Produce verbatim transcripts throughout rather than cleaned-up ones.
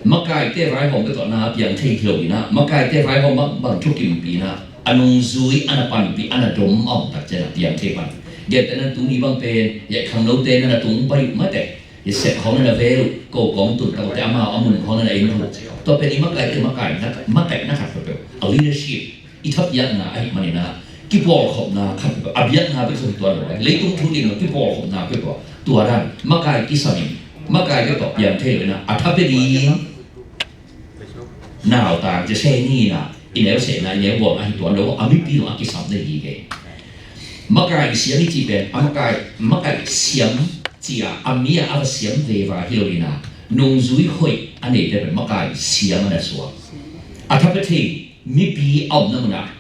Makaite vaihawm bek tawh na piang thei hi lo in ah, makaite vaihawm bang, bang thukimpi in ah, a nungzui, a na panpih, a na dom a om tak ciang a piang thei pan. Gentehna tuni bang pen, ya khangnote na na tung pai uh mate, ya sep khawng na na vel uh, ko kawng tun taute amau a mun khawng na na en uh. Tua pen i makaite makaihna, makaihna khat peuhpeuh, a leadership, i thapiakna ahih manin ah, kipawlkhopna khat peuhpeuh, a biakna bek zong tuan lo, leitung thu ding lo kipawlkhopna peuhpeuh, tua dan makai kisam in, makai bek tawh piang thei lo in ah, a thapia ding nautang ci se ni in ah, i neu sehna, i neu bawlna ahi tuan lo, a mipi lo a kisam ding hi kei. Makai siam i cih pen, a makai, makai siam ci-a, a mi-a a va siam veva hi lo in ah, nungzui hoih a neite pen makai siam a na suak. A thapia thei mipi a omna mun ah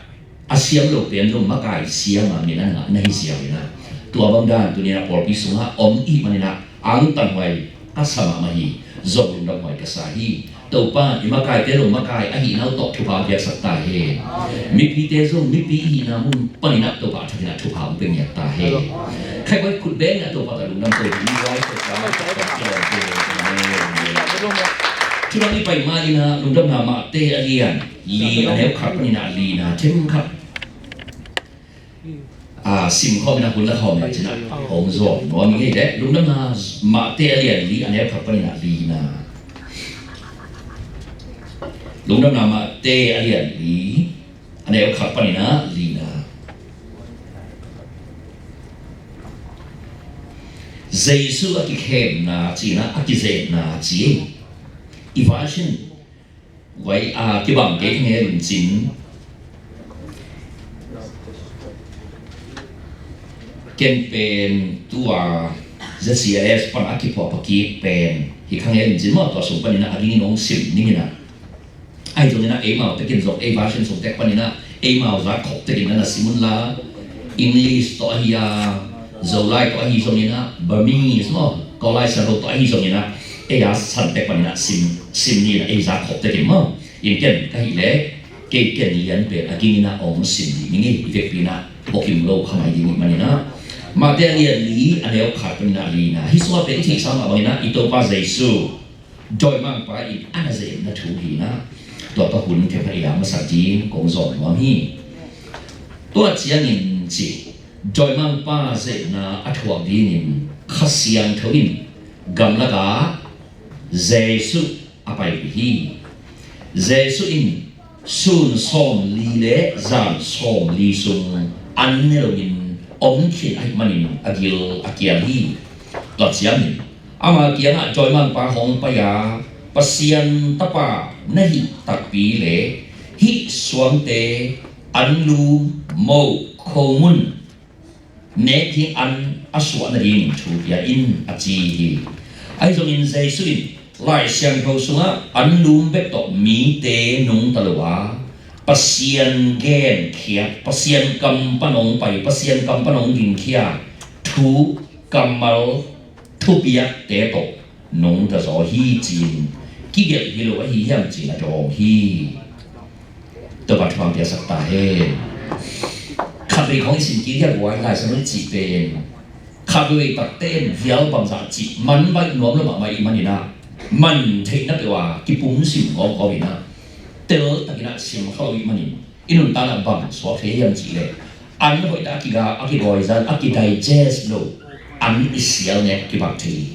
a siam lo pen zong makai siam a min a ngah na hi ziau in ah, tua bang dan tuni in ah pawlpi sungah om i hih manin ah angtang huai ka sa mahmah hi, zong lungdam huai ka sa hi. Topa, i makaite zong makai ahihna uh tawh thupha piaksak ta hen. Mipite zong mipi i hihna mun panin ah Topa a thakin ah thupha hong pia ngiat ta hen. Khaikuai khut beng ah Topa tawh lungdam ko hi, huai Topa. Amen. Thudang i pai ma in ah Lungdamna Mate a lian li a neu khat panin ah lina themkhat, ah, sim khawm in ah hun la khawm in ah cin ah hong zawm nuam i ngei leh, Lungdamna Mate a lian li a neu khat panin ah lina. Lungdamna Mate a lian li a neu khat panin ah lina. Jesu a kikhemna ci in ah, a kizetna ci. I version vai a kibang kei khange lungcin. Ken pen tua Z C I S pan a kiphuah pakik pen hi khange lungcin maw, tua sung panin ah a dingin hong sim ning in ah. Ahi zongin ah eimau tekin zong, ei version sung tek panin ah eimau zak khop tekin na na sim un la, English tawh ahi a, Zolai tawh ahi zongin ah, Burmese maw, Kawlai Saro tawh ahi zongin ah, ei a san tek panin ah sim, sim ni in ah ei zak khop tekin maw. In ken ka hih leh, kei ken lian pen a ging in ah hong sim dih ning i, i vekpi in ah bawkim lo kha mai ding i hih manin ah. Mate a lian li a neu khat panin ah lina. Hih sungah pen i theihsa mah bangin ah i Topa Jesu dawimangpa in a na zeihna thu hi in ah, tua tawh hun themkhat i la masak ding kong zawm nuam hi. Tua ciangin ci, dawimangpa zeihna a thuak dingin Kha Siangtho in gamlak ah Jesu a paipih hi. Jesu in sun sawmli le zan sawmli sung an ne loin om khin ahih manin a gil a kial hi. Tua ciangin ama kiangah dawimangpa hong pai a, Pasian Tapa na hih takpi le hih suangte anlum, moh, khomun, nek ding an a suah nadingin thu pia in, a ci hi. Ahi zongin Jesu in Lai Siangtho sungah anlum bek tawh mite nungta lo a, Pasian genkhiat, Pasian kam pan hong pai, Pasian kam pan hong gingkhia thu, kammal, thupiakte tawh nungta zaw hi ci-in kigelh hi lo ahi hiam ci-in a dawng hi. Topa thupha piaksak ta hen. Khatvei khawng i sim kik hiam, buai Lai Siangtho i cih pen khatvei takte in vial bangzah cih man baih nuam lo mahmah i hih manin ah, man theihna peuh a kipum sim gawngkawng in ah, tel takin ah sim kha lo i hih manin i nuntakna bang suak thei hiam cih leh, an hoih tak a kiga, a kigawi zan, a kidigest lo an i sial nek kibang thei hi.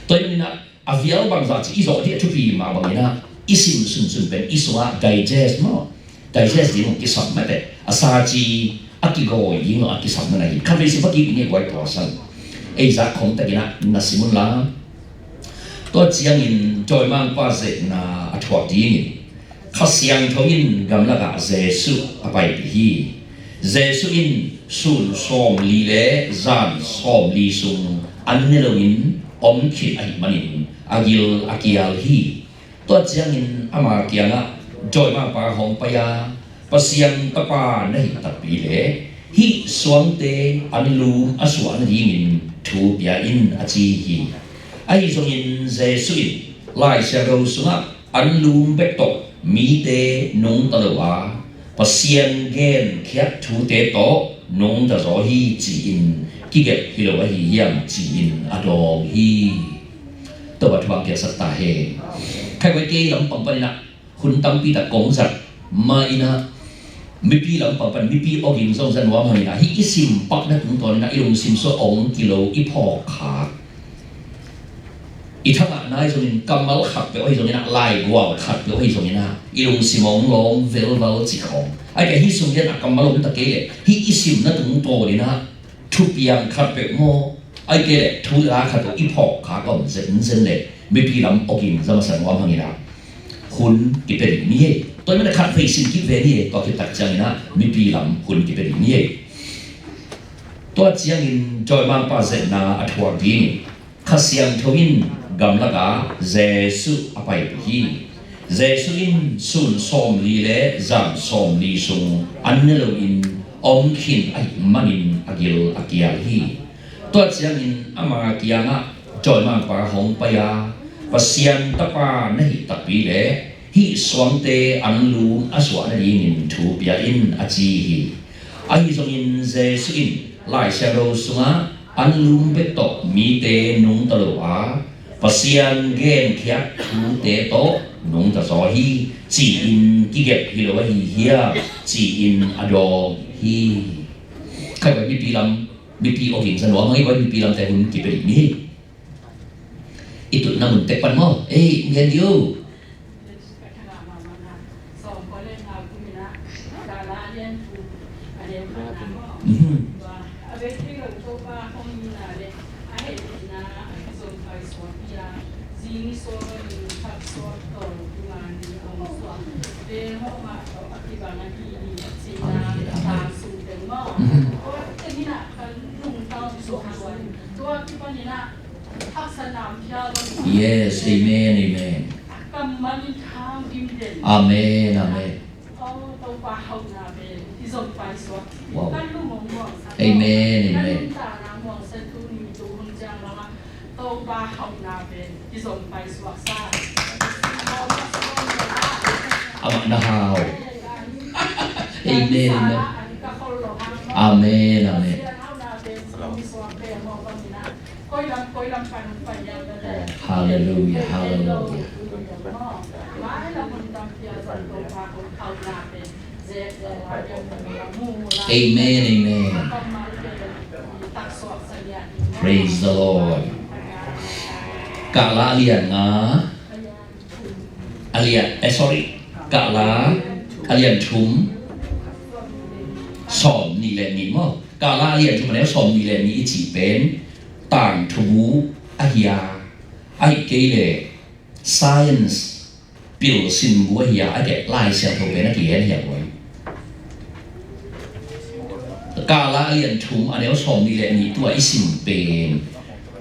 Tua ahih manin ah a vial bangzah cih i zawh ding a thupi mah bangin ah i sim sunsun pen i sungah digest maw, digest ding lo kisam mate, a sa ci a kigawi ding lo a kisam na hi. Khatvei sim pakik i ngei guai tua san ei zak khawng takin ah na sim un la. Tua ciangin dawimangpa zeihna a thuak dingin Kha Siangtho in gamlak ah Jesu a paipih hi. Jesu in sun sawmli le zan sawmli sung an ne loin om khit ahih manin a gil a kial hi. Tua ciangin ama kiangah dawimangpa hong pai a, Pasian Tapa na hih takpi le hih suangte anlum a suah nadingin thu pia in, a ci hi. Ahi zongin Jesu in Lai Siangtho sungah anlum bek tawh mite nungta lo a, Pasian genkhiat thute tawh nungta zaw hi ci-in kigelh hi lo ahi hiam ci-in a dawng hi. Topa thupha piaksak ta hen. Khai koi kei lampang panin ah hun tampi tak kong zat ma-in ah, mipi lampang pan mipi awging zong za nuam hangin ah, hih i sim pakna tungtawnin ah i lungsim sung hong kilo i phawk khak, i thangahna ahi zongin, kammal khat peuh ahi zongin ah, laigual khat peuh ahi zongin ah, i lungsim hong lawng velval cih khawng. Ahih kei leh hih sung lian a kammal om ta kei leh, hih i simna tungtawnin ah thupiang khat peuh maw, ahih kei leh thu la khat peuh i phawk khak om zenzen leh, mipi lam awging za masa nuam hangin ah, hun kipia ding ni ei. Tua ahih manin ah khat vei sim kik ve ni ei, tua khit tak ciangin ah mipi lam hun kipia ding ni ei. Tua ciangin dawimangpa zetna a thuak dingin Kha Siangtho in gamlakah Jesuh a paipih hi. Jesuh in sun sawmli le zan sawmli sung an ne loin om khin ahih manin a gil a kial hi. Tua ciangin ama kiangah dawimangpa hong pai a, Pasian Tapa na hih takpi leh hih suangte anlum a suah nadingin thu pia in, a ci hi. Ahi zongin Jesuh in Lai Siangtho sungah anlum bek tawh mite nungta lo a, Pasian genkhiat thute tawh nungta zaw hi, ci-in kigelh hi lo ahi hiam, ci-in a dawng hi. Khai koi mipi lam, mipi awging za nuam hang, i koi mipi lamte hun kipia ding ni. I tutna mun tek pan maw. Ei, ngen dih uh. Mhm. Hallelujah, amen. Mhm. Yes, amen, amen. Amen, amen. Wow. Amen, amen. Amah na hau. Amen, amen. Amen, amen. Hallelujah, hallelujah. Amen, amen. Praise the Lord. Kahla a lian nga, a lian, eh, sorry. Kahla a lian thum, sawm nih le nih maw. Kahla a lian thum a neu sawm nih le nih i cih pen tangthu bu ahi a, ahih kei leh science pilsin bu ahi a, a keh Lai Siangtho pen a kigen hi a, koi. Kahla a lian thum a neu sawm nih le nih tua i sim pen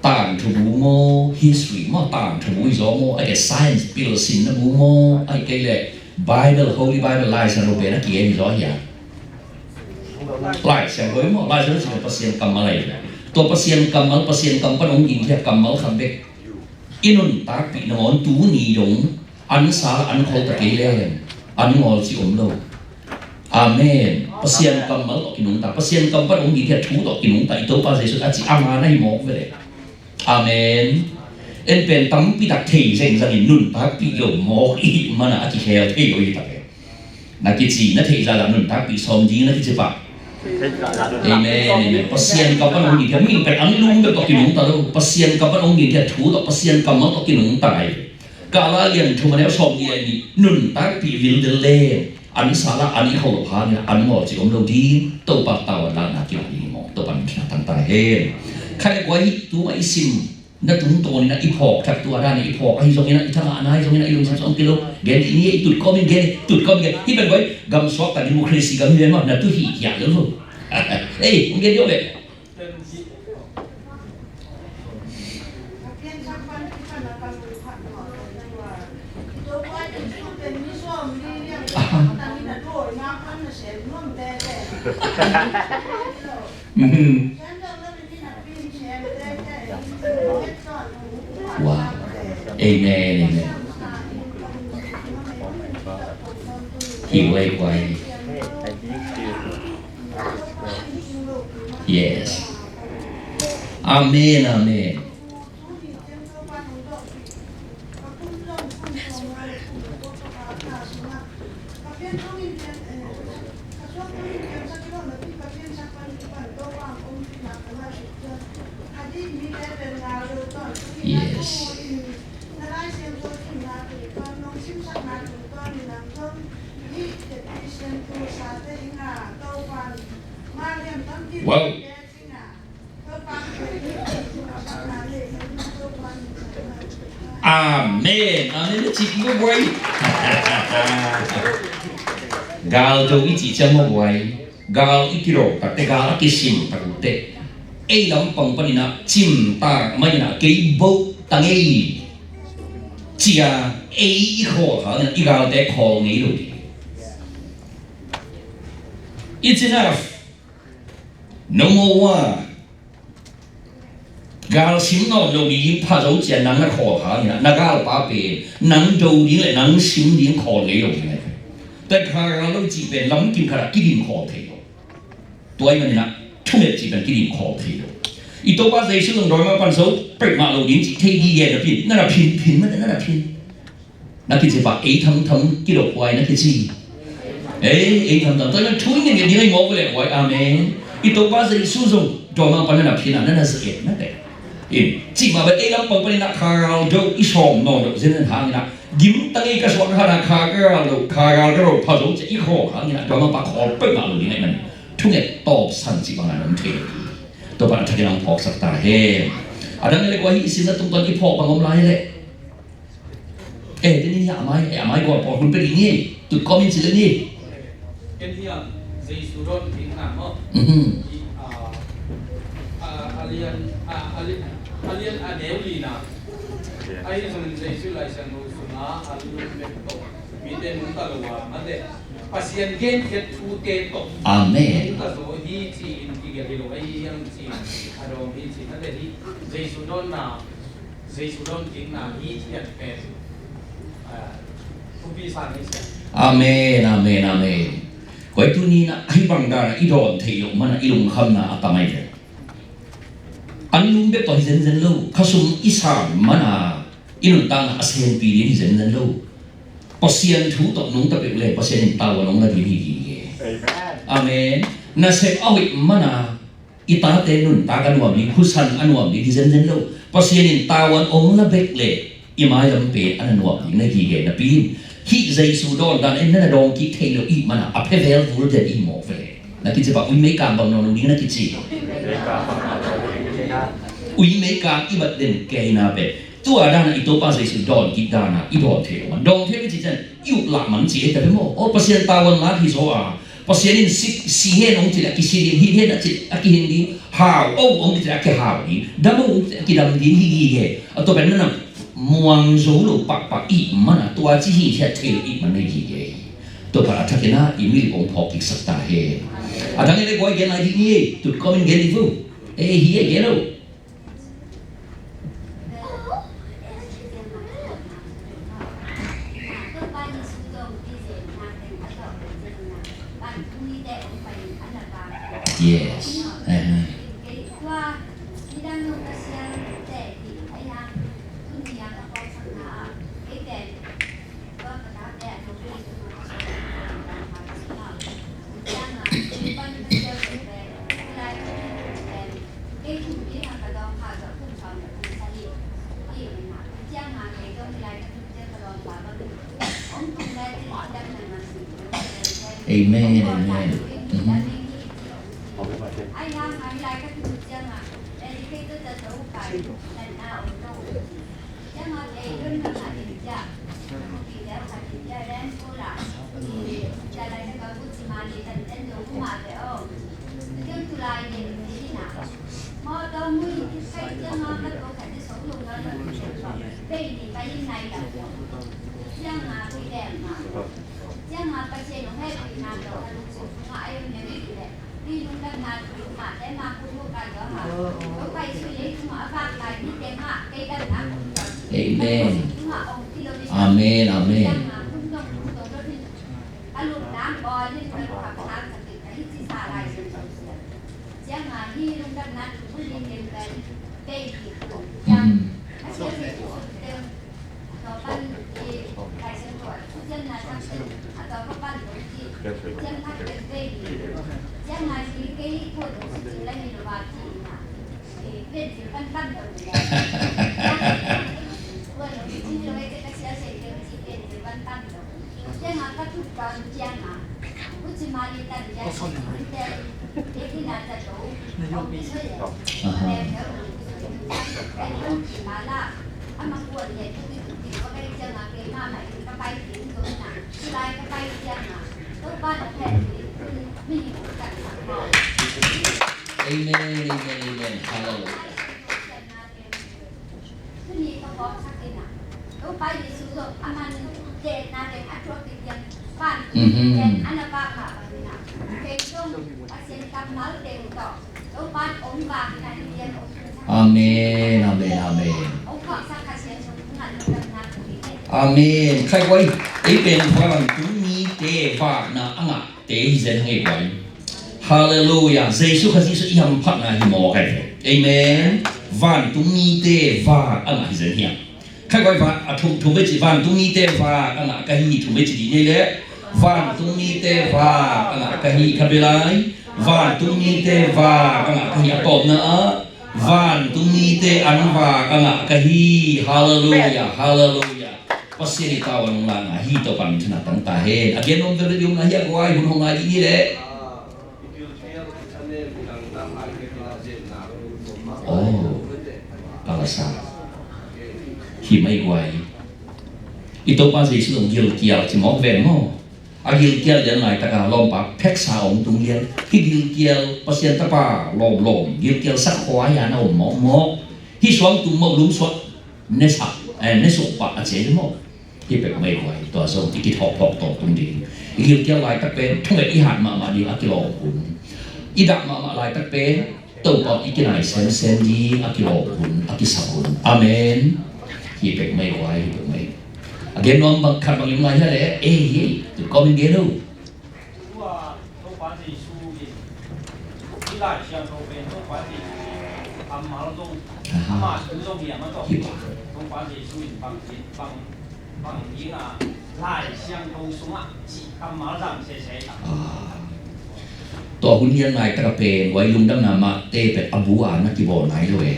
tangthu bu maw, history maw, tangthu bu hi zaw maw, a keh science pilsinna bu maw, ahih kei leh Bible, Holy Bible, Lai Siangtho pen a kigen hi zaw hi a. Lai Siangtho hi maw, Lai Siangtho hi Pasian kammal ahi. Tua Pasian kammal, Pasian kam pan hong ging hi a kammal khat bek i nuntakpih nangawn tuni dong an sal an khol ta kei leng an ngawl cih om lo. Amen. Pasian kammal tawh kinungta, Pasian kam pan hong ging hi a thu tawh kinungta i Topa Jesuh a cih a man ahi mawk ve leh. Amen. En pen tampi tak thei zengzang in nuntakpih lo mawk i hih man a a kikhel thei lo hi tak e. Na kici na theih zahzah nuntakpih sawm ding na kici pah. Amen, amen. Pasian kam pan hong ging hi a, mi pek ang lung pek tawh kinungta lo. Pasian kam pan hong ging hi a, thu tawh, Pasian kammal tawh kinungta hi. Kahla a lian thum a neu sawm nih le nih, nuntakpih vil del leng an sal a an i kho loh hangin an ngawl cih om lo ding. Topa tawan lakna kilak ding hi maw. Topa min thang ta hen. Khai kua hi tu mah i sim na tungtawnin a i phawk thak tua dan i phawk ahi zongin a, i thangahna ahi zongin a, i lungsim sung kilo. Gen i ni, i tut kawmin gen, tut kawmin gen. Hih pen koi gam suakta democracy gam hi ven maw, na tu hih hiah lo lo. Ei, hong gen dih ve. Aha. Mhm. Wow. Amen, amen. Hi wei wei. Yes. Amen, amen. Yes. Wow. Amen. Amen. Cik mawk buai. Gal do i cih ciang mawk buai. Gal i kidawk takte, gal a kisim takte, ei lampang panin ah cimtak mah in ah, kei boh ta ngei, ci-a ei i khawl kha in ah, i galte khawl ngei lo ding. It's enough. No more war. Gal sim nawn lo ding pha zo ci-a nang na khawl kha in ah, na galpa pen nang do ding le nang sim ding khawl ngei lo ding. Tua kha gal lo cih pen lamkim khat ah kidim khawl thei lo. Tua ahih manin ah thunget cih pen kidim khawl thei lo. I Topa Jesu zong dawi mah pan zo pek mah lo ding cih thei gige napi in, na na phin, phin mah na na phin. Na kici pah, ei thamtham kidawk huai na kici. Ei, ei thamtham. Tua hi a thu i ngen ngen ding a i mawk uh leh huai. Amen. I Topa Jesu zong dawi mah pan na na phin a, na na za et na teh. In, cih mah bang ei lampang panin ah kha gal do i sawm nawn loh zenzen hangin ah, gim ta ngei ka suah ka khan a kha gal do, kha gal do pha zo ci-a i khawl hangin ah, dawi mah pa khawl peuhmah lo ding ahih manin thunget tawpsan cih bang a na om thei lo hi. Topa in a thakin hong phawksak ta hen. A dang leh kua hi i simna tungtawn i phawk bang om lai leh. Eh, tuni hiah a mai, eh, a mai gual pawl hun pia ding hi. Tut kawm in ci le ni. Ken hiah Jesu dawn ding na maw. Mhm. I, ah, ah, a lian, ah, a li-, a lian a neu lina. Ahi zongin Jesu Lai Siangtho sungah a lungdam bek tawh mite nungta lo a, mate Pasian genkhiat thute tawh. Amen. Nungta zaw hi ci-in kigelh hi lo, ahi hiam ci-in a dawng hi ci-in, mate hi Jesu dawnna Jesu dawn kikna hi thiat pen, ah, thupi sa ni sia. Amen, amen, amen. Koi tuni na ahi bang dan a i dawn theih loh man a i lungkhamna a tam ahi ve. An lum bek tawh hi zenzen lo, khasum i san man a i nuntakna a senpi ding hi zenzen lo. Pasian thu tawh nungta peuh le Pasian in tavuan hong la ding hi hi. Amen. Amen. Nasep a hoih man a i tate nuntak a nuam ding, husan a nuam ding hi zenzen lo. Pasian in tavuan hong la bek le i mailam pen a na nuam ding na gige napi in, hih Jesu dawn dan en na na dawng kik thei lo i hih man a, a phevel vul den i mawk ve le. Na kici pah, ui meikang bang nawn lo ding na kici. Ui meikang i bat den kei na pen. Tua dan a i Topa Jesu dawn kik dan a i dawn thei lo man. Dawn thei lo i ci ciang i uk lah man ci ei ta ve maw. Aw, Pasian tavuan lak hi zaw a. Pasian in si, si hen hong ci leh a kisi ding, hing hen a ci leh a kihing ding, hau o hong ci leh a kihau ding, dam o hong ci leh a kidam ding hi hi he. A tua pen na na muang zo lo pakpak i hih man a, tua ci hi hiat thei lo i hih man na hi hi he. Tua pan a thakin a i milip hong phawk kiksak ta he. A dang ei le guai gen lai ding hi e, tut kawm in gen ding vo. Ei hi e gen lo. Yes. Amen. Amen, amen. Mhm. Amen. Amen, amen. Mhm. Amen, amen, amen. Hallelujah. Mhm. Amen, amen, amen. Amen. Khai guai, ei pen vantung mite vakna a ngahte hi zen hang ei guai. Halleluiah. Jesu Khazih sung i hamphatna hi mawk ai ve. Amen. Vantung mite vak a ngah hi zen hiam? Khai guai, vak a thum, thum vei ci, vantung mite vak a ngah ka hi, thum vei ci dih ni le. Vantung mite vak a ngah ka hi, khat vei lai. Vantung mite vak a ngah ka hi, a tawpna ah. Vantung mite an vak a ngah ka hi. Halleluiah, halleluiah. Pasian i tau an ngah hi, Topa min thang tang ta hen. A gen nuam vel vel i om na hi a guai, hun hong ngai dih ni le. Oh, palasa. Hi mai guai. I Topa Jesu zong gilkial ci mawk ven maw? A gilkial lian laitak a lawmpa pheksa om tung lian. Hi gilkial Pasian Tapa lawmlawm gilkial sak khua hi a na om mawkmawk. Hi suang tum mawk lum suak ne sak, eh, ne suak pah a cia hi mawk. Hi pek mai guai, tua zong i kithawk tawk tawk tung ding. I gilkial laitak pen thunget i hat mahmah ding a kilawm hun. I dah mahmah laitak pen Topa i kinai semsem ding a kilawm hun, a kisak hun. Amen. Hi pek mai guai, hi pek mai. A gen nuam bang khat bang i om lai hia le, ei, hi, tu kawm in gen lo. Tua Topa Jesu in hih Lai Siangtho pen Topa Jesu in kammal zong, aha, ama thu zong hiam a tawh. Hi pa. Topa Jesu in bang, bang, bang ding a Lai Siangtho sungah cih kammal zang sese hi ta. Ah. Tua hun hian nai taka pen, guai, lungdamna mahte pen a bu a na kibawl nai lo e.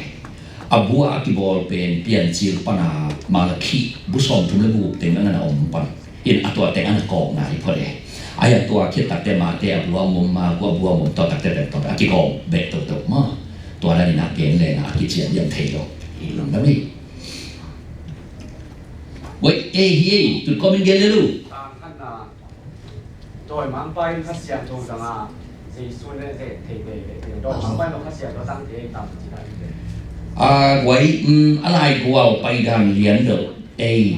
A bu a a kibawl pen Piancil pana Malakhi bu sawmthum le bu guk teng a na om pan. In a tua teng a na kawkna hi phot e. Ai a tua khit takte mahte a bu a mom ma, ku a bu a mom tua takte pen tua a kigawm bek toto ma. Tua dan in a gen leng a kician diam thei lo. I lungdam hi. Wei, ei, hi ei, tut kawm in gen le lu. Tang khatna, dawimangpa in Kha Siangtho zang a, Jesu ne zet thei veve. Dawimangpa in Kha Siangtho zang thei tam ci dan. A, guai, um, a lai guau pai dan lian deuh. Ei.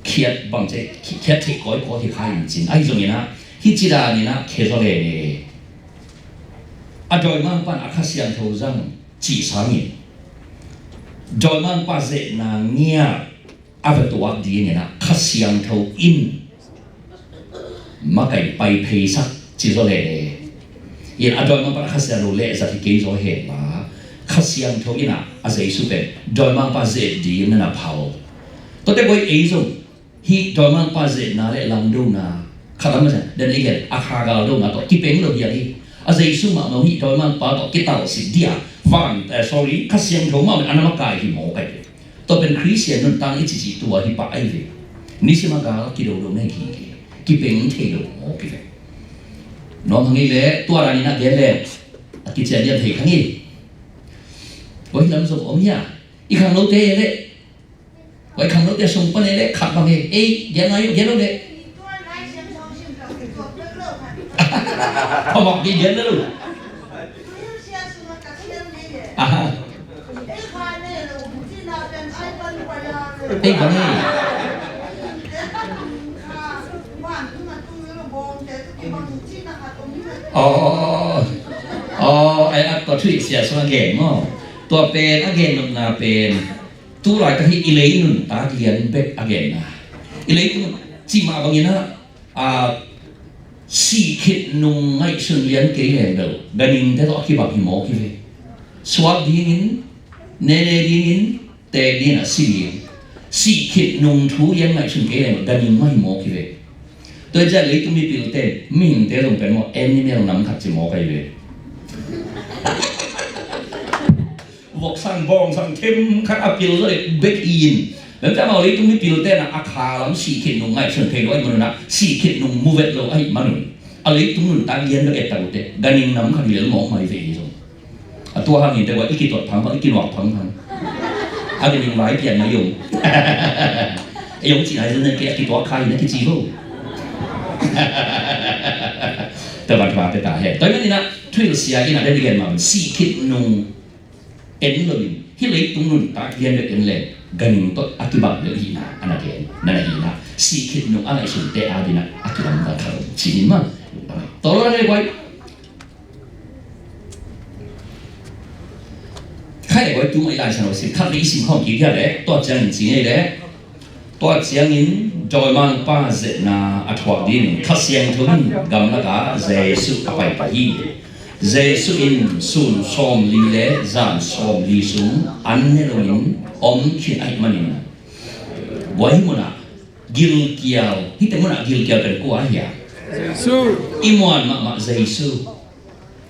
Khiat bang ci, khi-, khiat theih kawikawi hi kha in cin. Ahi zongin ah, hih ci danin ah, khia zaw lele. A dawimangpa in a Kha Siangtho zang cih sangin, dawimangpa zehna ngiat a va tuak dingin ah, Kha Siangtho in makai pai pheisak ci zaw lele. In a dawimangpa in a Kha Siangtho leh zat hi kei zaw hen la, Kha Siangtho in ah a Jesu pen dawimangpa zeh ding na na phal. Tuate guai ei zong hih dawimangpa zehna le langdona khat lam a zan dan ei gen a kha galdona tawh kipeng lo hi a hi. A Jesu mahmah hih dawimangpa tawh kitalsik dia van, eh, sorry, Kha Siangtho mah a na makai hi mawk ai ve. Tua pen Khristian nuntak i cici tua hi pah ai ve. Nisim a gal kidodo na hi kei, kipeng thei lo mawk hi ve. Nuam hang ei le tua danin a gen le a kician diam thei khang ei. Tua hi lam zong om hi a. I khang lote le Vai kham lo te sung pan e le khat bang e. Ei, gen lai, gen lo le. Phamawh ki gen lo. Aha. Ei, bang e. Oh, oh, ai, a tua thu i sia sung a gen maw. Tua pen a gen nopna pen. Tu laitak hi i lei nuntak lian bek a genna. I lei nuntak cih mah bangin ah, a, sih khit nung ngaihsun lian kei leng lo, ganhing te tawh a kibang hi mawk hi ve. Suak dingin, nene dingin, teek dingin a si ding. Sih khit nung thu lian ngaihsun kei leng lo, ganhing mah hi mawk hi ve. Tua ciang leitung mipilte, mihingte zong pen maw, animal nam khat ci maw kai ve. Vok sang bawng sang them khat a pil lo le bek in. Bek ta maw leitung mipilte na a kha lam sih khit nung ngaihsun thei lo ahih manun a, sih khit nung mu vet lo ahih manun a, leitung nuntak lian lo et ta ute, ganhing nam khat hi lel mawk mai ve hi zong. A tua hangin te guai i kituak phang phang, i kinuak phang phang. A ganhing vai pian mai zong. Ei zong cih nai zong nen ke a kituak kha hi na kici lo. Tua van tua te ta he. Tua hi manin a thuhilh sia in a den i gen mah sih khit nung en lo in, hih leitung nuntak lian bek en leng ganhing tawh a kibang lel hi na, a na gen na na hi na. Sih khit nung a ngaihsunte a dingin a kilamdang kha lo cih ni mah. Tawh lo le guai. Khai le guai, tu mai lai san lo sim khat le i sim khawm kik hiam le, tua ciangin ci ngei le. Tua ciangin dawimangpa zetna a thuak dingin Kha Siangtho in gamlakah Jesuh a pai pah hi. Jesuh in sun sawmli le zan sawmli sung an ne loin om khin ahih manin, guai hih munah gilkial, hihte munah gilkial pen kua ahia? Jesuh. I muan mahmah Jesuh.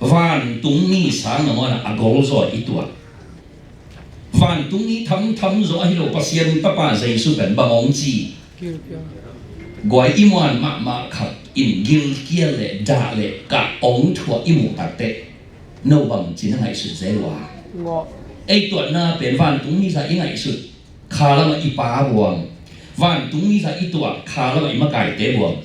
Vantung mi sang na muanah a golzaw i tuah. Vantung mi thamtham zaw ahi lo Pasian Tapa Jesuh pen bang hong ci? Guai, i muan mahmah khat in gilkial le dah le kah hong thuak i muh takteh, no bang ci na ngaihsut zel ua? Ei tuatna pen vantung mi zah i ngaihsut, kha lamah i pa buang. Vantung mi zah i tuah, kha lamah i makaite buang.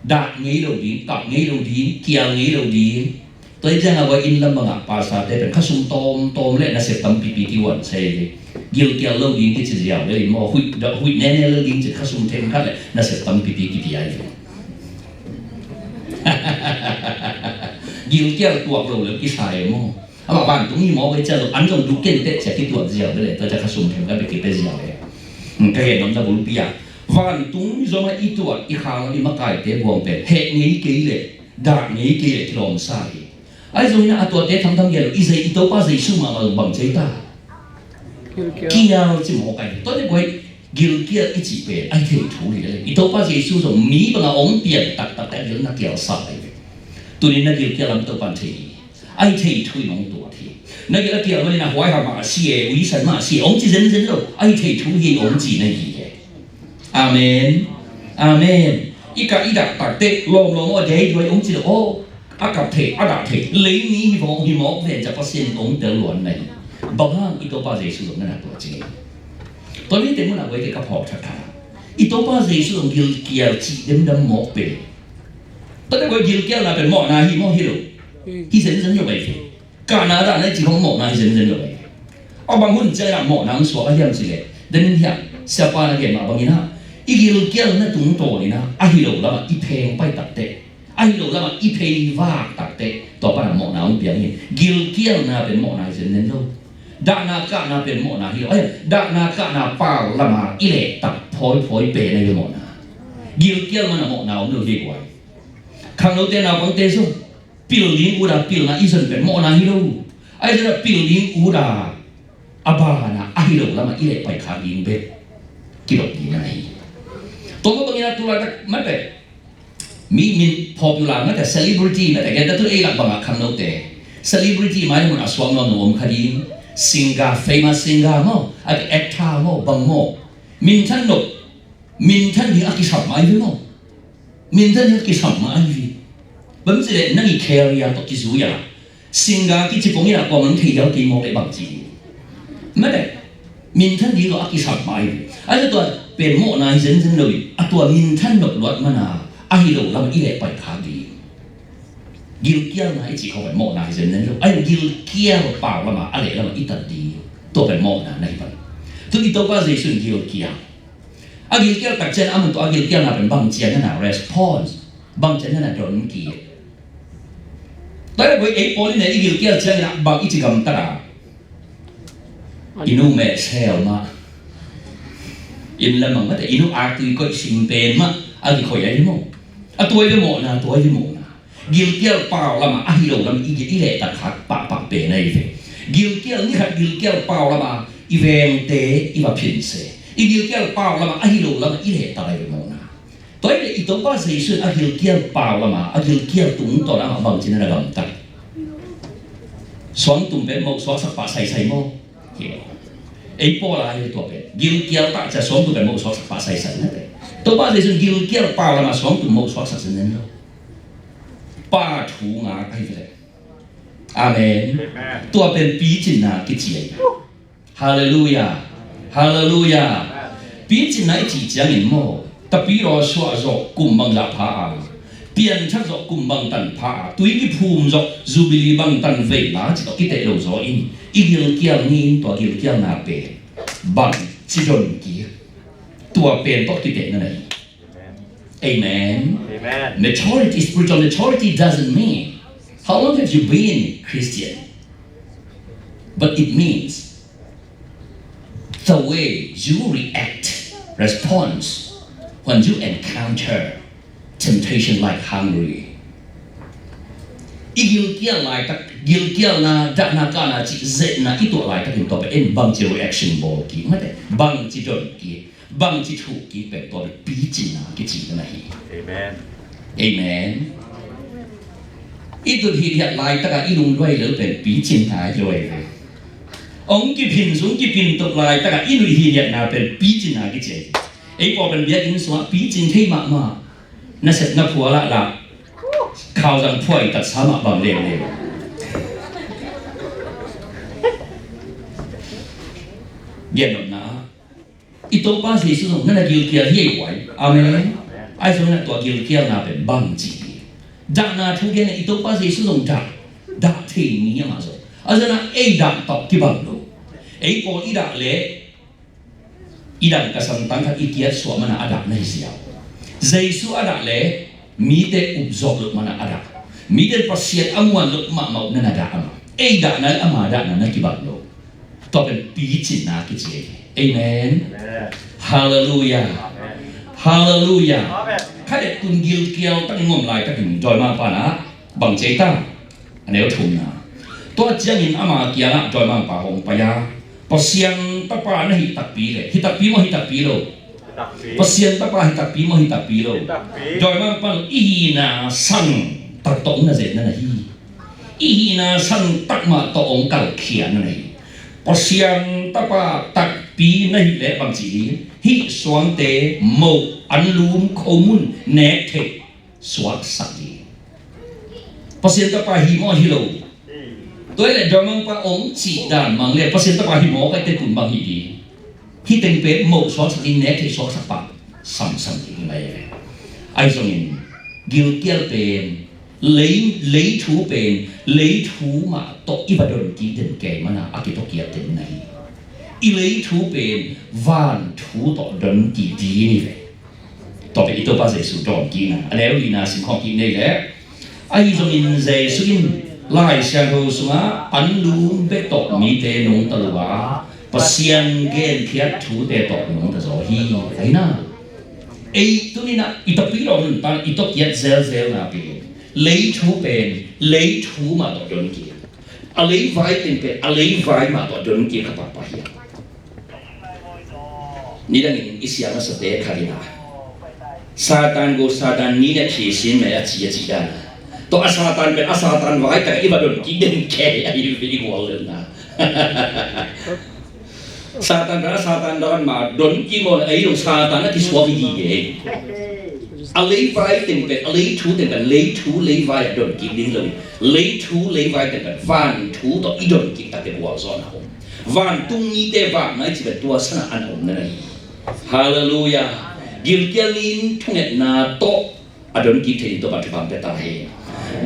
Dah ngei lo ding, kap ngei lo ding, kial ngei lo ding. Tua hi ciangah guai, inn lam bangah pastorte pen khasum tawmtawm le nasep tampipi kihuan se hi. Gilkial lo ding kici ziau le maw, huih, huih nene lo ding ci, khasum themkhat le nasep tampipi kipia hi. Gilkial tuak lo le kisa hi maw. Amah vantung hi mawk ei ciah lo, an zong duk kei teh ciah kituak ziau bele, tua ciah khasum themkhat bek kipia ziau bele. Ka gen nopna bulpi ah, vantung zong a i tuak, i khang i makaite buang pen heh ngei kei leh, dah ngei kei leh kilawmsa hi. Ahi zongin a tuate thamtham gen lo, i zei, i Topa Jesuh mahmah zong bang ci ei ta? Kial ci mawk ai. Tua leh guai, gilkial i cih pen ahi thei thu hi leh, i Topa Jesuh zong mi bangah hong pian taktak teh a gil na kialsa ai ve. Tunin na gilkial lam Topa in thei hi. Ahi thei thu in hong tuat hi. Na gil a kial manin a huaiham mah a si e, uisan mah a si e, hong ci zenzen lo. Ahi thei thu hi, hong ci na hi e. Amen. Amen. I kah i dah takteh lawmlawm aw, a dei duai hong ci lo aw. A kap thei, a dah thei, lei mi hi vawng hi mawk ven ca Pasian in hong tel luan na hi. Bang hang i Topa Jesuh zong na na tua ci ngei. Tua ni teng munah guai teh ka phawk thatthat a, i Topa Jesuh zong gilkial cih demdam mawk pen. Tua teh guai, gilkialna pen mawhna hi maw, hi lo? Hi zenzen lo bai fe. Kahna dahna i cih hong mawhna hi zenzen lo bai fe. A bang hun ciangin ah mawhna hong suak a hiam cih leh, denin hiam, siapa na gen mah bangin ah, i gilkialna tungtawnin ah ahi lo lamah i pheng pai takteh, ahi lo lamah i phei vak takteh, tua panah mawhna hong piang hi. Gilkialna pen mawhna hi zenzen lo. Dahna kahna pen mawhna hi lo. Ai, dahna kahna pau lama i lehtak phawiphawi pen ahi lo mawhna. Gilkial mana mawhna om lo hi guai. Khangnote naupangte zong pil ding uta pilna i zon pen mawhna hi lo. Ahi zongin a pil ding uta a banah ahi lo lamah i leh paikhak ding bek kidop ding a hi. Tua mah bangin a tulaitak mate, mi min popular mate, celebrity mate, gen ta tu ei lak bangah khangnote celebrity mai mun a suak nuam nuam kha ding, singer, famous singer maw, a actor maw, bang maw, minthan nop, minthan ding a kisap mai ve maw. Minthan ding a kisap mah ahi hi. Bang ci leh nang i career tawh kizui a, singer kici pongin a kuamah nang thei diau kei mawk leh bang ci hi. Mate, minthan ding tawh a kisap mah ahi hi. Ahi tua pen mawhna hi zenzen lo hi. A tua minthan nop luat mana ahi lo lamah i leh paikhak ding. Gilkialna i cih khawng pen mawhna hi zenzen lo. Ahi gilkial pau lamah a leh lamah i tat ding. Tua pen mawhna na hi pan. Tu i Topa Jesuh in gilkial. A gilkial tak ciang a mun tawh a gilkialna pen bang ciang na na response, bang ciang na na don kik. Tua leh guai ei pawl in i gilkial ciangin ah bang i ci gamtat a, i nu meh sel mah, inn lam bang mate, i nu aktui koih sim pen mah a kikhoih ahi maw. A tua hi ve mawhna, tua hi ve mawhna. Gilkial pau lamah ahi lo lamah i, i lehtak khak pahpah pen ahi ve. Gilkial ni khat gilkial pau lamah i vengte i va phin se. I gilkial pau lamah ahi lo lamah i lehtak ahi ve mawhna. Tua hi leh i Topa Jesu in a gilkial pau lama a gilkial tungtawn amah bangci na na gamta. Suangtum pen moh suaksak pah saisai maw? Ei pawl a hi tua pen gilkial takcia suangtum pen moh suaksak pah saisai na pen. Topa Jesu in gilkial pau lama suangtum moh suaksak zen zen lo. Pa thu ngak ahi ve. Amen. Tua pen picinna kici ahi. Halleluia. Halleluia. Picinna i cih ciangin maw, tapidaw suah zawh kum bangzah pha a, pianthak zawh kum bangtan pha a, tui kiphum zawh Jubilee bangtan veina cih tawh kiteh lo zaw in i gilkial ni in tua gilkialna pen bangci don kik, tua pen tawh kiteh na na hi. Amen. Amen. Maturity, spiritual maturity doesn't mean how long have you been Christian, but it means the way you react, response when you encounter temptation like hungry. I gilkial laitak, gilkialna, dahna, kahna cih zetna i tuah laitakin tua pen bangci reaction bawl kik mate, bangci don kik, bangci thuh kik pen tua pen picinna kici na hi. Amen. Amen. I tut hithiat laitaka i lungduai lel pen picinna hi lo ahi ve. Ong kiphin sung kiphin tuk laitaka i nuih hithiatna pen picinna kici ahi. Ei pawl pen biakinn sungah picin thei mahmah. Na sep na phual ah lah khauzang phuai tatsa mah bang leuleu. Giannopna ah i Topa Jesu zong na na gilkial hi ei huai. Amen. Ahi zongin ah tua gilkialna pen bangci hi. Dahna thu gen i Topa Jesu zong dah, dah thei mi amah zong. A zana ei dah tawh kibang lo. Ei pawl i dah leh i dang ka sangtang khat i kiat suah mana a dah na hi ziau. Jesu a dah leh mite up zawk loh mana a dah. Mite Pasian a muan loh mahmah uh na na dah amah. Ei dahna le ama dahna na kibang lo. Tua pen picinna kici hi. Amen. Halleluia. Halleluia. Khadet tun gilkial takin ngom laitakin dawimangpa na bang ci ei ta? A neu thumna. Tua ciangin ama kiangah dawimangpa hong pai a, Pasian tapa na hih takpi le, hih takpi maw hih takpi lo? Pasian tapa hih takpi maw hih takpi lo? Dawimangpa in i hihna sang tak tawh na zetna na hi. I hihna sang tak mah tawh hong kalkhiatna na hi. Pasian tapa takpi na hih leh bangci hi. Hih suangte moh, anlum, khomun nek theih suaksak hi. Pasian tapa hi maw hi lo? Tua hi leh dawimangpa hong cih dan mang le Pasian tapa hi maw ka i te tun bang hi ding. Hih teng pen moh suaksak hi, nek theih suaksak pah samsam ding lai ve. Ahi zongin gilkial pen lei, lei thu pen lei thu mah tawh i va don kik den kei mana a kitawkiat den na hi. I lei thu pen van thu tawh don kik ding hi ve. Tua pen i Topa Jesu dawm kikna a neu lina sim khawm kik nei leh. Ahi zongin Jesu in Lai Siangtho sungah anlum bek tawh mite nungta lo a, Pasian genkhiat thute tawh nungta zaw hi. Ahi na, ei tuninah i topi lo nuntan i tokiat zelzelna pen lei thu pen lei thu mah tawh don kik. A leivai teng pen a leivai mah tawh don kik ka pakpah hiam? Nidangin i siam a sate khat in a Satan go Satan ni na thi sin mai a ci a ci dan a. Tua a Satan pen a Satan vai tak i va don kik den kei a i vi gual lel na. Satan pen a Satan dan ma don kik maw le ei lo Satan a kisuak i hi e. A leivai teng pen a leithu teng pen leithu leivai a don kik ding lo. Leithu leivai teng pen vanthu tawh i don kik tak te gualzawhna om. Vantung mite vakna i ci pen tua sana an om na na hi. Halleluia. Gilkial ni in thungetna tawh a don kik thei in Topa thupha pia ta hen.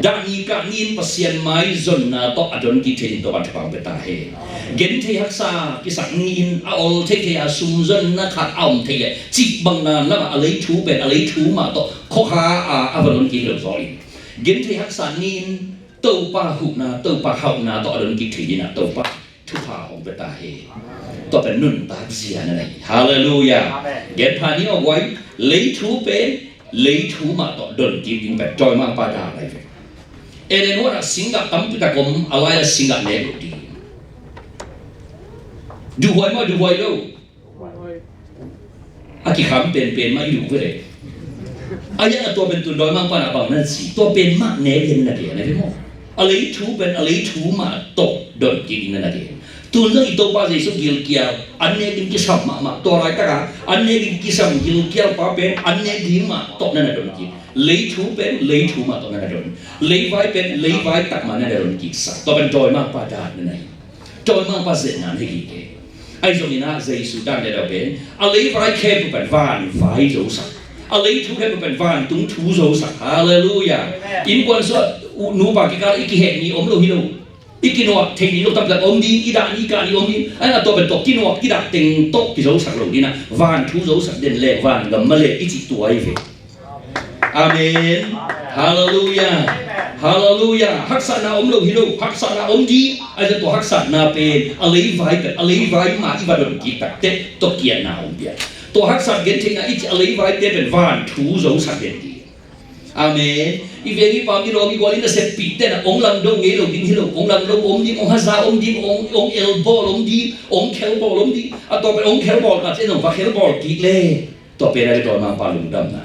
Dah ni kah ni in Pasian mai zonna tawh a don kik thei in Topa thupha pia ta hen. Genthei haksa kisak ni in a ol thei thei a sum zonna khat a om thei leh cih bangna lamah a leithu pen a leithu mah tawh khawkha a a va don kik lo zaw in. Genthei haksa ni in Topa huhna, Topa hauhna tawh a don kik thei dingin ah Topa thupha hong pia ta hi. Tua pen nuntak zia na nei. Halleluia. Amen. Genpha ni aw guai, leithu pen leithu mah tawh don kik ding pen dawimangpa dan lai ve. Eden huan ah singgah tampi tak om a lai a singgah nek lo ding. Duhhuai maw duhhuai lo? A kikham penpen mah i duh ve le. A hiang a tua pen tun dawimangpa na bang na ci, tua pen mah nek hian na gen a ve maw. A lei thu pen a lei thu mah tawh don kik in na gen. Tun zong i Topa Jesu gilkial an nek in kisam mahmah, tua laitaka an nek in kisam gilkialpa pen an nek ding mah tawh na na don kik. Lei thu pen lei thu mah tawh na na don. Lei vai pen lei vai tak mah na na don kiksak. Tua pen dawimangpa dan na na hi. Dawimangpa zetna na hi kik e. Ahi zongin ah Jesu dan le dau pen a lei vai khempeuh pen van vai zosak, a lei thu khempeuh pen vantung thu zosak. Halleluiah. Amen. Innkuan sungah nupa kikal i kiheh ni om lo hi lo. I kinuak thei ni lo, tampitak om ding, i dah ni, i kah ni om ding. Ahi a tua pen tua kinuak i dah teng tawh kizosak lo ding a, van thu zosak den leng vangam mah leh i cih tua hi ve. Amen. Halleluiah. Halleluiah. Haksatna om lo hi lo, haksatna om ding. Ahi zong tua haksatna pen a lei vai pen a lei vai mah i va don kik takteh tua kiatna om pian. Tua haksat gentheihna i cih a lei vaite pen van thu zosak den ding. Amen. I veng i pam i lawm i gual i naseppihte na ong langdo ngei lo ding hi lo, ong langdo om ding, ong haza om ding, ong, ong elbawl om ding, ong khelbawl om ding. A tua pen ong khelbawl ka cih zong va khelbawl kik le. Tua pen a le dawimangpa lungdamna.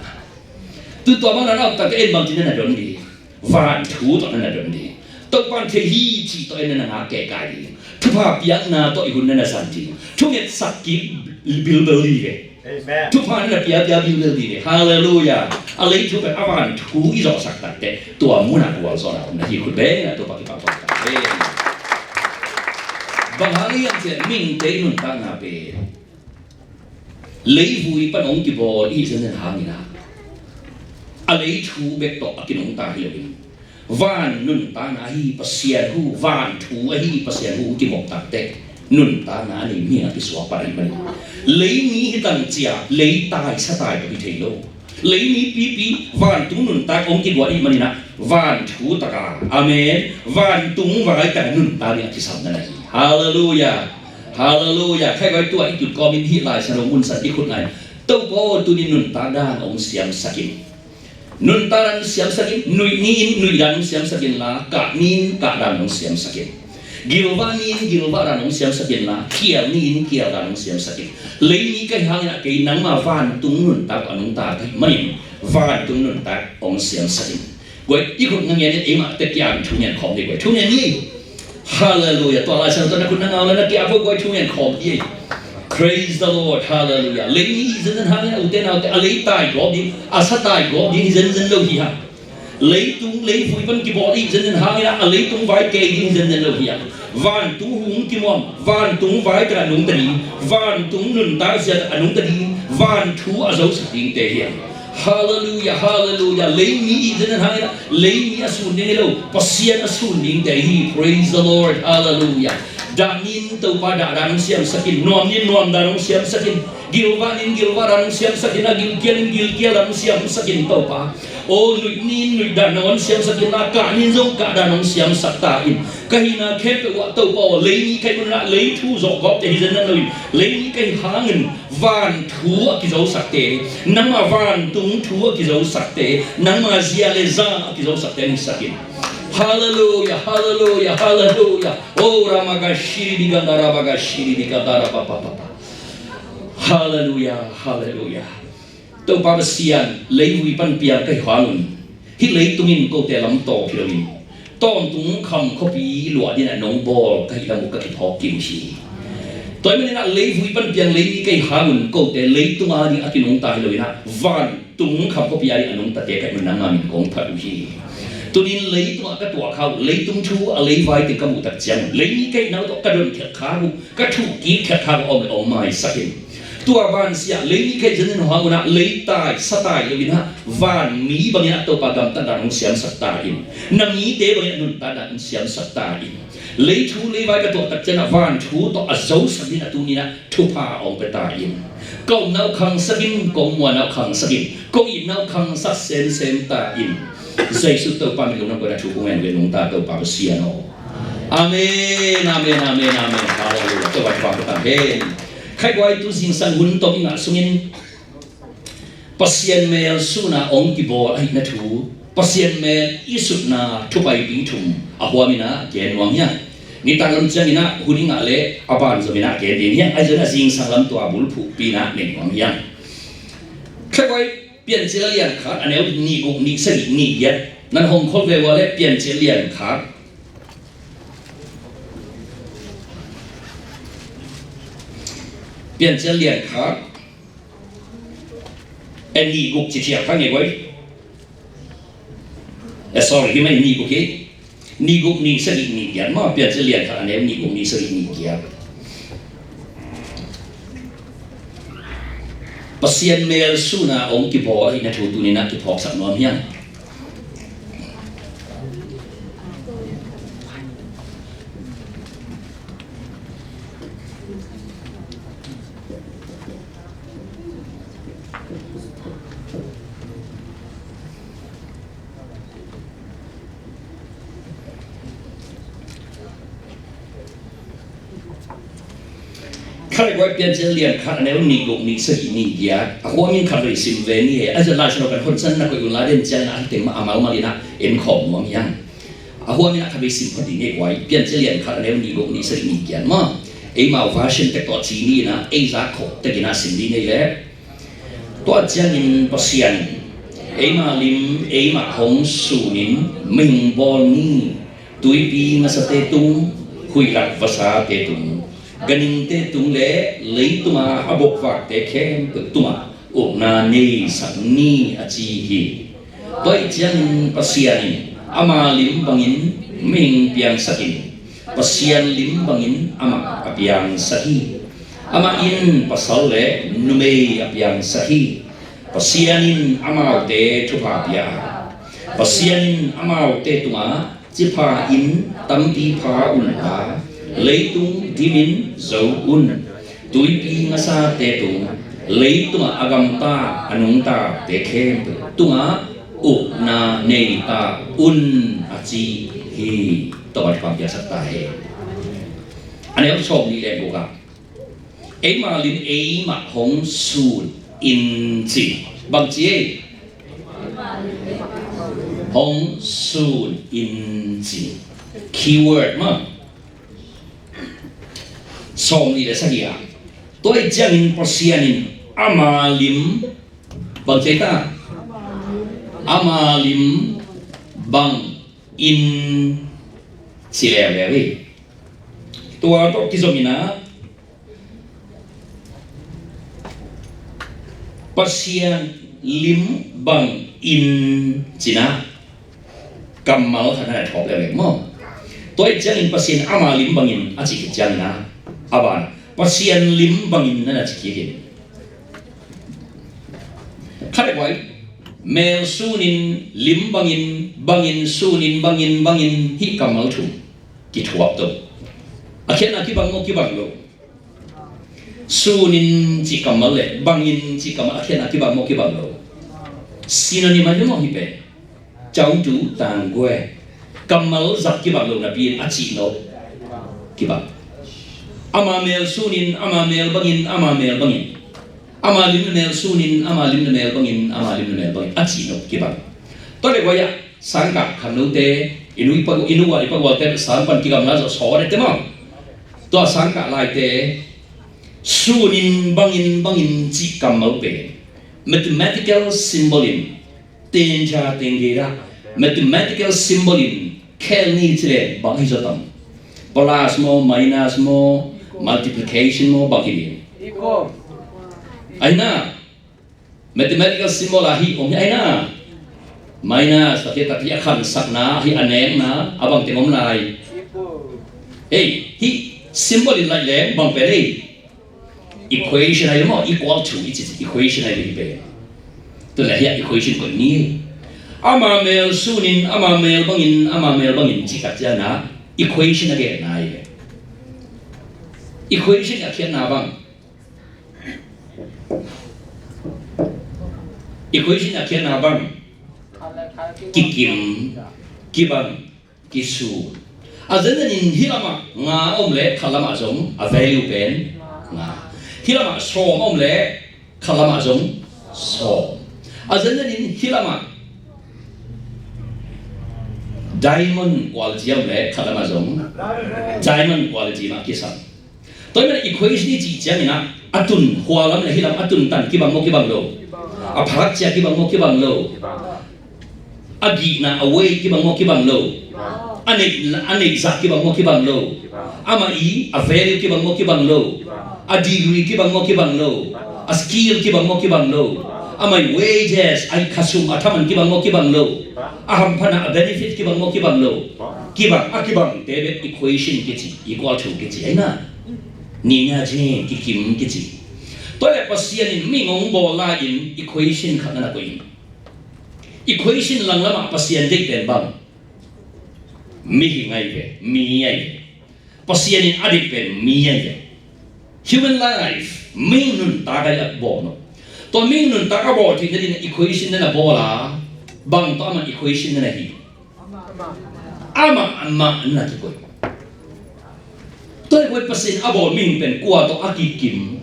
Tu tua bang na na om tak en bang ci na na don ding. Van thu tawh na na don ding. Topan thei hi cih tawh en na na ngak keikai ding. Thupha piakna tawh i hun na na zan ding. Thungetsak kik bilbel ding ve. Amen. Thupha na na piapia bilbel ding ve. Halleluiah. A lei thu pen a van thu i zawhsak takteh tua munah gualzawhna om na hi khut beng a Topa kipahpah ta. Amen. Bang hang hiam cih leh mihingte i nuntakna pen leivui pan hong kibawl i hih zenzen hangin ah, a lei thu bek tawh a kinungta hi loin, van nuntakna ahi Pasian hu, van thu ahi Pasian hu hong kimawk takteh nuntakna a nei mi a kisuak pah ahih manin, lei mi hi tang cia lei tai sa tai tawh hi thei lo. Lei mi pipi vantung nuntak hong kiguat ahih manin ah, van thu taka, amen, vantung vai taka nuntak ding a kisam na na hi. Halleluiah. Halleluiah. Khai vai tua i kut kawmin hih Lai Siangtho mun san i khut ngai. Topa aw, tuni nuntak dan hong siamsak in. Nuntak dan hong siamsak in, nuih ni-in nuih dan hong siamsak inla, kah ni-in kah dan hong siamsak in. Gilvah ni-in gilvah dan hong siamsak inla, kial ni-in kial dan hong siamsak in. Lei mi ka hih hangin ah kei nangma vantung nuntak a nungta ka hih manin, vantung nuntak hong siamsak in. Guai, i khut na ngen in, eimah te kiang thu ngen khawm ni guai. Thu ngen ni. Halleluiah. Tua Lai Siangtho na khut na ngau le na kiang khawm guai, thu ngen khawm ni. Praise the Lord. Halleluiah. Lei mi i zenzen hangin a ute naute a lei tai gawp ding, a sa tai gawp ding hi zenzen lo hi hang. Leitung leivui pan kibawl i zenzen hangin a leitung vai kei ding hi zenzen lo hi hang. Vantung hung kimuam, vantung vai taka nungta ding, vantung nuntak zia taka nungta ding, van thu a zosak dingte hi hang. Halleluiah, halleluiah. Lei mi i zenzen hangin ah lei mi a sun ding hi lo, Pasian a sun dingte hi. Praise the Lord. Halleluiah. Dah ni-in Topa dah dan hong siamsak in, nuam ni-in nuam dan hong siamsak in, gilvah ni-in gilvah dan hong siamsak in, a gilkial ni-in gilkial dan hong siamsak in Topa. Aw, nuih ni-in nuih dan hong siamsak inla, kah ni-in zong kah dan hong siamsak ta in. Ka hihna khempeuh uah Topa aw, lei mi ka hih manin ah lei thu zawh gawpte hi zenzen loin, lei mi ka hih hangin van thu a kizosakte, nangma vantung thu a kizosakte, nangma zia le za a kizosakte na hisak in. Halleluiah, halleluiah, halleluiah. Oh, ramaga shiri diganda rabaga shiri diganda rabababa. Halleluiah, halleluiah. Topa Pasian, leivui pan piang ka hih hangin, hih leitung in kote lam tawp hi loin, tawntung kham khuapi luah dingin ah nong bawl ka hih lam uh ka kiphawk kim hi. Tua ahih manin ah leivui pan piang lei mi ka hih hangin kote leitung a ding a kinungta hi loin ah, vantung kham khuapi a ding a nungtate ka hih manin nangma min kong phat uh hi. Tunin leitungah ka tuah kha uh, leitung thu a leivai teng ka muh tak ciangin, lei mi ka hihna uh tawh ka don khiat kha uh, ka thuh kik khiat kha uh a om le hong maisak in. Tua bansiah lei mi ka hih zenzen hang un ah, lei tai sa tai loin ah, van mi bangin ah Topa gamtat dan hong siamsak ta in. Na mite bangin ah nuntak dan hong siamsak ta in. Lei thu leivai ka tuah tak ciangin ah, van thu tawh a zosak dingin ah tuni-in ah thupha hong pia ta in. Ka omna uh khangsak in, ka muanna uh khangsak in, ka itna uh khangsak semsem ta in. Jesu Topa min lo na kua na thu kong en ve nungta Topa Pasian aw. Amen, amen, amen, amen. Halleluiah. Topa thupha pia ta hen. Khai guai, tu zingsang hun tawm i ngah sungin Pasian mel sutna hong kibawl ahihna thu, Pasian mel i sutna thu paipih thum a huamin ah gen nuam hi hang. Nitak lam ciangin ah hun i ngah leh a ban zongin ah gen ding hi hang. Ahi zongin a zingsang lam tua bulphuhpihna nei nuam hi hang. Khai guai, Piancil a lian khat, a neu nih guk, nih sagih, nih giat. Nan hong khol ve ua leh Piancil a lian khat. Piancil a lian khat. E, nih guk ci thiak kha ngei guai. E, sorry, hi mai, nih guk hi. Nih guk, nih sagih, nih giat maw, Piancil a lian khat, a neu nih guk, nih sagih, nih giat. Pasian mel sun a hong kibawl ahihna thu tuni-in ah kiphawksak nuam hiam? Kha le guai, Piancil a lian khat, a neu nih guk, nih sagih, nih giat. A huamin khatvei sim ve ni e. A zat Lai Siangtho kan honsan na koih un la den ciangin ah hih teng mah a malmal in ah en khawm nuam hiam? A huamin ah khatvei sim phot ding e guai. Piancil a lian khat, a neu nih guk, nih sagih, nih giat maw. Eimau version tek tawh ci ni in ah, ei zak khawh tekin ah sim ding ei leh. Tua ciangin Pasian in, eima lim eimah hong sunin, mihing bawl ni, tuipi ngasate tung, huih lak vasate tung, ganhingte tung le leitunga a bokvakte khempeuh tungah ukna neisak ni, a ci hi. Tua ahih ciangin Pasian in ama lim bangin mihing piangsakin, Pasian lim bangin amah a piangsak hi. Amah in pasal le numei a piangsak hi. Pasian in amaute thupha pia a, Pasian in amaute tungah cipha in tampi pha unla, leitung dimin zo un. Tuipi ngasate tung, leitungah a gamta a nungtate khempeuh tungah ukna nei ta un, a ci hi. Topa in thupha piaksak ta hen. A neu sawmnih le guk ah, eima lim eimah hong sun in ci. Bang ci ei? Hong sun in ci. Keyword maw. Sawmnih le sagih ah, tua ahih ciangin Pasian in ama lim, bang ci ei ta? Ama lim bangin ci leuleu hi. Tua tawh kizom in ah, Pasian lim bangin ci-in ah kammal khat na thawk leuleu maw. Tua ahih ciangin Pasian ama lim bangin a cih khit ciangin ah, a ban Pasian lim bangin na na ci kik in. Kha le guai, mel sunin, lim bangin, bangin sunin, bangin, bangin, hih kammal thum kithuap to. A khiatna kibang maw, kibang lo? Sunin cih kammal le bangin cih kammal a khiatna kibang maw, kibang lo? Synonym ahi lo maw hih pen? Cautu tanggue. Kammal zat kibang lo napi-in a cih nop kibang. Ama mel sunin, ama mel bangin, ama mel bangin. Ama lim le mel sunin, ama lim le mel bangin, ama lim le mel bangin a cih nop kibang. Tua le guai ah, sangkah khannote, i nu i pa, i nu a i pa gualte sang pan kigamla zawh sawm a dette maw. Tua sangkah laite, sunin, bangin, bangin cih kammal pen mathematical symbol in, tengcia tengge dah, mathematical symbol in khel ni ci leh bang hi zaw tam? Plus maw, minus maw, multiplication maw, bang hi ding? Ahi na, mathematical symbol ah hih om hi, ahi na. Minus, a takpi a khansakna, hih a nekna, a bang teng om lai. Ei, hih symbol in laih leng bang pen ei? Equation ahi lo maw, equal to i cih, equation ahi lo hi pen. Tua leh hih equation koih ni. Ama mel sunin, ama mel bangin, ama mel bangin cih tak ciangin ah equation a genna hi. Equation a khiatna bang. Equation a khiatna bang. Kikim, kibang, kisun. A zenzen in hih lamah nga om leh khat lamah zong a value pen nga. Hih lamah sawm om leh khat lamah zong sawm. A zenzen in hih lamah diamond quality om leh khat lamah zong diamond quality mah kisam. Tua ahih manin equation i cih ciangin ah, a tun khua lam le hih lam a tun tan kibang maw, kibang lo? A phakcia kibang maw, kibang lo? A gihna, a weight kibang maw, kibang lo? A neih, a neihzah kibang maw, kibang lo? Amah i, a value kibang maw, kibang lo? A degree kibang maw, kibang lo? A skill kibang maw, kibang lo? Amah i wages, a i khasum, a thaman kibang maw, kibang lo? A hamphatna, a benefit kibang maw, kibang lo? Kibang, a kibangte bek equation kici, equal to kici, ahi na. Nina jing kikim kici. Tua leh Pasian in mihing hong bawl lai-in equation khat na na koih in. Equation langlamah Pasian deih pen bang? Mihing ahi ve, mi ahi ve. Pasian in a deih pen mi ahi ve. Human life, mihing nuntak ahi a bawl no. Tua mihing nuntak a bawl theihna dingin equation na na bawl a, bang tawh amah equation na na hi? Amah, amah na kikoih. Tua hi koi Pasian a bawl mihing pen kua tawh a kikim,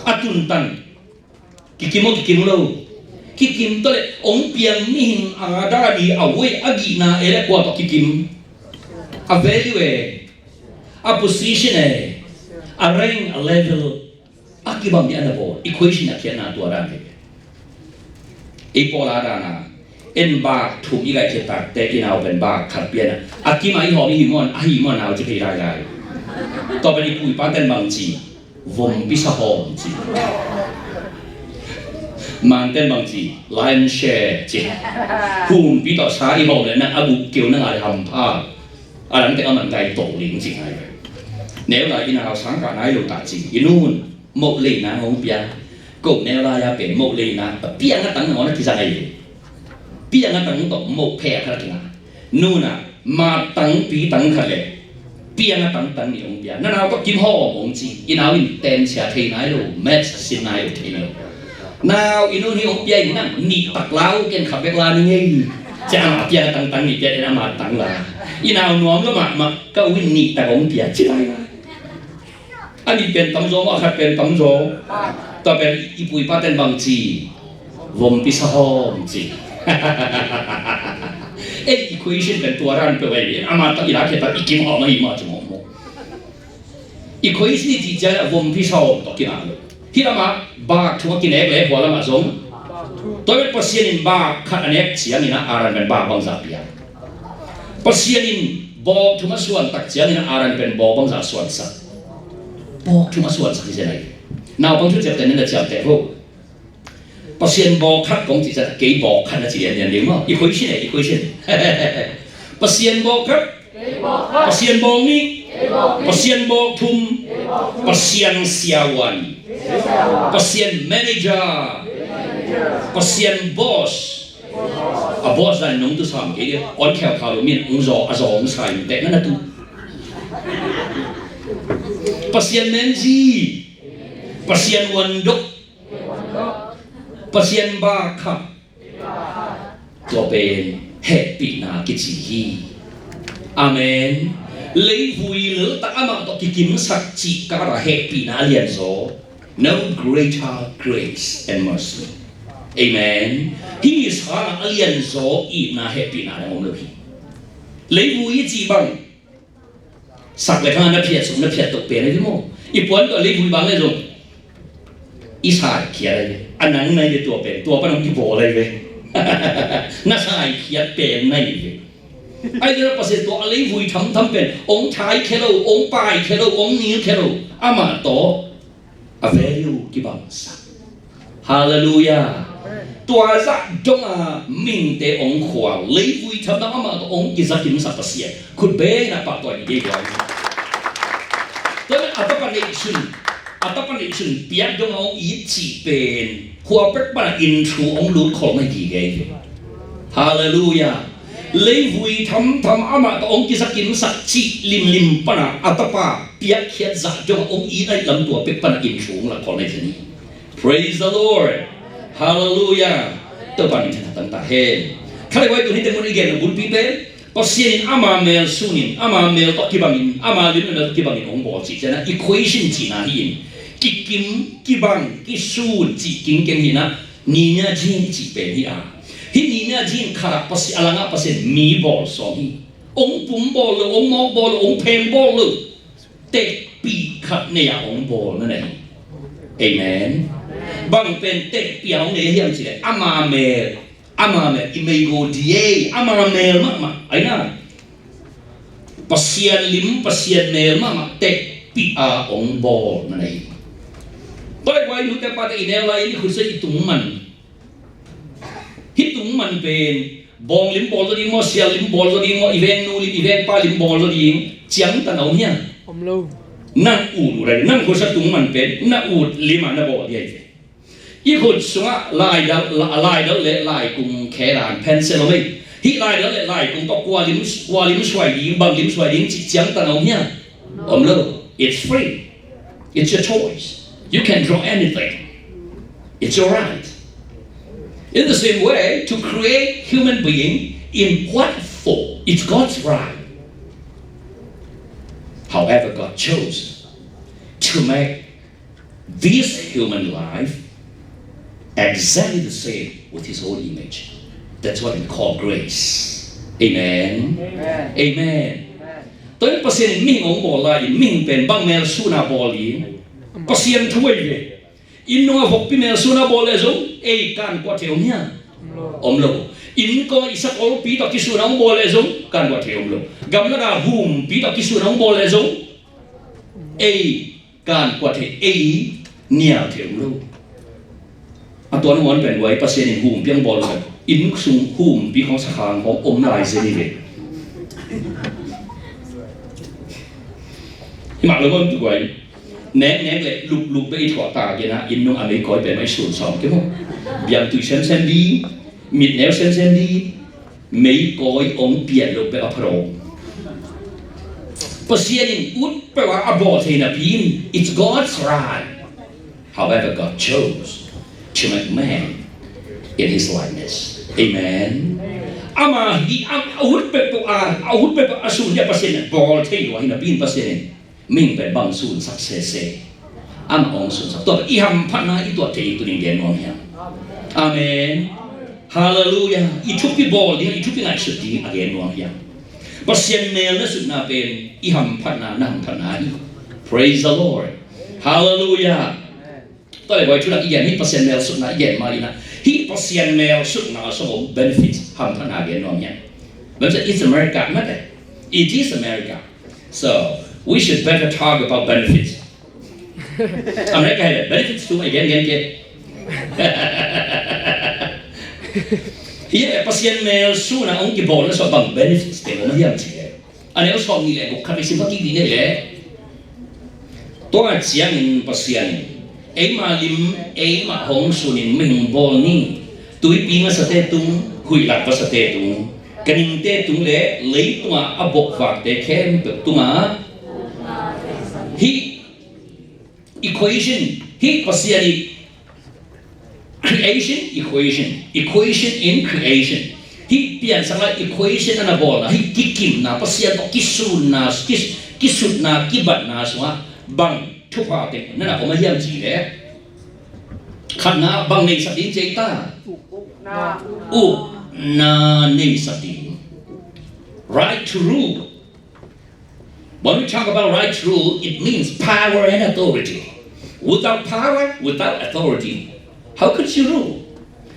a tuntan? Kikim aw, kikim lo? Kikim. Tua leh hong piang mihing a dan i, a weight, a gihna e le kua tawh kikim? A value e, a position e, a rank, a level. A kibang ding a na bawl, equation a khiatna tua dan hi. Ei pawl a dan a, en bak thum i gaihkhiat takte i nau pen bak khat pian a, a kim a i hawm i hi maw, a hi maw, nau ci thei lailai. Tua pen i pu i pate'n bang ci? Vompi sa hawm ci. Mante'n bang ci? Lion share ci. Humpi tawh sa i hawm leh nang a guk keu na ngai hampha. A dang teng a man gai to ling ci ngai. Neu lai i nau sang kah nai lo ta ci. I nu'n moh leina hong pia. Ko neu lai a pen moh leina, piang a tang nangawn a kizang ahi ve. Piang a tang tawh moh phe a khat a kingah. Nu'n a, mat tang, pi tang khat leh piang a tang tang nih hong pia. Na nau tawh kim hawm hong ci. I nau in tensia thei nai lo, maths a sin nai lo, thei lo. Nau, i nu'n hih hong pia in nang nih tak la uh, ken khat bek la ning ei. Ci a, a piang a tang tang nih pia in a mat tang la. I nau nuam lo mahmah, ka u in nih tak hong pia ci lai lai. A nih pen tamzaw maw, a khat pen tamzaw? Tua pen i pu i pate'n bang ci? Vompi sa hawm ci. Ei, equation pen tua dan peuh ahi. Amah tawh i lakkhiat tak i kim hawm ahi mah ci mawkmawk. Equation i cih ciang a vompi sa hawm tawh kingah lo. Hih lamah bak thum a kinek leh hua lamah zong, tua pen Pasian in bak khat a nek ciangin a Adam pen bak bangzah pia? Pasian in bawk thum a suan tak ciangin a Adam pen bawk bangzah suansak? Bawk thum a suansak hi zen ahi. Naupang thu ciaptehna na ciamteh vo. Pasian bawk khat kong cih ciang, kei bawk khat na ci lianlian ding maw. Equation e, equation. Pasian bawk khat, Pasian bawk nih, Pasian bawk thum, Pasian siavuan, Pasian manager, Pasian boss. A boss dan nong tu sam kei dia. On khel khau lo min ong zaw, a zaw ong sai teh na na tu. Pasian menzi, Pasian wandok, Pasian bakha. Tua pen hehpihna kici hi. Amen. Leivui leltak amah tawh kikimsak cih kara hehpihna a lianzaw. No greater grace and mercy. Amen. Hih sangah a lianzaw itna hehpihna na om lo hi. Leivui i cih bang sak le khang na phiat sung na phiat toh pen ahi maw? I puan tawh leivui bang le zong i saikhiat ahi ve. A nang na hi ve tua pen, tua pan hong kibawl ahi ve. Na saikhiat pen na hi ve. Ahi zongin Pasian tua a leivui thamtham pen hong thaikhia lo, hong paikhia lo, hong nilkhia lo. Amah tawh a value kibangsak. Halleluiah. Tua zah dong a mihingte hong khual, leivui thamtham amah tawh hong kizakimsak Pasian khut bengin a pahtawi ni kei guai. Tua a tapa neihsun, a tapa neihsun piak dong a hong it cih pen khua pek pana inn thu hong lut khol mai gige hi. Halleluiah. Leivui thamtham amah tawh hong kizakimsak cih limlim pana a tapa piakkhiat zah dong a hong it aih lam tua pek pana inn thu hong lak khol mai hi. Praise the Lord. Halleluiah. Topa min thangah tangtak hen. Khalei huai tuni te mun i gen lo bulpi pen Pasian in ama mel sunin, ama mel tawh kibangin, ama lim le mel tawh kibangin hong bawl cih ciangin equation cihna hi in, kikim, kibang, kisun cih kingkeng hi na, nina jin i cih pen hi a. Hih nina jin khatah Pasian, a langah Pasian mi bawl sawm hi. Hong pum bawl lo, hong mawk bawl lo, hong pheng bawl lo. Tekpih khat nei-ah hong bawl na nei. Amen. Bang pen tehpih a hong nei hiam cih leh ama mel, ama mel i mei go di ei, ama mel mahmah ahi na. Pasian lim, Pasian mel mahmah tehpih a hong bawl na nei. Tua leh guai, nute pate, i neu lai-in i khutsa i tung man. Hih tung man pen bawng lim bawl zaw ding maw, sial lim bawl zaw ding maw, i vengnu lim, i vengpa lim bawl zaw ding ciangtan a om hiam? Om lo. Nang ut uh lai, nang khutsa tung man pen na ut lim a na bawl hi ai ve. I khut sungah laidal, la-, laidal le laikung khe dan pencil om ei. Hih laidal le laikung tawh kua lim, kua lim suai ding, bang lim suai ding cih ciangtan a om hiam? Om lo. It's free. It's your choice. You can draw anything. It's your right. In the same way, to create human being in what form, it's God's right. However, God chose to make this human life exactly the same with his own image. That's what we call grace. Amen. Amen. Amen. Tua in Pasian in mihing hong bawl lai-in mihing pen bang mel sun a bawl ding? Pasian thu ahi ve. Inn nungah vokpi mel sun a bawl leh zong ei kan kuat thei om hiam? Om lo. Inn kawng i sakolpi tawh kisun a hong bawl leh zong kan kuat thei om lo. Gamlak a humpi tawh kisun a hong bawl leh zong ei kan kuat thei, ei nial thei om lo. A tua nangawn pen guai, Pasian in humpi hong bawl lo. Inn sung humpi khawng, sakhang khawng om lai zen hi ve. Hi mah lo maw, tu guai. Neknek le lukluk bek i thuah ta gen a, inn nung a meikawi pen mah i sun sawm kei maw. Biang tui semsem ding, mit neu semsem ding, meikawi hong pian loh bek a pha lo. Pasian in ut peuh a a bawl thei napi in, it's God's right. However, God chose to make man in his likeness. Amen. Ama hi, a, a ut peuh peuh a, a ut peuh peuh a sun hi a, Pasian in bawl thei lo hi napi in Pasian in mihing pen bang sunsak sese. Amah hong sunsak. Tua i hamphatna i tuat theih ding tuni-in gen nuam hiam? Amen. Halleluiah. I thupi bawl ding, i thupi ngaihsut ding a gen nuam hiam? Pasian mel na sutna pen i hamphatna, na hamphatna hi. Praise the Lord. Halleluiah. Tua leh guai, thunak i gen, hih Pasian mel sutna i gen ma-in ah, hih Pasian mel sutna sung a om benefits hamphatna gen nuam hiam? Bang ci, it's America, mate. It is America. So we should better talk about benefits. America hi leh benefits tu i gen gen kei. Hih leh Pasian mel suna hong kibawlna sung bang benefits teng om hiam cih leh, a neu sawmnih leh guk khat i sim kik ding hi leh, tua ciangin Pasian in eima lim, eima hong sunin mihing bawl ni. Tuipi ngasate tung, huih lak vasate tung, ka ningte tung leh leitungah a bokvakte khempeuh tungah. Hih equation, hih Pasian ii creation, equation, equation in creation. Hih piansakna equation a na bawlna, hih kikimna, Pasian tawh kisunna, kis-, kisutna, kibatna sungah bang thupha teng na na om a hiam cih leh, khatna, bang neisak ding ci ei ta? Ukna neisak ding. Right to rule. When we talk about right to rule, it means power and authority. Without power, without authority, how could you rule?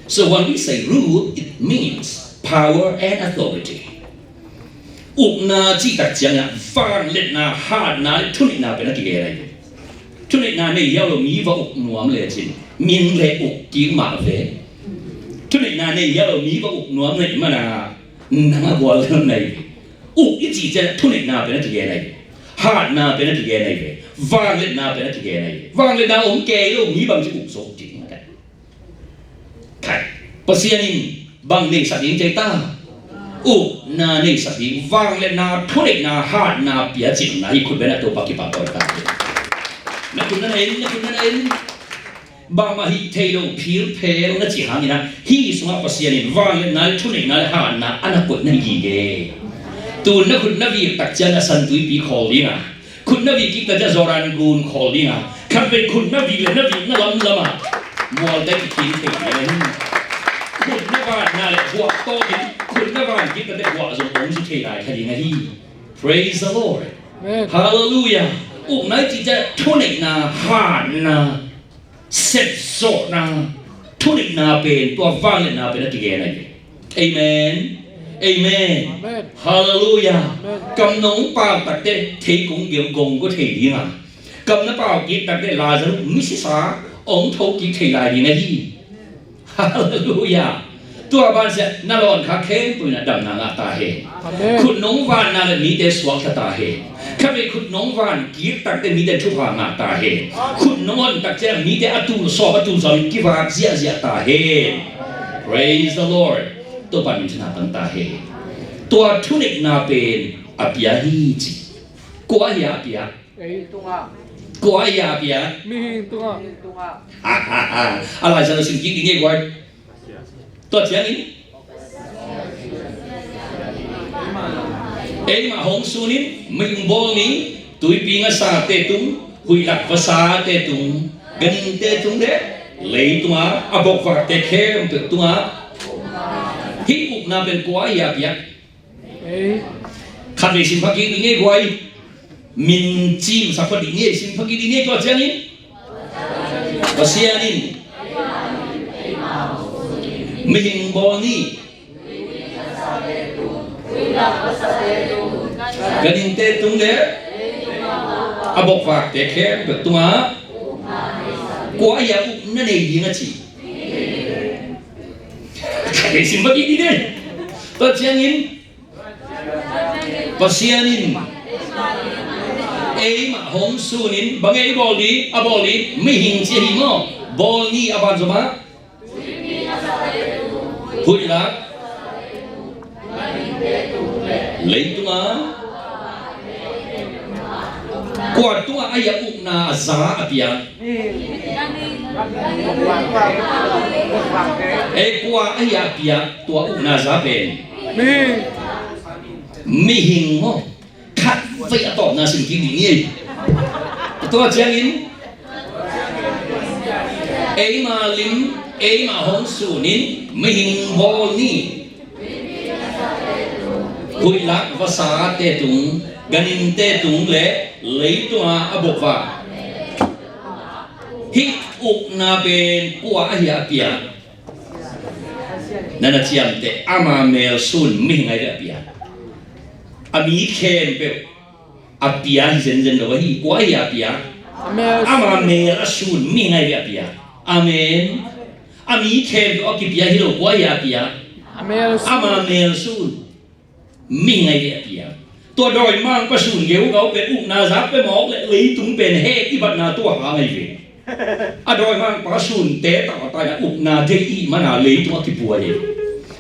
So when we say rule, it means power and authority. Ukna cih tak ciangin ah vangliatna, hatna le thuneihna pen a kigen ahi ve. Thuneihna nei hiau lo mi va uk nuam lecin min le uk kik mah ve. Thuneihna nei hiau lo mi va uk nuam na hih manin ah nang a gual lel na hi ve. Uk i cih ciang thuneihna pen a kigen ahi ve. Hatna pen a kigen ahi ve. Vangliatna pen a kigen ahi ve. Vangliatna om kei lo mi bangci uk zo ding a, Pasian in bang neisak ding ci ei ta? Ukna neisak ding, vangliatna, thuneihna, hatna piacinna hi. Khut beng a, Topa kipak tawi ta. Na khut na na en, na khut na na en. Bangmah hih thei lo philphel na cih hangin ah, hih sungah Pasian in vangliatna le thuneihna le hatna a na koih na hi gige. Tu-in na khut na vik tak ciang a San Tuipi khawl ding a, khut na vik kik tak ciang Jordan gun khawl ding a, khatvei khut na vik le na vikna lamlam ah mualte kikhing thei ding a hi. Khut na vanna le buah tawkin, khut na van kik tak ciang buah zong hong zu thei lai kha ding a hi. Praise the Lord. Amen. Hallelujah. Ukna i cih ciang thuneihna, hatna sepzawhna, thuneihna pen tua vangliatna pen a kigen ahi ve. Amen. Amen. Amen. Halleluiah. Amen. Kam nong pau takte thei kong geu gong go thei ding a, kam na pau kik takte Lazarus misisa ong tho kik thei lai ding ahi. Halleluiah. Tua bansia na lawn kha khempeuh in a damna ngah ta hen. Amen. Khut nong vanna le mite suakta ta hen. Khatvei khut nong van kik takte mite thupha ngah ta hen. Khut nong on takte mite a tul sawm a tul sawm kivak ziahziah ta hen. Praise the Lord. Topa min thana tang ta hen. Tua thuneihna pen a pia hi ci. Kua hi a pia? Ei tungah. Kua ahi a pia? Mihing tungah. A Laisiangtho sim kik ding ei guai. Tua ciangin eimah hong sunin mihing bawl ni, tuipi ngasate tung, huihlak vasate tung, ganhingte tung le leitunga a bokvakte khempeuh tungah. Hih ukna pen kua ahi a pia? Ei. Khatvei sim kha kik ding ei guai. Min cimsak kha ding ei, sim kha kik ding ei, tua ciangin Pasian in mihing bawl ni, ganhingte tung le a bokvakte khempeuh tungah kua ahi a ukna nei ding a ci. Khatvei sim kha kik ding ei. Tua ciangin Pasian in eimah hong sunin bang ei bawl ding, a bawl ding, mihing ci ahi maw? Bawl ni a ban zomah. Huihlak. Leitunga. Kua tungah ahi a ukna za a pia? Ei, kua ahi a pia tua ukna za pen? Mihing maw? Khatvei a tawpna sim kik ding ei. Tua ciangin eima lim, eima hong sunin mihing bawl ni. Huihlak vasate tung, ganhingte tung le leitunga a bokvak. Hih ukna pen kua ahi a pia? Na na ciamteh, ama mel sun mihing ahi ve a pia. A mi khempeuh a pia hi zenzen lo ahi. Kua ahi a pia? Ama mel sun mihing ahi ve a pia. Amen. A mi khempeuh a kipia hi lo, kua ahi a pia? Ama mel sun mihing ahi ve a pia. Tua dawimangpa sun geugau pen ukna za pia mawk le leitung pen hek i batna tua hang ahi ve. A dawimangpa sunte tawh a taina ukna deih i mana leitung a kipuai ahi ve.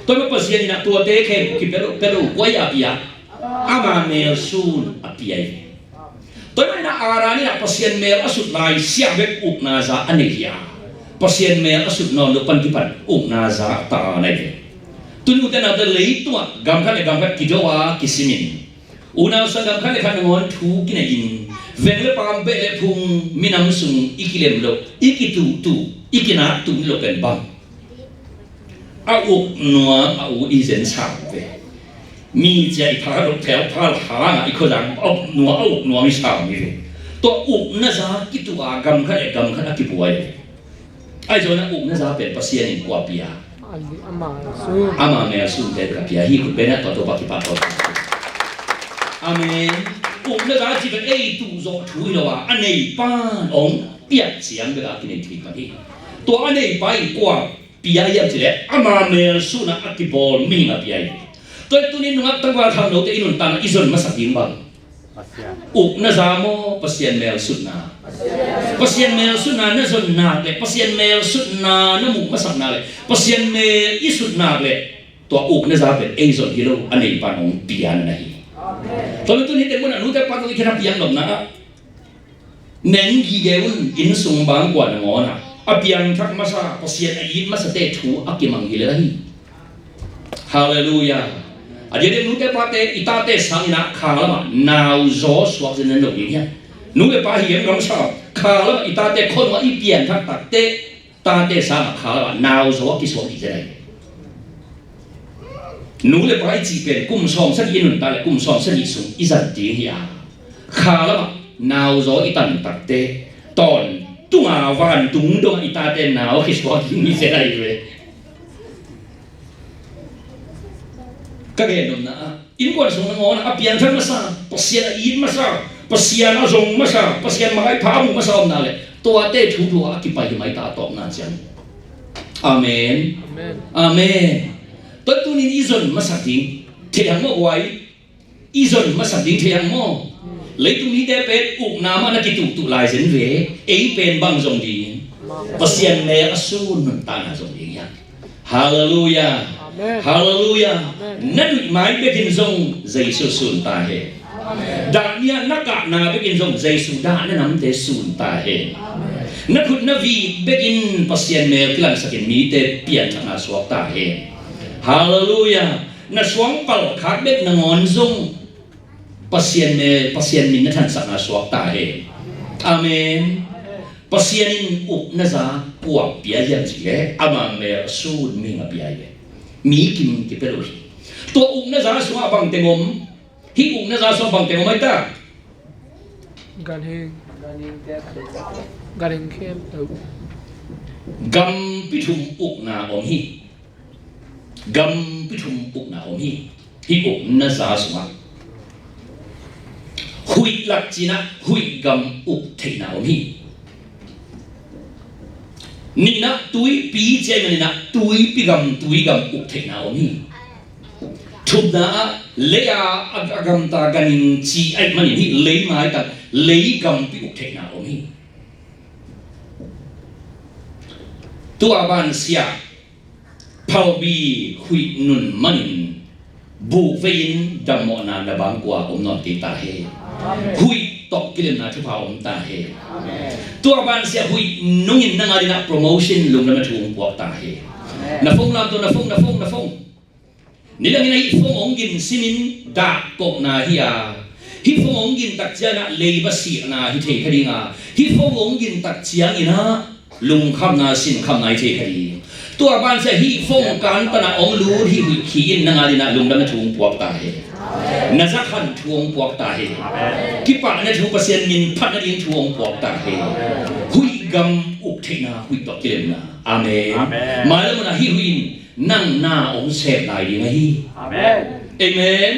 Tua mah Pasian in a tuate khempeuh kipia lo, pia lo, kua ahi a pia? Ama mel sun a pia ahi ve. Tua ahih manin Adam in ah Pasian mel a sut lai siah bek ukna za a nei hi a, Pasian mel a sut nawn loh pan kipan ukna za a ta nai ve. Tuni ute naute leitungah gam khat le gam khat kido a kisimin, unau sang gam khat le khat nangawn thu kinei in, veng le paam, beh le phung, minam sung i kilem loh, i kituhtuh, i kinaktuh loh pen bang? A uk nuam a ut i zen sam ve. Mi cia i pha lo phel phal hangah i khuazang a uk nuam, a uk nuam i sam hi ve. Tua ukna za kituh a gam khat le gam khat a kibuai ve. Ahi zongin a ukna za pen Pasian in kua pia? Ama mel sunte bek a pia hi. Khut beng a tua Topa kipahtawk. Amen. Ukna za ci pen ei tuhzawh thu hi lo a, a neipa in hong piak ciang bek a kinei thei pan hi. Tua a neipa in kua pia hiam cih leh ama mel sunah a kibawl mihing a pia hi. Tua hi tuni nungak tangval khangnote i nuntakna i zon masak ding bang? Ukna za maw, Pasian mel sutna? Pasian mel sutna na zon nak leh, Pasian mel sutna na muh masak nak leh, Pasian mel i sut nak leh, tua ukna za pen ei zon hi lo, a neipa in hong pia na hi. Tua hi tuni teng munah nute pate i khen a piang lomna ah neng gige un, inn sung bang kua nangawn ah a piangthak masa, Pasian a it masate thu a kimang hi lel ahi. Halleluiah. A diakdiak nute pate, i tate sangin ah kha lamah nauzaw suak zenzen lo ding hiam? Nu le pa hi em dong sa, kha lamah i tate khuanungah i piangthak takte, tate sangah kha lamah nauzaw a kisuak ding zen ahi. Nu le pa i cih pen kum sawmsagih i nuntak leh kum sawmsagih sung i zat ding hi a, kha lamah nauzaw i tan takte tawn tunga vantung dongah i tate nau a kisuak ding mi zen ahi ve. Ka gen nopna ah innkuan sung nangawn a piangthak masa, Pasian a it masa, Pasian a zong masa, Pasian makaih pha a mu masa omna le tuate thu thu a kipai hi mai ta a tawpna ciang. Amen. Amen. Amen. Tua tunin i zon masak ding thei hang maw guai? I zon masak ding thei hang maw? Leitung mite pen ukna mah na kituhtuh lai zen ve. Ei pen bang zong ding? Pasian mel a sun nuntakna zong ding hiam? Halleluiah. Amen. Halleluiah. Amen. Na nuih mai bekin zong Jesu sun ta hen. Amen. Dah ni-a na kahna bekin zong Jesu dah na namte sun ta hen. Amen. Na khut na vik bekin Pasian mel kilangsakin mite pianthakna suak ta hen. Halleluiah. Na suang palkhak bek nangawn zong Pasian mel, Pasian min na thansakna suak ta hen. Amen. Pasian in ukna za kua pia hiam cih leh ama mel a sun mihing a pia hi ve. Mi kim kipia lo hi. Tua ukna za sungah bang teng om? Hih ukna za sungah bang teng om ai ta? Ganhing. Ganhing khempeuh. Gampi thum ukna om hi. Gampi thum ukna om hi. Hih ukna za sungah huih lak cinah huih gam uk theihna om hi. Nihnah tuipi ci ahih maninah tuipi gam, tui gam uk theihna om hi. Thumna ah lei a, a, a gamta ganhing ci ahih manin hih lei maitak lei gampi uk theihna om hi. Tua bansiah phalbi huih nun manin buh vei-in dammawhna na bangkua om nawn kei ta hen. Huih tawh kilemna thupha om ta hen. Tua bansiah huih nungin nang adinah promotion lungdamna thu hong puak ta hen. Na phone lam tawh, na phone, na phone, na phone. Nidangin a hih phone hong gin simin dah kohna hi a, hih phone hong gin tak cianginah leiba sihna hi thei kha dinga, hih phone hong gin tak cianginah lungkhamna sinkhamna hi thei kha ding. Tua bansiah hih phone kan panah hong lut hih huih khi in nang adinah lungdamna thu hong puak ta hen. Na zakhan thu hong puak ta hen. Kipahna thu, Pasian min phatna ding thu hong puak ta hen. Huih gam uk theihna, huih tawh kilemna. Amen. Mailam munah hih huih in nang na hong sem lai ding ahi. Amen. Amen.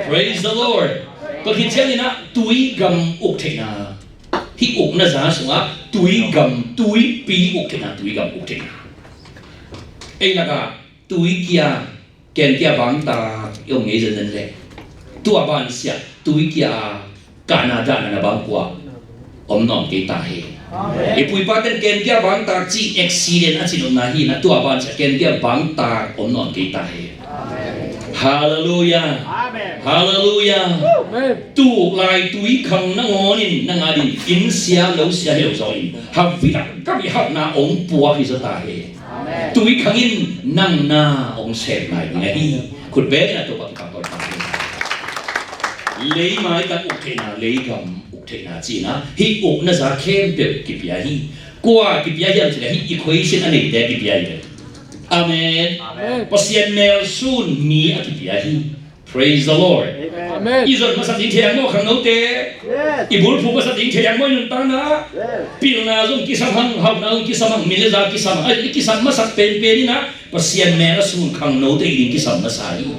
Praise the Lord. Tua khit cianginah tui gam uk theihna. Hih ukna za sungah tui gam, tuipi uk theihna, tui gam uk theihna. Ei lakah tui kia, ken kia bangtak i om ngei zenzen leh tua bansiah tui kia a kahna dahna na bangkua om nawn kei ta hen. I pu i paten ken kia bangtak ci accident a ci nopna hi na, tua bansiah ken kia bangtak om nawn kei ta hen. Halleluiah. Halleluiah. Tuk lai tui khang nangawnin nang adin inn sia lo sia hi lo zawin havilak gam i hauhna hong puak hi zaw ta hen. Tui khang in nang na hong sem lai ding ahi. Khut bengin a Topa kipak tawi ta hen. Lei maitak uk theihna, lei gam uk theihna cihna hih ukna za khempeuh kipia hi. Kua kipia hiam cih leh hih equation a neite kipia hi ve. Amen. Pasian mel sun mi a kipia hi. Praise the Lord. Amen. I zon masak ding thei hang maw khangnote? I bulphuh masak ding thei hang maw i nuntakna? Pilna zong kisam hang, hauhna zong kisam hang, min le za kisam hang. Ai, i kisam masak penpen inah Pasian mel a sun khangnote i ding kisam masa hi.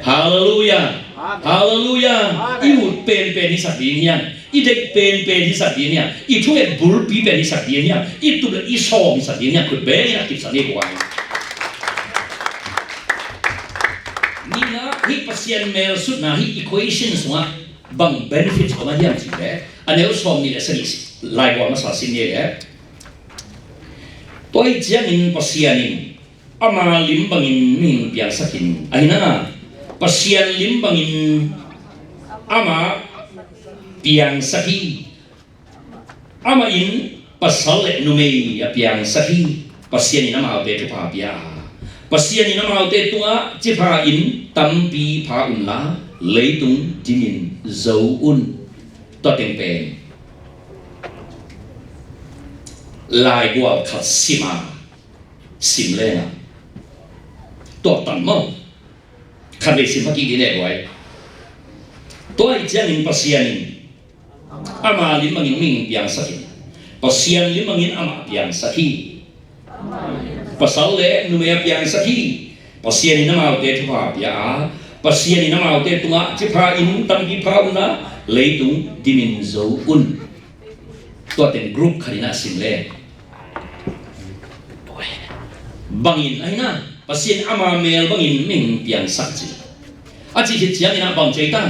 Halleluiah. Halleluiah. I ut penpen hisak ding hiam? I deih penpen hisak ding hiam? I thunget bulpi pen hisak ding hiam? I tup le i sawm hisak ding hiam? Khut bengin a kipsak ding hi. Nihna, hih Pasian mel sutna hih equation sungah bang benefit om a hiam cih leh a neu sawm nih le sagih Laibual masa sim ni e. Tua hi ciangin Pasian in ama lim bangin mihing piangsak in, ahi hangin Pasian lim bangin ama piangsak hi. Amah in pasal le numei a piangsak hi. Pasian in amaute thupha pia a, Pasian in amaute tungah cipha in tampi pha unla leitung dimin zo un. Tua teng pen Laibual khat sim a, sim leng a, tua tan maw? Khatvei sim kha kik dih leh guai. Tua ahih ciangin Pasian in ama lim bangin mihing piangsak in, Pasian lim bangin amah a piangsak hi. Pasal le numei a piangsak hi. Pasian in amaute thupha pia a, Pasian in amaute tungah cipha in tampi pha unla, leitung dimin zo un. Tua teng group khat in a sim le bangin ahi na, Pasian ama mel bangin mihing piangsak ci. A cih khit ciangin a bang ci ta?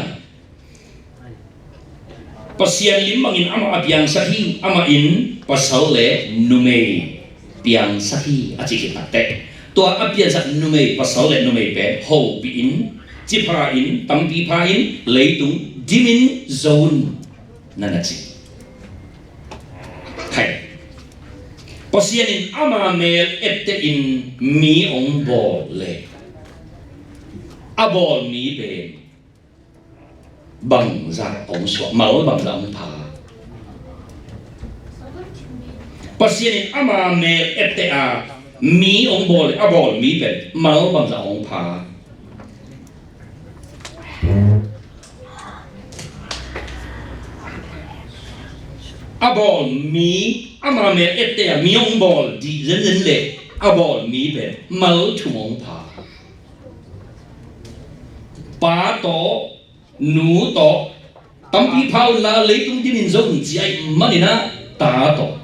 Pasian lim bangin amah a piangsak hi. Amah in pasal le numei piangsak hi, a cih khit takteh, tua a piansak numei, pasal le numei pen hopih in, cipha in, tampi pha in, leitung dimin zo un, na na ci. Hai. Pasian in ama mel etteh in mi hong bawl le a bawl mi pen bangzah hong suak, mal bangzah hong pha? Pasian in ama mel etteh a mi hong bawl le a bawl mi pen mal bangzah hong pha? A bawl mi, ama mel etteh a mi hong bawl dih zenzen le a bawl mi pen mal thum hong pha. Pa tawh, nu tawh, tampi pha unla, leitung dimin zo un ci ahih manin a, ta tawh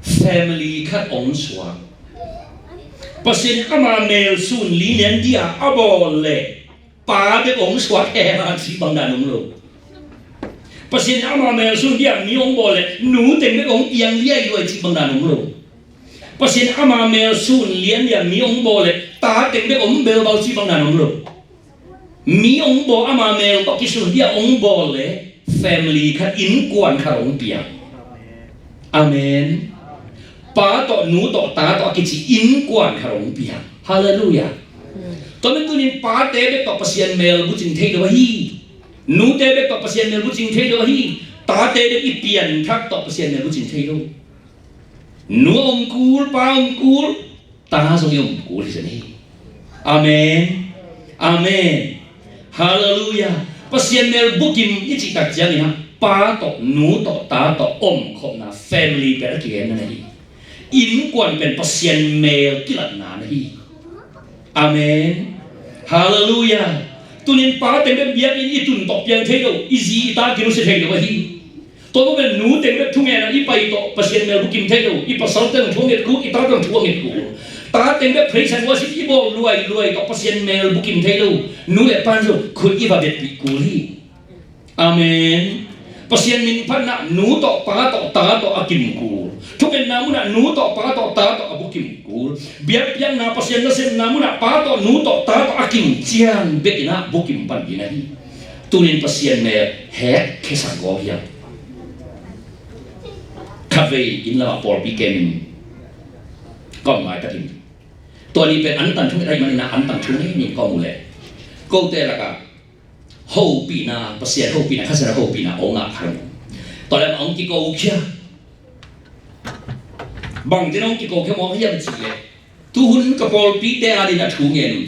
family khat hong suak. Pasian in ama mel sun li lian dih a a bawl le pa bek hong suak hen a cih bang dan om lo. Pasian in ama mel sun dih a mi hong bawl le nu teng bek hong piang liailuai cih bang dan om lo. Pasian in ama mel sun lian dih a mi hong bawl le ta teng bek hong bel bal cih bang dan om lo. Mi hong bawl, ama mel tawh kisun dih a hong bawl le family khat, innkuan khat hong piang. Amen. Pa tawh, nu tawh, ta tawh a kici innkuan khat hong piang. Halleluiah. Tua manin tunin pate bek tawh Pasian mel bucing thei lo ahi. Nute bek tawh Pasian mel bucing thei lo ahi. Tate bek i pianthak tawh Pasian mel bucing thei lo. Nu a om kul, pa a om kul, ta zong i om kul hi zen hi. Amen. Amen. Halleluiah. Pasian mel bukim i cih tak ciangin a, pa tawh, nu tawh, ta tawh omkhopna family pen a kigenna na hi. Innkuan pen Pasian mel kilatna na hi. Amen. Halleluiah. Tunin pa teng bek biakinn i tun tawh piang thei lo, i zi i ta kinusia thei lo ahi. Tua bek nu teng bek thungen a i pai tawh Pasian mel bukim thei lo, i pasal teng thu a nget kul, i ta teng thu a nget kul. Ta teng bek praise and worship i bawl luailuai tawh Pasian mel bukim thei lo, nu le pa in zong khut i va betpih kul hi. Amen. Pasian min phatna nu tawh, pa tawh, ta tawh a kim kul. Thungetna munah nu tawh, pa tawh, ta tawh a bukim kul. Biakpiakna, Pasian nasepna munah pa tawh, nu tawh, ta tawh a kim ciang bekin a bukim pan ding ahi. Tunin Pasian mel hek khiasak gawp hiam? Khatvei inn lamah pawlpi kemin ka om laitakin, tua ni pen antan thunget ahih manin a antan thunget ni ka om uh leh, kote lakah hopihna, Pasian hopihna, Kha Siangtho hopihna hong ngah kha lo. Tua leh amah hong kiko khia. Bangci hong kiko khia mawk hiam cih leh, tuhun ka pawlpite adingin a thu ngen uh.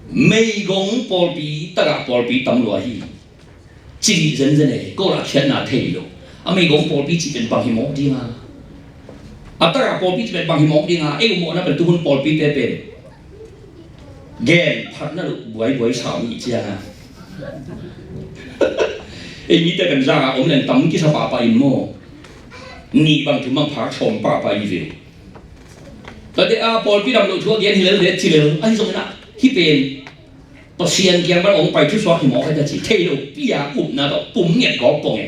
Meigong pawlpi, tagah pawlpi tam lua hi. Ci zenzen e, ko lah khiatna thei lo. A meigong pawlpi cih pen bang hi mawk ding a? A tagah pawlpi cih pen bang hi mawk ding a? Ei uh mawhna pen tuhun pawlpite pen gen phatna lo buaibuai sa mi ciang a. Ei mite pen zang a om leng tam kisa pahpah in maw. Nih bang thum bang phak sawm pahpah i ve. Tate a pawlpi dam lo thu a gen hi lel le ci lel. Ahi zongin a hih pen Pasian kiang pan hong pai thusuak hi mawk ahi ta ci. Thei lo pi a upna tawh pum nget gawp pong e.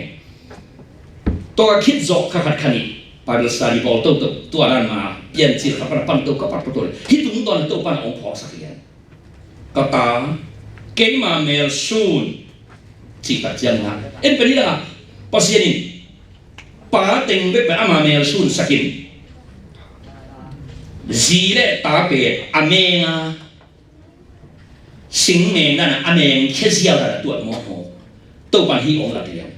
Tua ka khit zawh kha khat kha nih Bible study bawl toto. Tua dan ma Piancil khat pan a pan to ka pat pato le, hih tungtawn a Topan hong phawksak hi. Ka ta, keima mel sun cih tak ciang na en pen hi la. Pasian in pa teng bek pen ama mel sunsak in, zi le ta pen a meng a, sing meng dan a meng khia ziau dan a tuat mawkmawk. Topan hih hong lak liang.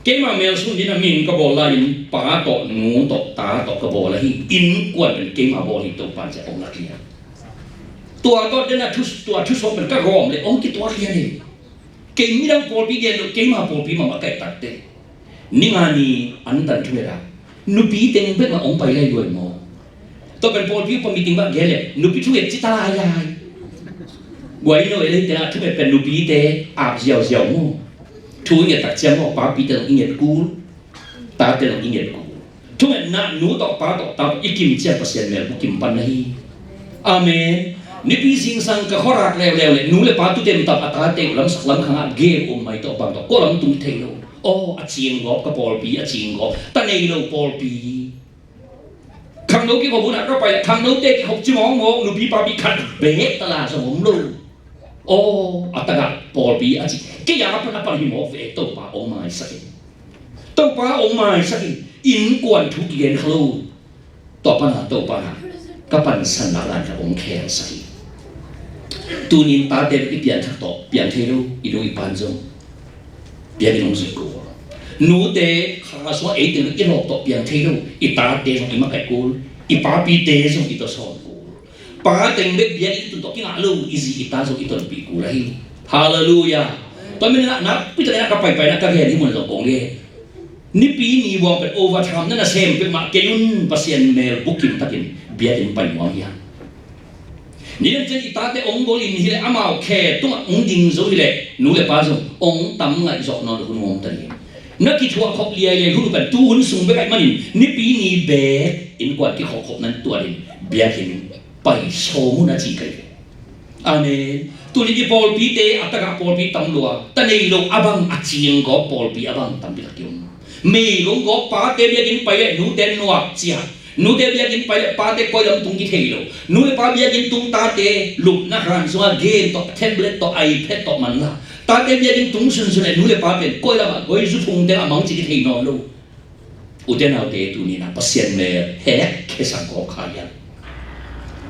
Keima mel sun ding a min ka bawl lai-in pa tawh, nu tawh, ta tawh ka bawl ahi. Innkuan pen keima bawl hi, Topan ci a hong lak liang. Tua tawh den a thu, tua thusuak pen ka gawm le hong kituak liang hi. Kei midang pawlpi gen lo, keima pawlpi mahmah ka hih takteh. Ni nga ni an tan thungetah nupi teng bek mah hong pai lai luai maw? Tua pen pawlpi upa meeting bah gel leh nupi thunget ci ta lai lai. Guai no e lei tengah thunget pen nupite ap ziauziau maw? Thu i nget tak ciang maw, papite zong i nget kul, tate zong i nget kul. Thungetna nu tawh pa tawh ta tawh i kim ciang Pasian mel bukim pan na hi. Amen. Nipi zingsang ka khuarak leuleu le nu le pa tutem tam a tate uh lamsak lamkhangah game um mai tawh bang tawh kua lam tung thei lo. Aw, a cing gawp ka pawlpi, a cing gawp ta nei lo pawlpi. Khangno kikhop hunah ka pai leh khangnote kikhop ci mawkmawk, nupi papi khat beek tala zong om lo. Aw, a tagah pawlpi a ci. Kei a pan a pan hi mawk ve, Topa hong maisak in. Topa hong maisak in. Innkuan thu kigen kha lo. Tua pana Topa na ka pansan nak lan ka hong khelsak hi. Tunin tate i pianthak tawh piang thei lo, i nu i pan zong biakinn hong zui kul. Nute kha sua ei teng i lawp tawh piang thei lo, i tate zong i makaih kul, i papite zong i tawsawn kul. Pa teng bek biakinn tun tawh kingah lo, i zi i ta zong i tonpih kul ahi. Halleluiah. Tua min nak nak pitakin ka paipai nak ka gen hi mun zong kong le. Nipi ni buang pen overtime na na sem pek mah kei un, Pasian mel bukim takin biakinn pai nuam hiam? Ni dang ciang i tate ong gol in hileh amau khe tungah ong ding zo hileh nu le pa zong ong tam ngaih zawh nawn hun nuam ta ding. Na kithuah khop liailiai hun uh pen tu hun sung bek aih manin nipi ni bek innkuan kikhawhkhop nan tuat in biakinn pai sawm un a ci kai ve. Amen. Tuni i pawlpite a takah pawlpi tam lua, ta nei lo a bang a cing gawp pawlpi a bang tampi tak i om. Mei lo gawp pate biakinn pai leh nute nuak ciah, nute biakinn pai leh pate koi lam tung kithei lo. Nu le pa biakinn tung tate lupna hran sungah game tawh, tablet tawh, iPad tawh manla. Tate biakinn tung sunsun leh nu le pa pen koi lamah goi zu phung tengah mangci kithei nawn lo. Ute naute, tuni-in ah Pasian mel hek khiasak gawp kha hiam?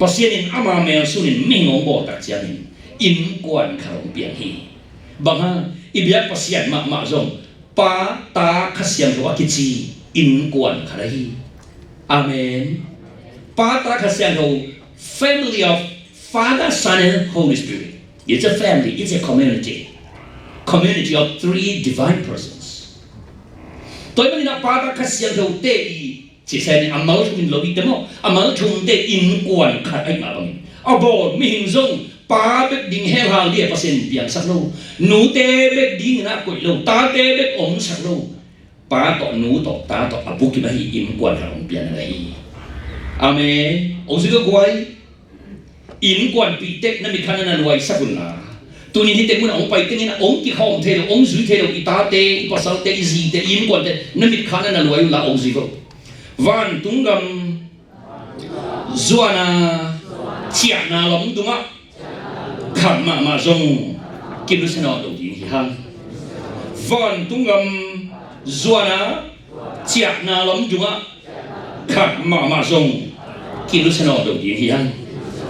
Pasian in ama mel sunin mihing hong bawl tak ciangin innkuan khat hong piang hi. Bang hang? I biak Pasian mahmah zong Pa, Ta, Kha Siangtho a kici innkuan khat ahi. Amen. Pa, Ta, Kha Siangtho, family of Father, Son and Holy Spirit. It's a family, it's a community. Community of three divine persons. Tua ahih manin ah Pa, Ta, Kha Siangthote i cihsai ni a mal thum in lo i te maw? A mal thumte innkuan khat ahih mah bangin a bawl mihing zong pa bek ding hel hal ding a Pasian in piangsak lo. Nute bek dingin ah koih lo. Tate bek omsak lo. Pa tawh, nu tawh, ta tawh a bukim ahi innkuan khat hong piang ahi. Amen. Hong zui ka guai. Innkuanpihte na mitkha na na luaisak un la. Tuni hih teng mun a hong pai tengin a hong kikhawm thei lo, hong zui thei lo i tate, i pasalte, i zite, i innkuante na mitkha na na luai un la, hong zui ko. Vantung gam zuan a, ciahna lam dungah khat mahmah zong kinusia nawn lo ding hi hang. Vantung gam zuan a, ciahna lam dungah khat mahmah zong kinusia nawn lo ding hi hang.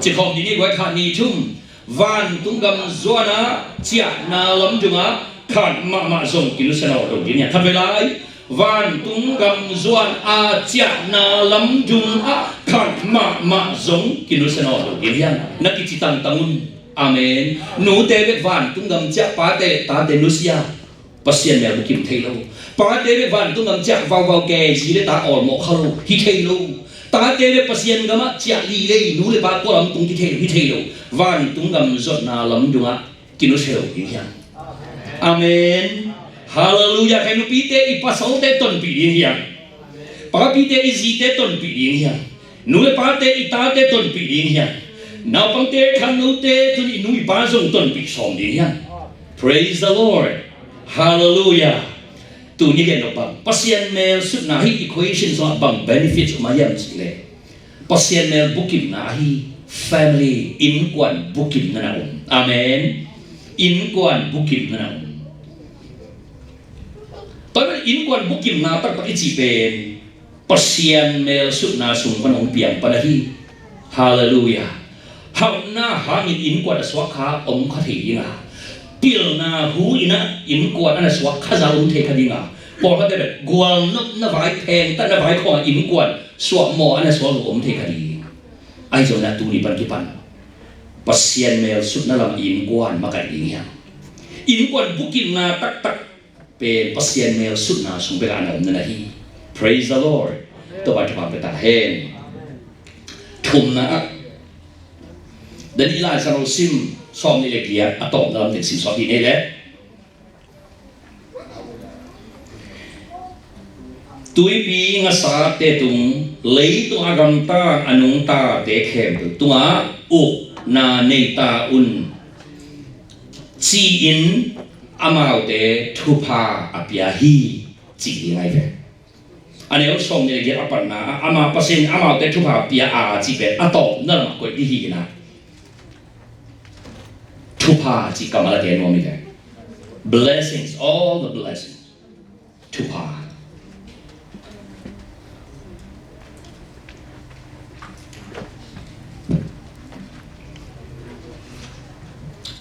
Ci khawm ding hi, guai, khat, nih, thum. Vantung gam zuan a, ciahna lam dungah khat mahmah zong kinusia nawn lo ding hi hang. Khat vei lai. Vantung gam zuan a, ciahna lam dungah khat mahmah zong kinusia nawn lo ding hi hang. Na kici tangtang un. Amen. Nute bek vantung gam ciah, pate, tate nusia. Pasian mel bukim thei lo. Pate bek vantung gam ciah vauvau ke zi le ta awlmawh kha lo, hi thei lo. Tate bek Pasian gamah ciah lilei, nu le pa kua lam tung kithei lo, hi thei lo. Vantung gam zuanna lam dungah kinusia lo ding hiam? Amen. Halleluiah. Kei nupite, i pasalte tonpih ding hiam? Papite, i zite tonpih ding hiam? Nu le pate, i tate tonpih ding hiam? Naupangte, khangnote, tun i nu i pa zong tonpih sawm ding hiam? Praise the Lord. Halleluiah. Tuni gen nop bang, Pasian mel sutna hih equation sungah bang benefits om a hiam cih leh, Pasian mel bukimna ahi, family, innkuan bukimna na om. Amen. Innkuan bukimna na om. Tua ahih manin innkuan bukimna taktak i cih pen Pasian mel sutna sung pan hong piang pan ahi. Halleluiah. Hauhna hangin innkuan a suak kha om kha thei ding a, pilna hu in ah innkuan a na suak kha zal om thei kha ding a, pawlkhatte pen gualnopna vai, phengtatna vai khawngah innkuan suah mawh a na suak lo om thei kha ding. Ahi zongin ah tuni pan kipan Pasian mel sutna lamah innkuan makaih ding hiam? Innkuan bukimna taktak pen Pasian mel sutna sung bekah a na om na hi. Praise the Lord. Topa thupha pia ta hen. Thumna ah, dan i Lai Siangtho sim sawm nih le giat a tawpna lam teng sim sawm nih le. Tuipi ngasate tung, leitung a gamtang a nungtate khempeuh tungah ukna nei ta un, ci-in amaute thupha a pia hi, ci hi ngai ve. A neu sawm nih le giat a patna ah, ama Pasian in amaute thupha pia a cih pen a tawpna lamah koih ding hi in ah, thupha cih kammal a gen nuam hi ve. Blessings, all the blessings. Thupha.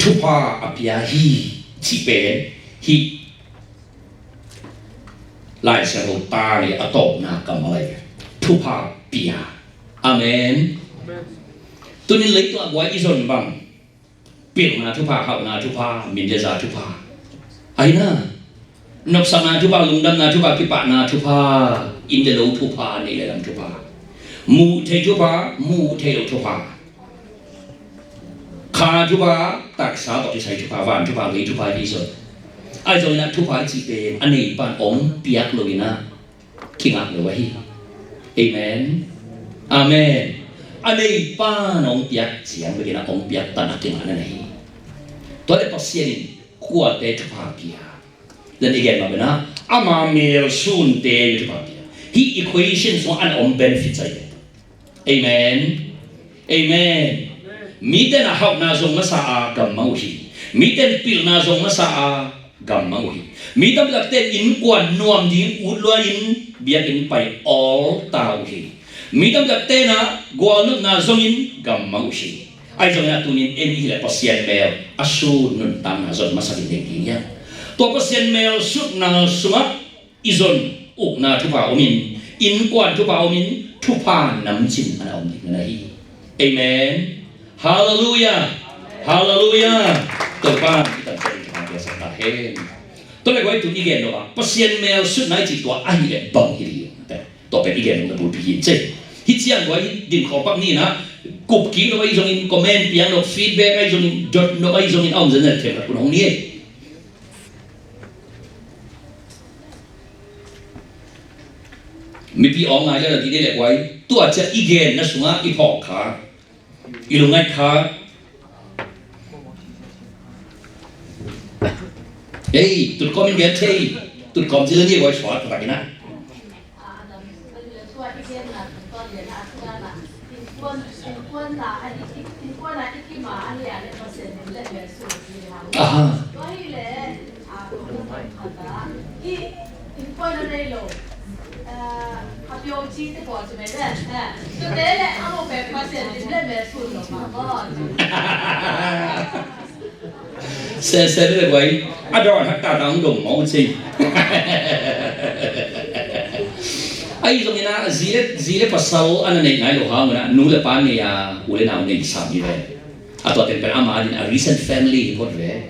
Thupha a pia hi cih pen hih Lai Siangtho tang i a tawpna kammal ahi ve. Thupha pia. Amen. Tunin leitung a guai i zon bang, pilna thupha, hauhna thupha, min le za thupha. Ahi na, nopsakna thupha, lungdamna thupha, kipahna thupha, inn le lo thupha, neih le lam thupha. Muh theih thupha, muh theih loh thupha. Kha thupha, taksa tawh kisai thupha, van thupha, lei thupha, i zon. Ahi zongin ah thupha i cih pen a neipan hong piak loin ah kingak lo ahi. Amen. Amen. A neipan hong piak ciang bekin ah hong piak tan a kingakna na hi. Tua leh Pasian in kuate thupha pia? Dan i gen mah bek ah, ama melsunte thupha pia. Hih equation sungah a na om benefits ahi. Amen. Amen. Mite in ah hauhna zong masa a, gammang uh hi. Mite in pilna zong masa a, gammang uh hi. Mi tampitakte in innkuan nuam ding ut lua-in biakinn pai awl ta uh hi. Mi tampitakte in ah gualnopna zongin gammang uh hi. Ahi zongin ah tunin en i hih leh Pasian mel a sut nuntakna zon masakin nei ding hiam? Tua Pasian mel sutna sungah i zon ukna thupha omin, innkuan thupha omin, thupha namcin a na om ding na hi. Amen. Halleluiah. Halleluiah. Topa i tan pen thupha pia sak ta hen. Tua leh guai, tun i gen lo a, Pasian mel sutna i cih tua ahih leh bang hi ding? Tua pen i gen lo na bulpi hi in cei. Hih ciang guai, din khawlpak ni in ah, kup kik lo ahi zongin, comment piang lo, feedback ahi zongin, dot lo ahi zongin, a om zenzen khem khat kun hong ni ei. Mipi awng ngai le la dih dih leh guai, tua ciang i genna sungah i phawk kha, i lungngaih kha. Ei, tutkawm in gen thei, tutkawm ci le ni guai suat taktak in ah. Aha. Sese le guai. A dawn hak tata hong dong maw cei. Ahi zongin ah zi le, zi le pasal a na neih nai lo hang un ah nu le pa nei a, u le nau nei sam hi ve. A tua teng pen ama din a recent family hi phot ve.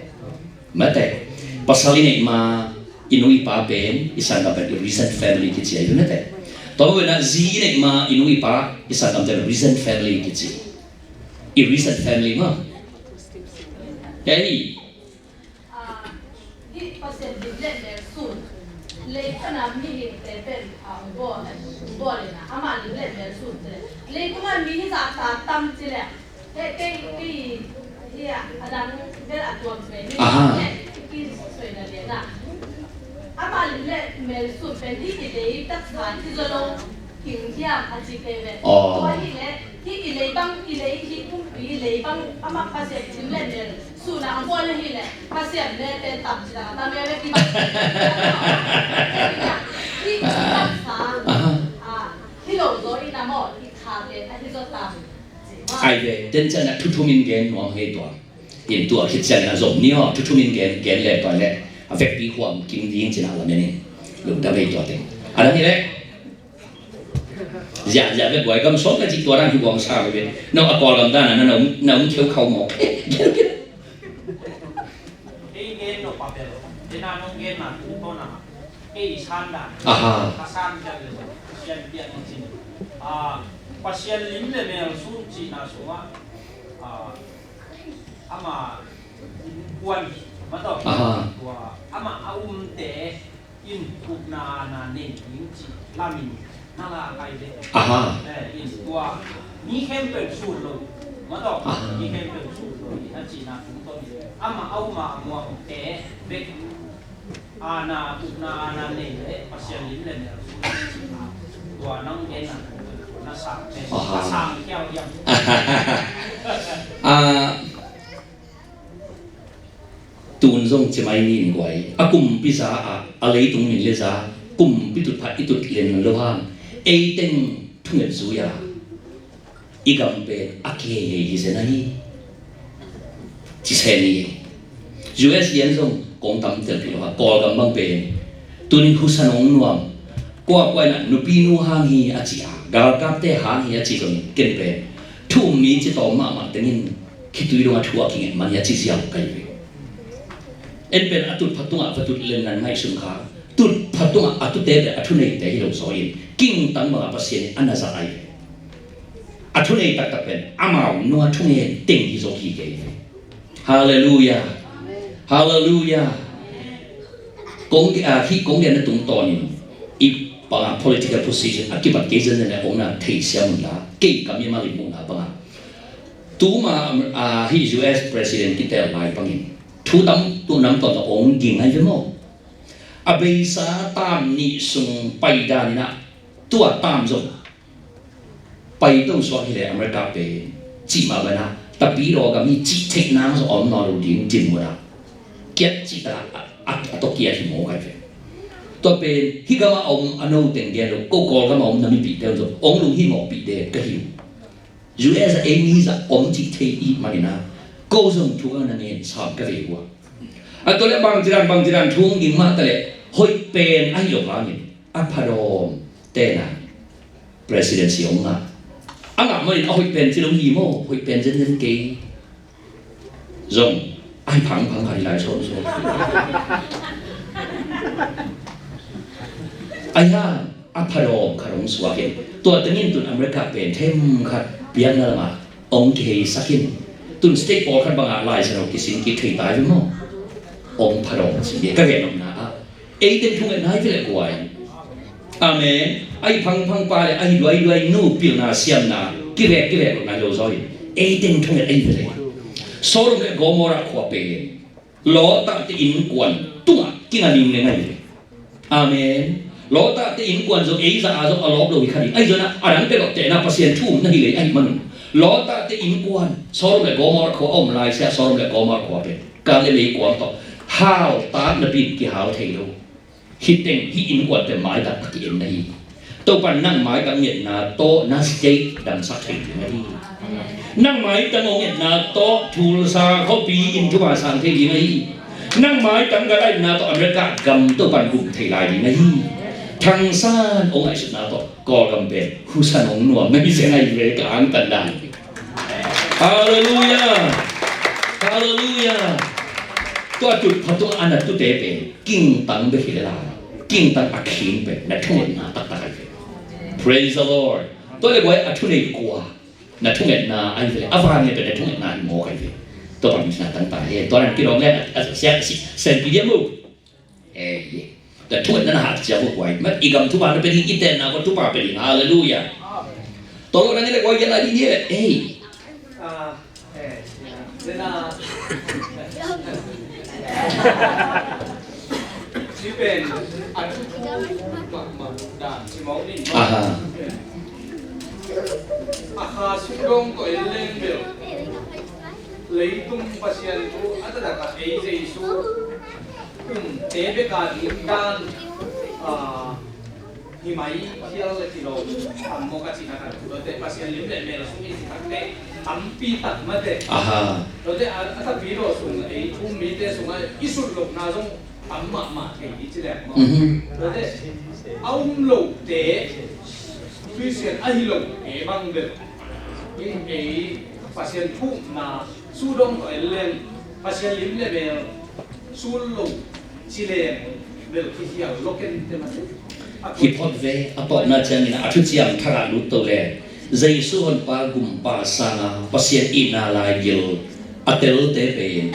Mate. Pasal i neih ma i nu i pa pen i sanggam pen i recent family kici ahi ve mate. Tua mah bek in ah zi i neih ma i nu i pa i sanggam pen recent family kici. I recent family maw. Ei. Ah, hih Pasian lim le mel sun. Leitung a mihingte pen, ah, hong bawl, hong bawl in ah, amah lim le mel sun te. Leitung a mi hi zah ta tam ci leh. Heh, kei, kei, hih a, a dang bel a tuam pen. Aha. Heh, ki soi na lian ah. Amah lim le mel sun pen hih i lei taksa ci zaw lo. King hiam a ci kei ve. Aw. Tua hi leh, hih i lei bang, i lei, hih pumpi i lei bang, amah Pasian lim le mel sun a hong bawl hi leh, Pasian mel pen tam ci dang a tam ve ve ki bang. Hih i taksa, aha, ah, hi lo zaw in a maw, i kha pen a hi zaw tam. Ai ve, ten ciang a thu thum in gen nuam hei tua. In tua khit ciangin a zom ni aw, thu thum in gen, gen leh tua leh a vekpi huam kim ding cin a lamen in. Lungdam ei tua teng. A dang hi leh. Ziahziah bek guai, gam sawm ka cih tua dang hi guang sa bek. No a Kawlgam dan a na, na um, na um kheu khau maw. Ei gen no pa bel. Ina nong genna tungtawn a, kei i san dan. Aha. Ka san ciang le Pasian piak in cin. Ah, Pasian lim le mel sung cihna sungah, ah, ama innkuan, ma tawh. Aha. Tua ama a umte in ukna aana nei ding cih lamin na la kai ve. Aha. Eh, in tua mi khempeuh sut lo, ma tawh. Aha. Mi khempeuh sut lo, na cihna tungtawn in ama a um a muangte bek aana, ukna aana nei le Pasian lim le mel sung cihna, tua nang genna tungtawn na sang te. Aha. Na sang khiau hiam? Ah, tun zong ci mai ni in guai. A kumpi za ah, a leitung min le za, kumpi tutphah i tut len lo hang, ei teng thunget zui a, i gam pen a kihei hi zen ahi. Ci se ni. U S A zong kong tam tel pi lo ha, Kawlgam bang pen. Tunin husan hong nuam. Kua kua in a nupi nu hang hi a ci a, galkapte hang hi a ci zongin ken pen thu um mi ci tawm mahmah tengin khitui dong a thu a kingen man hi a ci ziau kai ve. En pen a tutphah tungah va tut len nan ngaihsun kha. Tutphah tungah a tute le a thuneite hi lo zaw in kingtang bangah Pasian in a na zah ai ve. A thunei taktak pen amau nua thungen teng hi zaw hi kei ve. Halleluiah. Halleluiah. Kong, ah, hih kong lian na tungtawnin i banga political position a kibat kei zenzen le ong na thei siam un la, kei ka mimal i muhna banga. Tuma, ah, hih U S president kitel lai bangin thu tam tu nam tawn ta ong ging ai ve maw? A beisa tam nih sung pai dan in a tua tam zong pai to suak hi le America pen cih mah bana tapi law gam hi cih theihna zong om nawn lo ding din muna kiat cih ta a, a, a tawh kiat hi maw kai ve. Tua pen hih gam a om a no teng gen lo, ko Kawlgam a om na mipihte zong ong lung hi mawkpih de ka hi uh. U S a ei mi zah om cih thei i hih manin a ko zong thu ka na ngen sam ka ve uh a. A tua le bangci dan bangci dan thu hong ging mah ta le hoih pen ahi lo hangin a phadawm tena presidency hong ngah. A ngah manin a hoih pen ci lo hi maw, hoih pen zenzen kei. Zong ahi phangphang khat hi lai sawn sawn. Ahi hang a phadawm khat hong suak in tua tengin tun America pen them khat biakna lamah hong kiheisak in tun state pawlkhat bangah laisa lo kisin kik thei tai ve maw? Hong phadawm si bia ka gen nopna ah ei teng thungetna hi ve le guai. Amen. Ahi phangphang pa le ahi duaiduai nu pilna siamna kivek kivek lo nai lo zaw in ei teng thunget ahi ve le. Sodom le Gomorrah khua pen Lot te innkuan tungah kinga ning le ngai ve. Amen. Lot te innkuan zong ei zah a zong a lawp lo hi kha ding. Ahi zongin a dang peuh loh tehna Pasian thu um na hi lei ahi manun Lot te innkuan Sodom le Gomorrah khua a om lai sia Sodom le Gomorrah khua pen kal le meikuang tawh hau tak napi in kihau thei lo. Hih teng hih innkuante maitak a ki-en na hi. Topan nang maitak ngetna tawh na state damsak thei ding ahi. Nang maitak aw ngetna tawh Tulsa khuapi in thupha sang thei ding ahi. Nang maitak galaitna tawh America gam Topan gum thei lai ding ahi. Thangsan aw ngaihsutna tawh Kawlgam pen husan hong nuam na hi sia ngai ve ka angtan dan. Halleluiah. Halleluiah. Tua tut phatung a na tute pen kingtang bek hi le la kingtang a khing pen na thungetna taktak ahi ve. Praise the Lord. Tua le buai a thunei kua na thungetna ahi ve le a vange pen na thungetna hi mawk ahi ve. Tua pang na tangta he tua nan kidong le a siak a si sen pi diam mu. Ei, ka thu na na hat cia ko kuai. Mat i gam thu ba na pe ding i ten na ko thu ba pe ding. Hallelujah. Tolo na ni le kuai ya na di ni le. Ei. Ah, eh, ya. Then, ah, si pen, a thu ma, ma, da, si mau ni. Aha. A kha su dong ko el leng bel. Leitung Pasian thu a ta da ka ei Jesu. Kumte bek a ding dan, ah, hi mai phial le kilawm tam maw ka cihna khat. Tuate Pasian lim le mel sung i cih takte tampi tak mate. Aha. Tuate a, a takpi lo sung ei um mite sungah i sut lohna zong tam mahmah thei i ci leng maw. Mhm. Tuate a um lote Christian ahi lote bang bel in ei Pasian thumna sudong tawh en leng Pasian lim le mel sul lo Ci leng bel kihial lo ken te mah se. Hi phot ve, a tawpna ciangin a thuciam thak ah lut to le, Jesu honpa gumpa sanga Pasian itna laigil a telte pen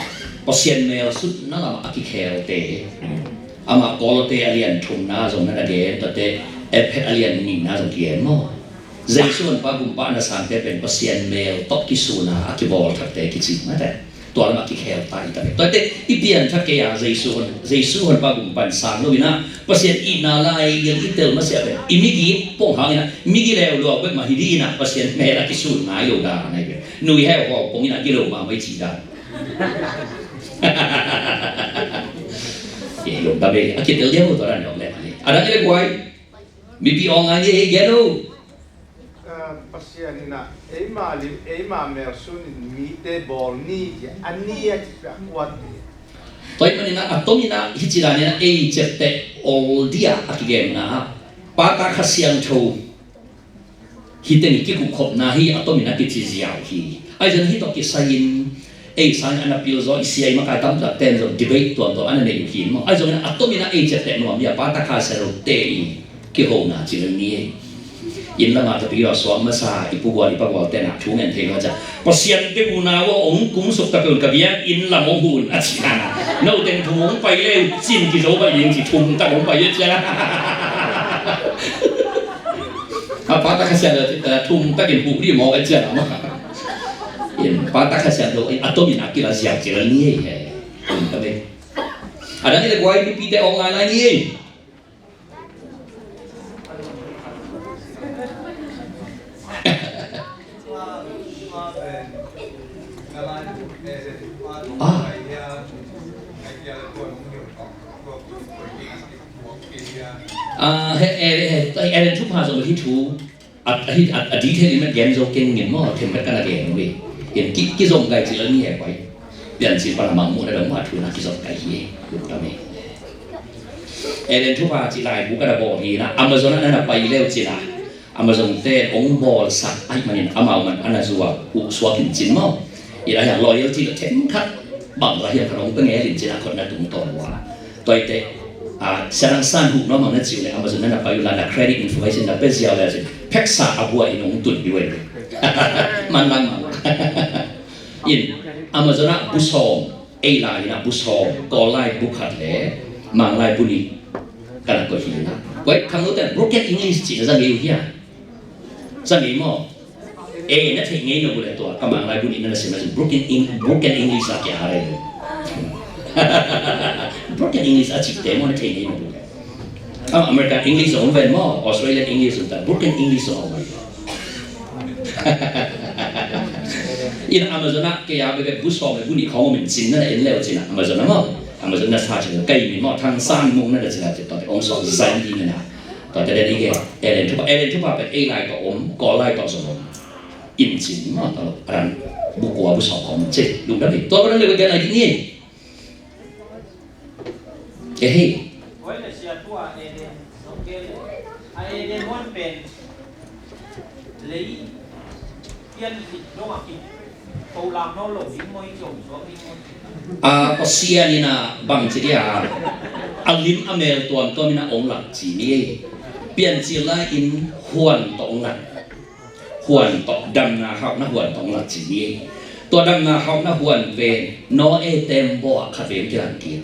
Pasian mel sutna lamah a kikhelte. Amah Kolose a lian thumna zong na gen, tua te Efesa a lian nihna zong kigen maw? Jesu honpa gumpa na sangte pen Pasian mel tawh kisuna a kibawl thakte kici mah te. Tua lamah kikhel ta hi ta ve. Tuate i pianthak kei a Jesu hon, Jesu honpa gumpa in sang lo in a, Pasian itna laigil i tel masiah ve. I migi pong hang in a, migi leuleu bek mah hi ding in a, Pasian mel a kisun ngai lo dan ahi ve. Nui heu haw pong in a gilo mahmah i ci dan. Ei lo ta ve, a kitel liang lo tua dan hi om le. A dang i le guai. Mipi aw ngai ni ei gen uh. Ah, Pasian in a eima lim, eima mel sun in mite bawl ni ci a, a ni a ci pia kuat ni. Tua ahih manin a, a tomin a hici dan in a ei ciapteh ol dia a kigenna. Pa, Ta, Kha Siangtho. Hih teng i kikupkhopna hi a tomin a kici ziau hi. Ahi zongin hih tawh kisai-in ei sangin a na pil zaw i sia i makai tamtak ten zong debate tuamtuam a na nei uh hi maw. Ahi zongin a tomin a ei ciapteh nuam hi a, Pa, Ta, Kha Siangtho te i kihona ci lel ni ei. Inn lamah tapi a suak masa i Pu Gual i Pa Gual ten a thu ngen thei lo a ci a, Pasian te unau aw, hong kum suk ta peuh ka biakinn lam hong hun a ci a. No teng thum hong pai le uh cin kizo pai ding ci, thum tak hong pai a ci a. A Pa, Ta, Kha Siangtho thum takin huh dih mawk a ci a. In Pa, Ta, Kha Siangtho a tomin a kila ziau ci lel ni ei he. Thum tak ei. A dang i le guai, mipite aw ngai lai ni ei. Ah. Ah, he, he, he, he, Ellen thupha zong hi thu. A, a, a, a detail in a gen zo keng ngin maw, themkhat ka na gen uh hi. Hi ki, kizom gai ci lel ni he guai. Piancil pan a mangmuhna dong mah thu na kizom gai hi. Lungdam hi. Ellen thupha ci laibu ka na bawl hi na, Amazon ah na na pai le uh cin a, Amazon te hong bawlsak ahih manin amau man a na zuak uh suak in cin maw. Hi lai hiang loyalty lo themkhat bang tua hiang khat hong pia ngel in cin a khut na tung tawn uh a. Tua hi te, ah, Sia Dang San huh nuam ang na ci uh le Amazon na na pai uh la na credit information na pia ziau le cin, pheksa a bua in hong tun hi uh ei. Manlang mang. In Amazon ah bu sawm, ei lai in ah bu sawm, Kawl lai bu khat le Mang lai bu nih ka na koih hi na. Koih khang lo te broken English ci na za ngei uh hia? Za ngei maw? Eh, na theih ngei na bu le tua ka Mang lai bu nih na na sim na cin broken Eng-, broken English a kia ha le. Broken English a cihte maw na theih ngei na bu le. Ah, American English zong om ven maw, Australian English zong ta, broken English zong om ven. In Amazon ah kei a bebe bu sawm le bu nih khawng om in cin na na en le uh cin a Amazon ah maw. Amazon na sa cin kei min maw Thang San Mung na na cin a cin tua te ong sawm zan ding na. Tua te den i gen Ellen thupha, Ellen thupha pen ei lai tawh om, Kawl lai tawh zong om. In cin maw tua lo, a dan bu kua bu sawm khawng om cin, lungdam hi. Tua ko dan le ko gen lai ding ni. Ehei. Hoi le sia tua Eden zong ke le. A Eden huan pen lei pian zik dong a ki to lam no lo ding mo i zong zong ding mo. A Pasian in a bang ci dia a lim a mel tuamtuam in a ong lak ci ni ei. Piancil lai in huan tawh ong lak. Huan tawh damna hauhna huan tawh ong lak ci ni ei. Tua damna hauhna huan pen Noah tembaw ah khat vei ong kilang kik.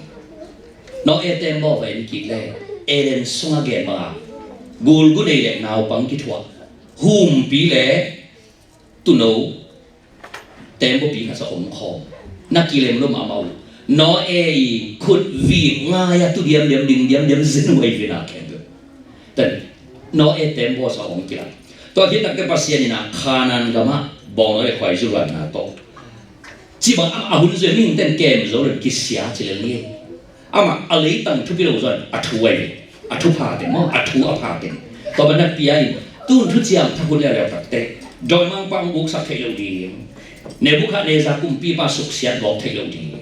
Noah tembaw va en kik le Eden sungah gen bangah gulgu nei le naupang kithuah humpi le tuuno tembaw pi khat sa om khawm na kilem lo mahmah uh. Noah i khut vik ngai a tu diamdiam ding diamdiam zen uh ei vena khempeuh. Ten Noah tembaw sa hong kilang. Tua khit takteh Pasian in a Khanaan gamah bawngnawi le khuaizu luanna tawh cibang amah a hun zui mihingte'n kem zo le kisia ci lel ni. Amah a leitang thupi lo zon a thu ahi ve. A thupha teng maw, a thu a pha teng. Tua banah pia in tun thuciam thak hun leuleu takteh dawimangpa hong buksak theih loh ding, Nebukhadnezzar kumpipa suksiat gawp theih loh ding,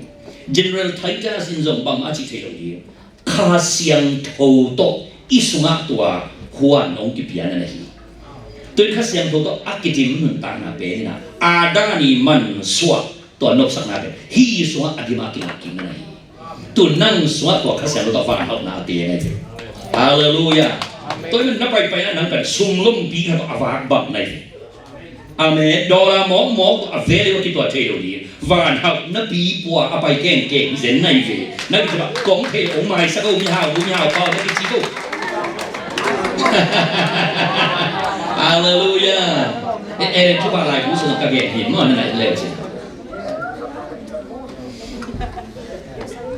General Titus in zong bangmah a cih theih loh ding. Kha Siangtho tawh i sungah tua huan hong kipiakna na hi. Tua in Kha Siangtho tawh a kidim nuntakna pen in a Adam i mansuah tua nopsakna pen hih sungah a dim a kilak kikna na hi. Tu nang sungah tua Kha Siangtho tawh vanhauhna a teng ahi ve. Halleluiah. Tua hi manin na paipai ah nang pen sum lompi khat tawh a vak bang na hi ve. Amen. Dollar mawkmawk tawh a value a kituak thei lo ding. Vanhauhna pi pua a pai kengkeng hi zen na hi ve. Na hi ve, kong thei lo, ong maisak o, mihau, mihau pau na kici ko. Halleluiah. E, e, thupha laibu sung ka gen hi maw, na ngai le ci.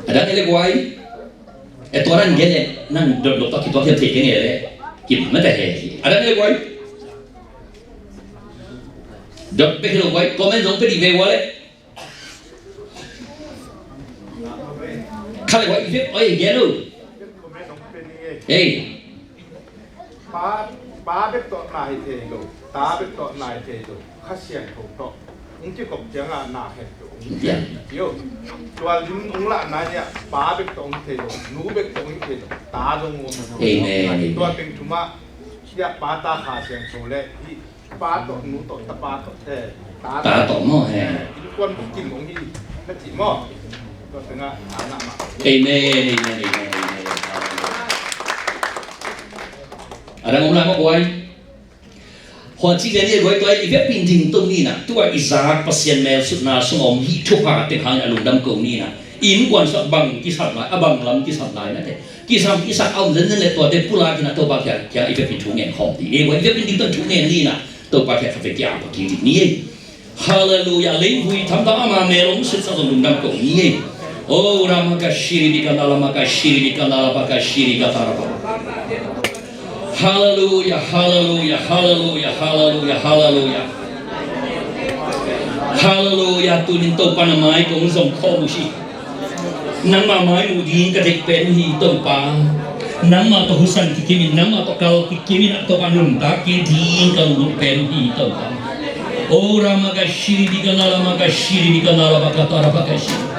A dang e le guai. E tua nan gen le, nang dot dot tawh kituak hiam thei keng e le. Kim mata he hi. A dang e le guai. Dot bek hi lo guai. Comment zong pe dih ve ua le. Kha le guai, i vek, oi, gen lo. Ei. Pa, pa bek tawh na hi thei lo, ta bek tawh na hi thei lo, Kha Siangtho tawh hong kikop ciangah na het lo, hong piang. Tua lim hong lahna hi a, pa bek tawh hong thei lo, nu bek tawh hong thei lo, ta zong hong om. Amen, amen. Tua teng thum ah, hi a, Pa, Ta, Kha Siangtho le, hi pa tawh, nu tawh, tapa tawh, eh, ta tawh maw, eh, innkuan bukim hong hi, na ci maw? Tua tengah, a na mah. Amen, amen, amen, amen. A dang om lai maw guai? Hua ci lian i guai tua i vekpi in ding to ni na, tua i zak Pasian mel sutna sung om hi thupha teng hangin a lungdam ko ni na. Innkuan sung a bang kisam lai, a bang lam kisam lai na te. Kisam, kisam a om zenzen le tuate pulak in a Topa kiang, kiang i vekpi in thu ngen khawm ding. Ei, guai i vekpi in ding to thu ngen ni na. Topa kiang khat vei kiang a paki ding ni ei. Halleluiah. Leivui thamtang ama mel hong sutsak zong lungdam ko ni ei. O rama ka shiri bika na lama ka shiri bika na lama ka shiri ka taraba. Halleluiah, halleluiah, halleluiah, halleluiah, halleluiah. Halleluiah, tunin Topa na mai kong zong khawm uh hi. Nangmah mai muh ding ka deih pen uh hi Topa. Nangmah tawh husan kikimin, nangmah tawh kal kikimin ah Topa nuntak kei ding ka lunglut pen uh hi Topa. O rama ka shiri bika na lama ka shiri bika na lama ka taraba ka shiri.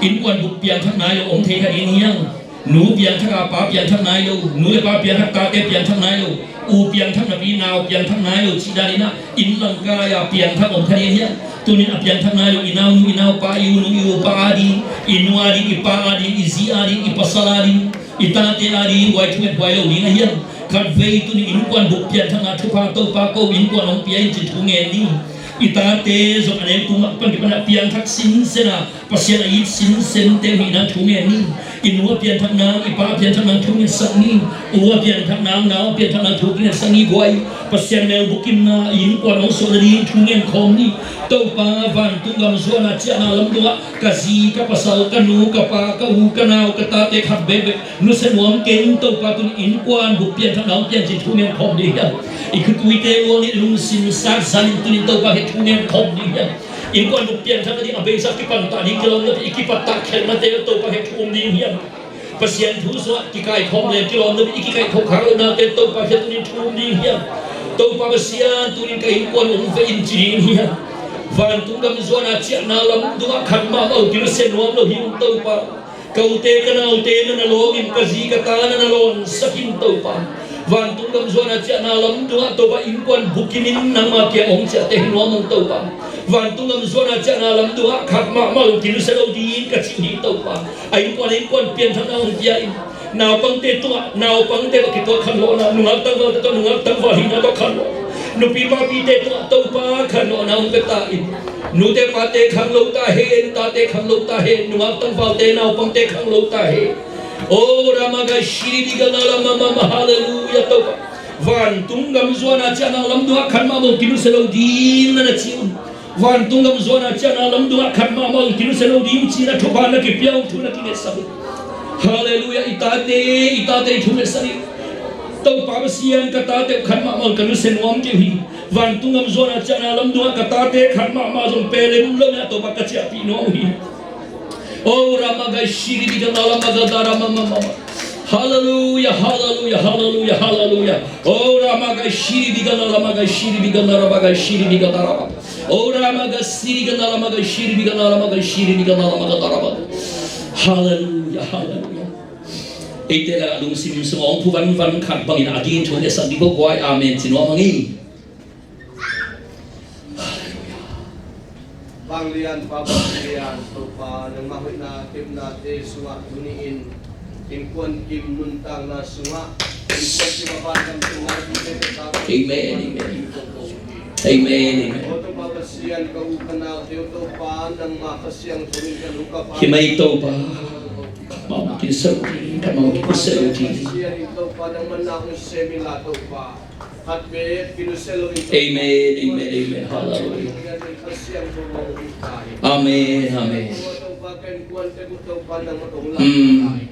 Innkuan buk piangthak nai lo om thei kha ding hiam? Nu piangthak a pa piangthak nai lo, nu le pa piangthak, tate piangthak nai lo, u piangthak napi nau piangthak nai lo, cih danin ah inn lamkai a piangthak om kha ding hiam? Tunin a piangthak nai lo i naunu, i naupa, i unu, i upa a ding, i nu a ding, i pa a ding, i zi a ding, i pasal a ding, i tate a ding, guai thunget guai lo ding a hiam? Khat vei tunin innkuan buk piangthakna thupha Topa ko innkuan hong pia in cin thu ngen ding. I tate zong a neu tung mah pan kipan a piangthak sinsen a Pasian a it sinsen te uh hi nang thu ngen ni. I nu a pianthak nang, i pa a pianthak nang thu ngetsak ni. U a pianthak nang, nau a pianthak nang thu kingetsak ni guai. Pasian mel bukimna i innkuan hong suah nading thu ngen khawm ni. Topa vantung gam zuan a ciahna lam dongah ka zi, ka pasal, ka nu, ka pa, ka u, ka nau, ka tate khat bekbek nusia nuam kei in Topa tunin innkuan buk pianthak nang piancil thu ngen khawm ding hiam? I khutui te luang in lungsim sat zan in tunin Topa he thu ngen khawm ding hiam? Innkuan buk pianthak nading a beisa kipan ta ding kilawm nading i kipat ta khelhna te Topa he thu um ding hiam? Pasian thu sungah kikai khawm le kilawm nading i kikai khawm khak lohna te Topa he tunin thu um ding hiam? Topa Pasian tunin ka innkuan um ve in ci ding hiam? Vantung gam zuan a ciahna lam dungah khat mahmah uh kinusia nuam lo hi ung Topa. Ka ute ka naute na na lawm in, ka zi ka ta na na lawnsak in Topa. Vantung gam zuan a ciahna lam dungah Topa innkuan bukim in nangma kiang hong ciah te hi nuam ung Topa. Vantung gam zuan a ciahna lam dungah khat mahmah lo kinusia lo ding ka cih hi Topa. A innkuan a innkuan pianthakna hong pia in. Naupangte tungah, naupangte tawh kituak khanlawhna, nungak tangvalte tawh nungak tangval hihna tawh khanlawh. Nupi papite tungah Topa khanlawhna hong pia ta in. Nute pate khang lo ta hen, tate khang lo ta hen, nungak tangvalte, naupangte khang lo ta hen. O rama gai shiri biga na lama mama, halleluiah Topa. Vantung gam zuan a ciahna lam dungah khat mahmah lo kinusia lo ding na na ci un. Vantung gam zuan a ciahna lam dungah khat mahmah lo kinusia lo ding ci na thupha na kipia un thu na kingetsak un. Halleluiah, i tate, i tate i thu ngetsak in. Topa Pasian ka tate uh khat mahmah lo ka nusia nuam kei uh hi. Vantung gam zuan a ciahna lam dungah ka tate khat mahmah zong pelem lo na Topa ka ciahpih nuam uh hi. O rama gai shiri biga na lama ga da rama mama. Halleluiah, halleluiah, halleluiah, halleluiah. O rama gai shiri biga na lama gai shiri biga na rama gai shiri biga da rama. O rama gai shiri biga na lama gai shiri biga na lama gai shiri biga na lama ga da rama. Halleluiah, halleluiah. Eite la lungsim sung ong phu van van khat bangin a ding thu le sa di bo guai amen ci nuam hang i. Halleluiah. Vanglianpa Pasian Topa, nangmah hoihna kepnate sungah tuni-in innkuan kim nuntakna sungah innkuan kim a vanglian Amen, amen. Amen, amen. Aw Topa Pasian, ka u ka naute uh Topa, nangmah Kha Siangtho in ka lung ka pai. Hi mai Topa. Mah kisel, ka mah kisel. Pasian in Topa, nangmah na hong sem inla Topa. Amen, amen, amen. Hallelujah. Amen, amen. Mm.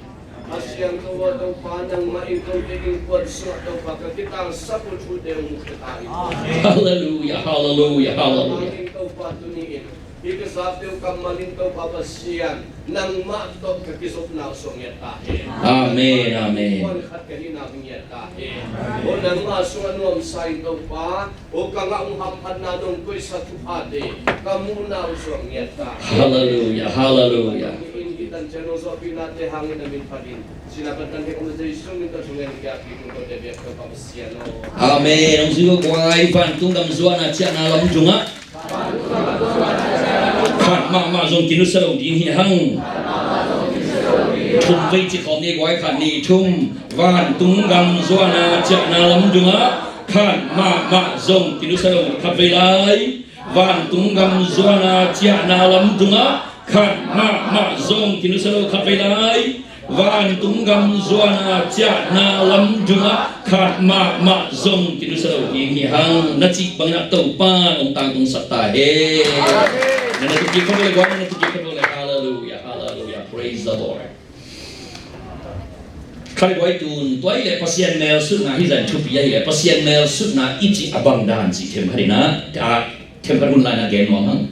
Hallelujah, hallelujah, hallelujah. Hih ka zate uh kammal in Topa Pasian, nangmah tawh ka kizopna uh suang ngiat ta hen. Amen, amen. Kuan khat ka hihna uh ngiat ta hen. Aw nangmah sungah nuamsa in Topa, aw ka ngah uh hamphatna nong koihsak thuphate ka muhna uh suang ngiat ta hen. Hallelujah, hallelujah. In hih tan ciang nong zawhpihnate hangin na min phat in, sihna pan tan hek om Jesu min tawh thungen kiat kik ung Tote biak Topa Pasian aw. Amen. Hong zui uh guai, vantung gam zuan a ciahna lam dungah khat mahmah zong kinusia lo ding hi hang. Thum vei ci khawm ni guai, khat, nih, thum. Vantung gam zuan a ciahna lam dungah khat mahmah zong kinusia lo, khat vei lai. Vantung gam zuan a ciahna lam dungah khat mahmah zong kinusia lo, khat vei lai. Vantung gam zuan a ciahna lam dungah khat mahmah zong kinusia lo ding hi hang. Na cih bangin ah Topa hong tangtungsak ta hen. Na na tukik kha bawle guai, na na tukik kha bawle. Hallelujah, hallelujah. Praise the Lord. Kha le guai, tun tua hi leh Pasian mel sutna hi zah in thupi ahi leh Pasian mel sutna i cih a bang dan cih themkhat in ah, a themkhat hun lai in ah gen nuam hang.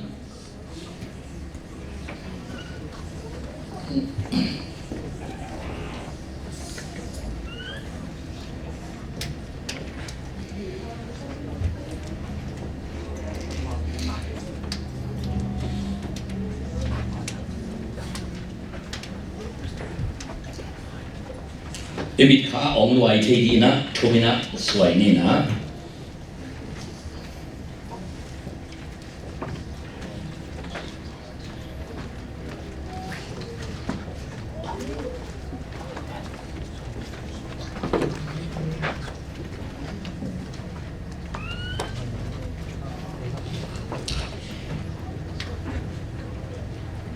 I mit kha a ong luai thei ding in ah, thum in ah suai ni in ah.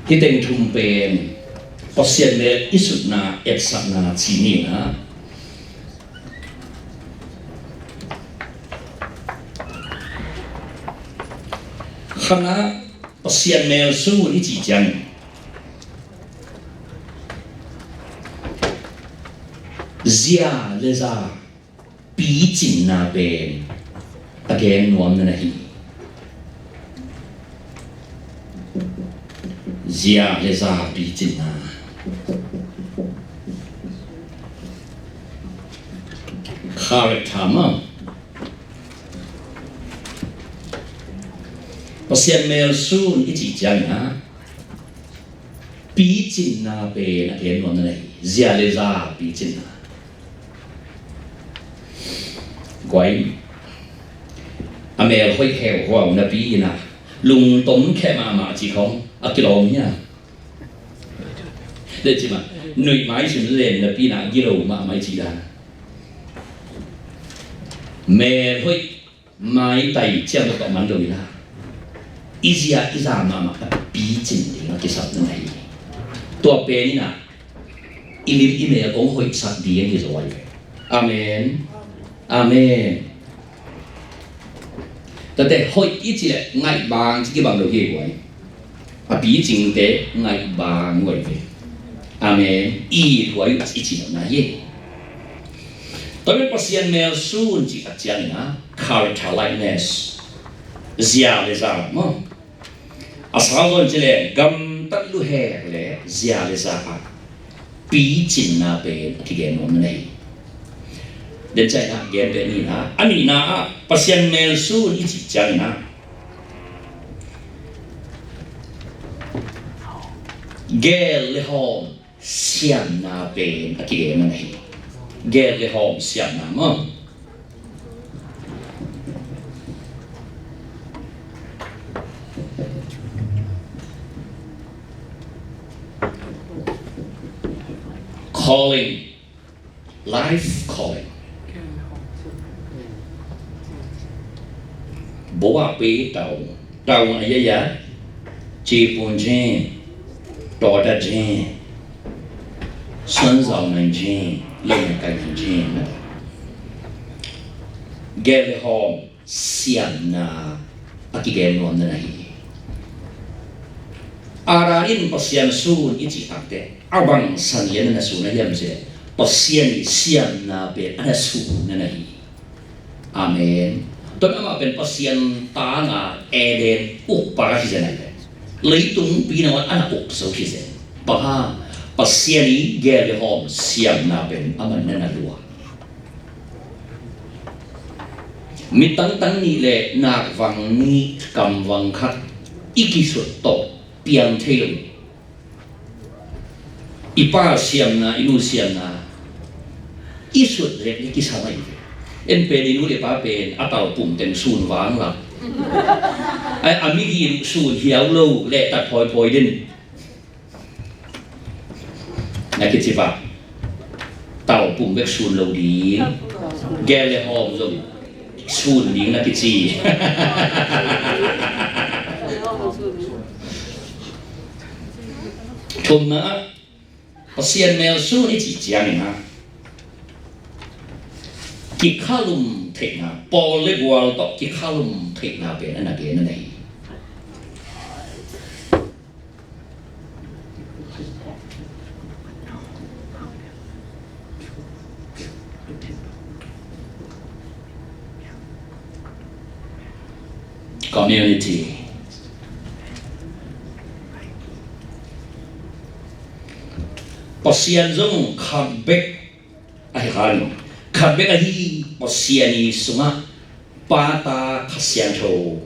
Hih teng thum pen Pasian mel i sutna etsakna ci ni in ah. Khatna, Pasian mel sut i cih ciang zia le za picinna pen a gen nuam na na hi. Zia le za picinna. Character maw. Pasian mel sut i cih ciangin ah picinna pen a gen nuam na na hi. Zia le za picinna. Guai, a mel hoih heuhuau napi in ah lungtom kheh mahmah cih khawng a kilawm hia? Dei ci mah, nuih mai sim len napi in ah gilo mahmah i cih dan. Mel hoih maitai ciang tawh man lo in ah, i zia i za mahmah a picin ding a kisap na hi. Tua pen in ah i lim i mel hong hoihsak ding hi zaw ahi ve. Amen. Amen. Tate hoih i cih leh ngaih bang ci kibang lo hi guai. A picingte ngaih bang uh ahi ve. Amen. It huai uh i cih na hi. Tua pen Pasian mel sut cih tak ciangin ah character likeness, zia le za maw. A sau zaw in cih leh gamtat luhek le zia le za ah picinna pen a kigen nuam na hi. Den ciang in ah gen beh ni in ah, a nihna ah Pasian mel sut i cih ciangin ah gel le hawm siamna pen a kigen na hi. Gel le hawm siamna maw. Calling, life calling. Bo a pe tau, tau a ya ya, ci pun jin, to da jin, sun zau nan jin, lo nan kai nan jin. Gel le hawm siamna a kigen nuamna na hi. Adam in Pasian sun i cih takte a bang san lian na na sun a hiam se, Pasian i siamna pen a na sun na na hi. Amen. Tua amah pen Pasian tanga Eden ukpa hi zen ai pen, leitung pi nangawn a na uk zo hi zen. Bang hang? Pasian i gel le hawm siamna pen amah na na lua. Mi tangtang nih le nakvang nih, kamvang khat i kisut tawh piang thei lo. I pa siamna, i nu siamna i sut leh i kisam ahi ve. En pen i nu le pa pen a talpum teng sun vang la, a, a migi sun hiau lo le tat phoiphoi den. Na kici pah. Talpum bek sun lo ding. Gel le hawm zong sun ding na kici. Thumna ah, Pasian mel sun i cih ciangin ah, kikhalum theihna, pawl le gual tawh kikhalum theihna pen a na gen a nei. Community. Pasian zong khat bek ahi khan, khat bek ahi Pasian i sungah Pa, Ta, Kha Siangtho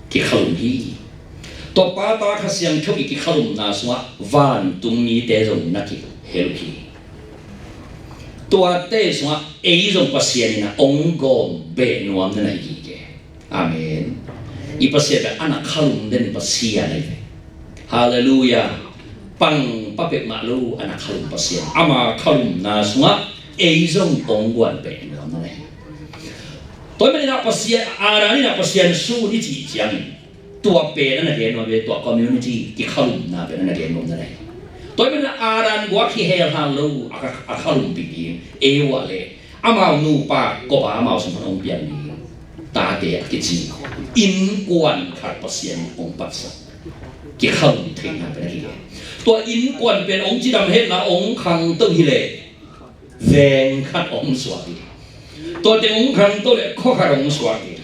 kikhalum hi. Tua Pa, Ta, Kha Siangtho i kikhalumna sungah vantung mite zong na kihel uh hi. Tuate sungah ei zong Pasian in a ong gawm beh nuam na na hi kei. Amen. I Pasian pen a na khalum den Pasian ahi ve. Halleluiah. Pang pa pek mah lo a na khalum Pasian. Ama khalumna sungah ei zong ong guan pen nuam na nei. Tua manin ah Pasian, Adam in ah Pasian sun i cih ciangin tua pen a na gen nuam ve, tua community kikhalumna pen a na gen nuam na nei. Tua manin ah Adam guak hi hel hal lo a, a khalum pi ding, Eva le amau nupa kop a amau sung pan hong piang ding tate a kici innkuan khat Pasian in hong patsak. Kikhalum theihna pen a hi. Tua innkuan pen hong cidam hetna hong khangto hileh veng khat hong suak hi. Tua teng hong khangto leh khua khat hong suak hi.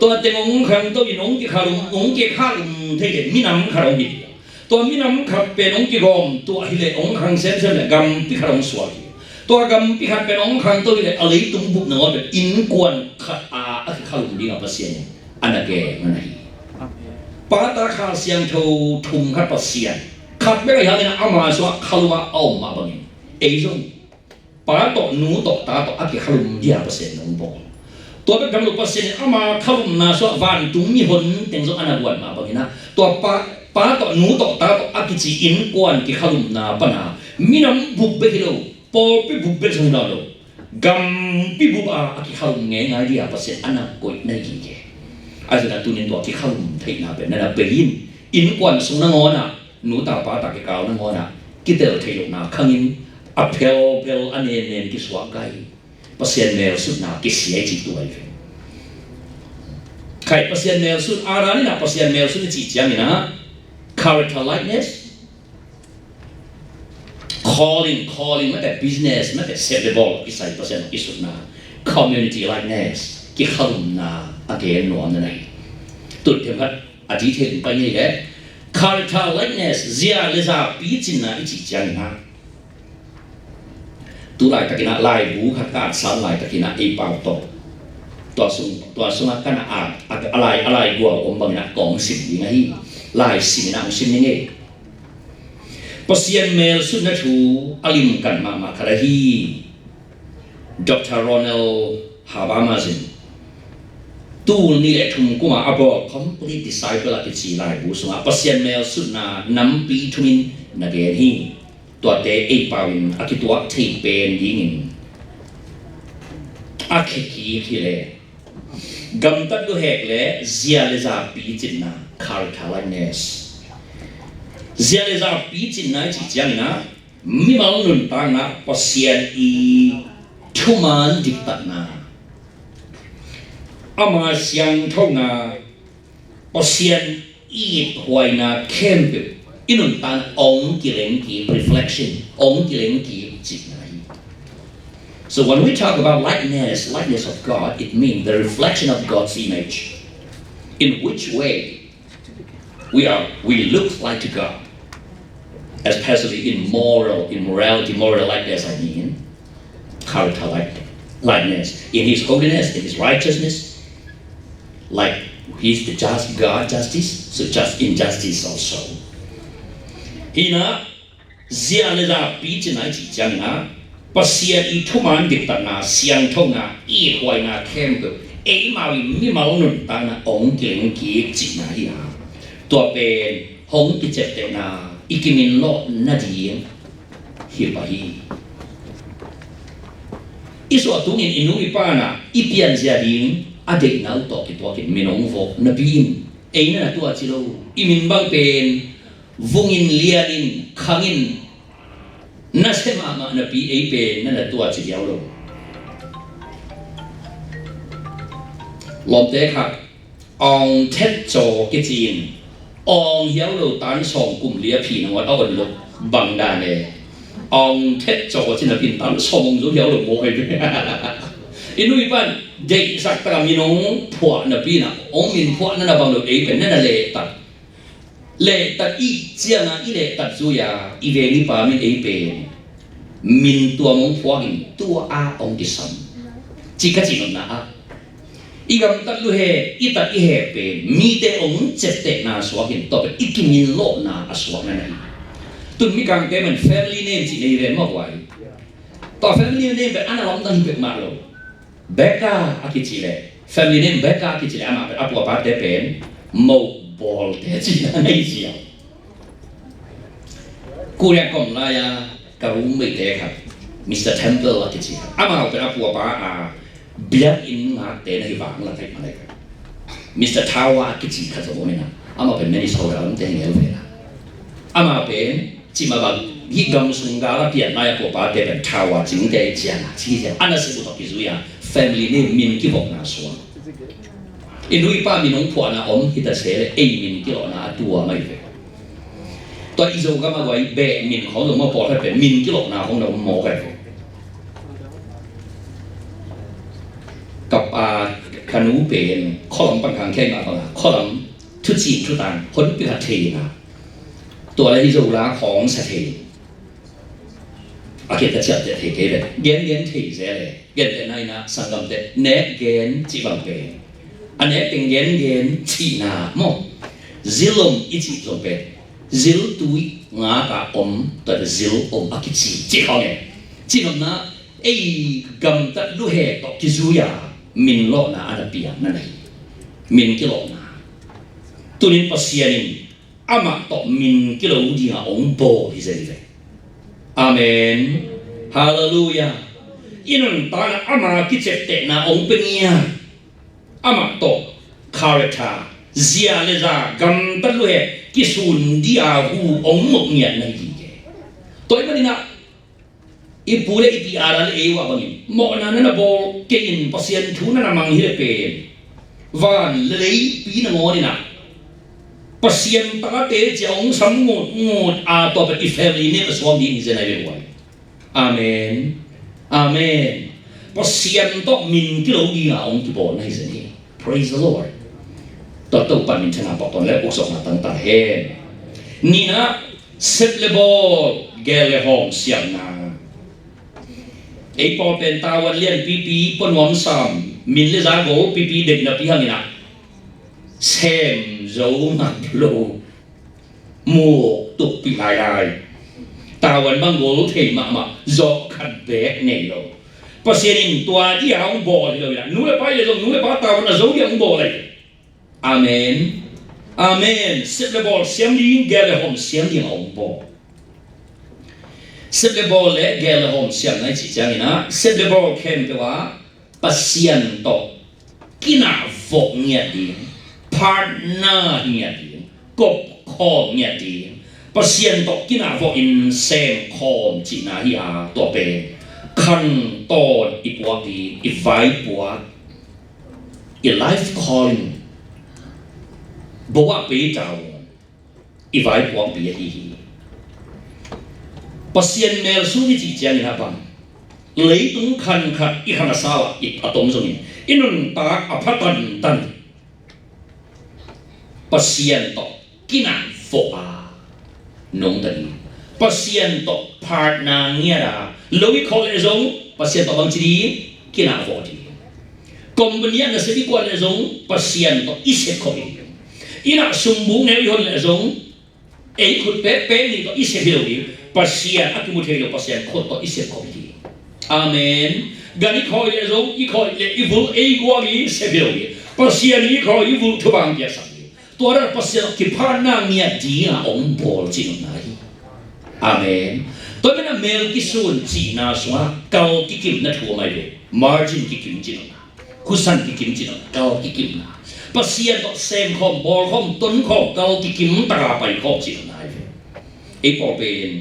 Tua teng hong khangto in hong kikhalum, hong kikhalum thei leh minam khat hong hi. Tua minam khat pen hong kigawm tuah hileh hong khang semsem leh gampi khat hong suak hi. Tua gampi khat pen hong khangto hileh a leitung bup nangawn pen innkuan khat a a kikhalum dingah Pasian in a na gen a na hi. Pa, Ta, Kha Siangtho thum khat Pasian khat bek ahi hangin ama sungah khalum a a om mah bangin ei zong Pa tawh, Nu tawh, Ta tawh a kikhalum dia Pasian in hong bawl. Tua bek tham lo Pasian in ama khalumna sungah vantung mihon teng zong a na guan mah bangin ah, tua Pa, Pa tawh, Nu tawh, Ta tawh a kici innkuan kikhalumna pana minam bup bek hi lo, pawlpi bup bek zong hi lo, gampi bup a a kikhalum ngeingai dia Pasian a na koih na hi kei. Ahi zongin ah tunin tua kikhalum theihna pen na na bei in, innkuan sung nangawn ah, nu ta pa ta kikal nangawn ah kitel theih lohna khangin a phelphel a nennem kisuak gai. Pasian melsutna kisia i cih tua hi ve. Khai Pasian melsut, Adam in ah Pasian melsut i cih ciangin ah character likeness, calling, calling mate, business mate, sep le bawl kisai Pasian i sutna, community likeness, kikhalumna a gen nuam na na hi. Tun themkhat a detail in pai ngei le, character likeness, zia le zapi cinna i cih ciangin ah, tu laitakin ah laibu khat ka at sam laitakin ah ei pau tawh tua sung, tua sungah ka na at a, a lai, a lai gual om bangin ah kong sim ding ahi. Lai simin ah hong sim ning ei. Pasian melsutna thu a limkan mahmah khat ahi Doctor Ronald Habermas in tul nih le thum kuma a bawl Complete Disciple a kici laibu sungah Pasian melsutna nampi thumin na gen hi. tuate ei pau in a kituak thei pen dingin a khekik hi le gamtat luhek le zia le za picitna, character likeness. Zia le za picitna i cih ciangin ah mimal nuntakna, Pasian i thuman diktatna, ama siangthona, Pasian i ithuaina khempeuh i nuntakna ong kileng kik, reflection ong kileng kik cihna hi. So when we talk about likeness, likeness of God, it means the reflection of God's image. In which way we are, we look like to God, especially in moral, in morality, moral likeness, I mean, character like, likeness, in his holiness, in his righteousness, like he's the just God, justice, so just in justice also. Hi na, zia le za picitna i cih ciangin ah Pasian i thuman diktatna, siangthona, i huaina khempeuh eimau i mimal nuntakna ong kileng kik cihna hi a, tua pen hong kiciaptehna i kiminlawh nading hi pah hi. I suah tungin i nu i pa in ah i pianzia ding a deihna uh tawh kituakin min ong vawh napi in ei na na tuaci lo. I min bang pen vungin, lianin, khangin nasia mahmah napi ei pen na na tuaci liau lo. Lawmte khat Aung Thet Caw kici in, Aung hiau lo tan sawm kum li a phi nangawn a on lo bang dan e. Aung Thet Caw ci napi in tan sawm ong zo hiau lo mawk ei ve. I nu i pa in deihsak taka min ong phuah napi in ah ong min phuah na na bang lo ei pen na na lehtak. Lehtak i cianga i lehtak zui-a i veng i pa min ei pen min tuam ong phuak in tua a ong kisam. Ci ka ci nopna ah i gamtat luhe, i tat i heh pen mite ong ciaptehna suak in tua pen i kiminlawhna a suakna na hi. Tun Mikangte man family name ci nei ve mawk uai. Tua family name pen a na lamdang hi pek mah lo. Becca a kici le, family name Becca a kici le, amah pen a puapate pen Mobawlte cihna nei zia. Korea kom lai-a ka roommate khat, Mister Temple a kici khat, amah pen a puapa a biakinn ngakte na hi vang la thei malai khat. Mister Tower a kici khat zong om in ah, amah pen Minnesota lamte hi ngel ve na. Amah pen cimah bang hih gam sung gal a pian lai a puapate pen Tower cingte i ciang a ci hi ciang a na sep uh tawh kizui a family name min kivokna suang. I nu i pa min ong phuahna om hi ta se le ei min kilawhna a tua mai ve. Tua i Zogam a guai beh min khawng zong mawh pawlkhat pen min kilawhna khawng na om mawk ai ve. Ka pa ka nu pen khualam pan khang khia mah bang a khualam thucin thutang hon pi khat thei na. Tua le hi Zo la khawng sa thei. A kei ka ciapteh thei kei ve. Gen gen thei zel e. Gentehna in ah sanggamte nek gen cih bang pen a nek teng gen gen cihna maw? Zil om i cih zong pen zil tui ngak a om, tua pen zil om a kici cih khawng e. Cih nopna ei gamtat luhe tawh kizui a min lawhna a na piang na na hi. Min kilawhna. Tunin Pasian in amah tawh min kilo dinga ong bawl hi zen ve. Amen. Halleluiah. I nuntakna ama kiciaptehna ong pia ngiat. Amah tawh character, zia le za, gamtat luhe kisun dia hu ong mawk ngiat na hi ding ke. Tua i manin ah i pu le i pi Adam le Eva bangin mawhna na na bawl kei in, Pasian thu na na mang hi le pen van le leipi nangawn in ah Pasian tate cia ong sam ngut ngut a tua pen i family name a suak ding hi zen ai ve huai. Amen. Amen. Pasian tawh min kilo dinga ong kibawl na hi zen hi. Praise the Lord. Tua Topa min thang a pawh tawn le ukzawkna tangtak hen. Nihna, sep le bawl, gel le hawm siamna. Ei pawl pen tavuan lianpipi, pua nuam sam, min le za gol pipi deih napi hangin ah sem zo ngap lo. Muk tukpih lailai. Tavuan bang gol thei mahmah, zawh khat beek nei lo. Pasian in tua dia hong bawl hi lo in ah, nu le pa i le zong nu le pa tavuan a zo dia hong bawl ahi. Amen. Amen. Sep le bawl siam ding, gel le hawm siam ding a hong bawl. Sep le bawl le gel le hawm siamna i cih ciangin ah, sep le bawl khempeuh ah Pasian tawh kinah vawh ngiat ding, partner hi ngiat ding, kop khawm ngiat ding, Pasian tawh kinah vawh in sem khawm cihna hi a, tua pen khantawn i puak ding, i vaipuak, i life calling, bo ah pei tawn i vaipuakpi ahi hi. Pasian mel sung i cih ciangin a bang, leitung khan khat i khan a sau ah i a tom zongin i nuntak a pha tantan Pasian tawh kinah vawh a nungta ding. Pasian tawh partner ngiat a, lo i khawh leh zong Pasian tawh bangci ding, kinah vawh ding. Company ah nasep i kuan leh zong Pasian tawh i sep khawh ding. Inn ah sumbuk neu i hon leh zong ei khut pekpek nih tawh i sep hi lo ding. Pasian a kimu thei lo Pasian khut tawh i sep khawh ding. Amen. Gan i khawi leh zong, i khawi leh i vulh ei guak i sep hi lo ding. Pasian i khawi i vulh thupha hong piaksak ding. Tua dan Pasian kiphatna ngiat dinga hong bawl cih nopna hi. Amen. Tua manin a mel kisun cihna sungah kal kikimna thu om ahi ve. Margin kikim cih nopna, khuasan kikim cih nopna, kal kikimna. Pasian tawh sem khawm, bawl khawm, ton khawm, kal kikim taka pai khawm cih nopna ahi ve. Ei pawl pen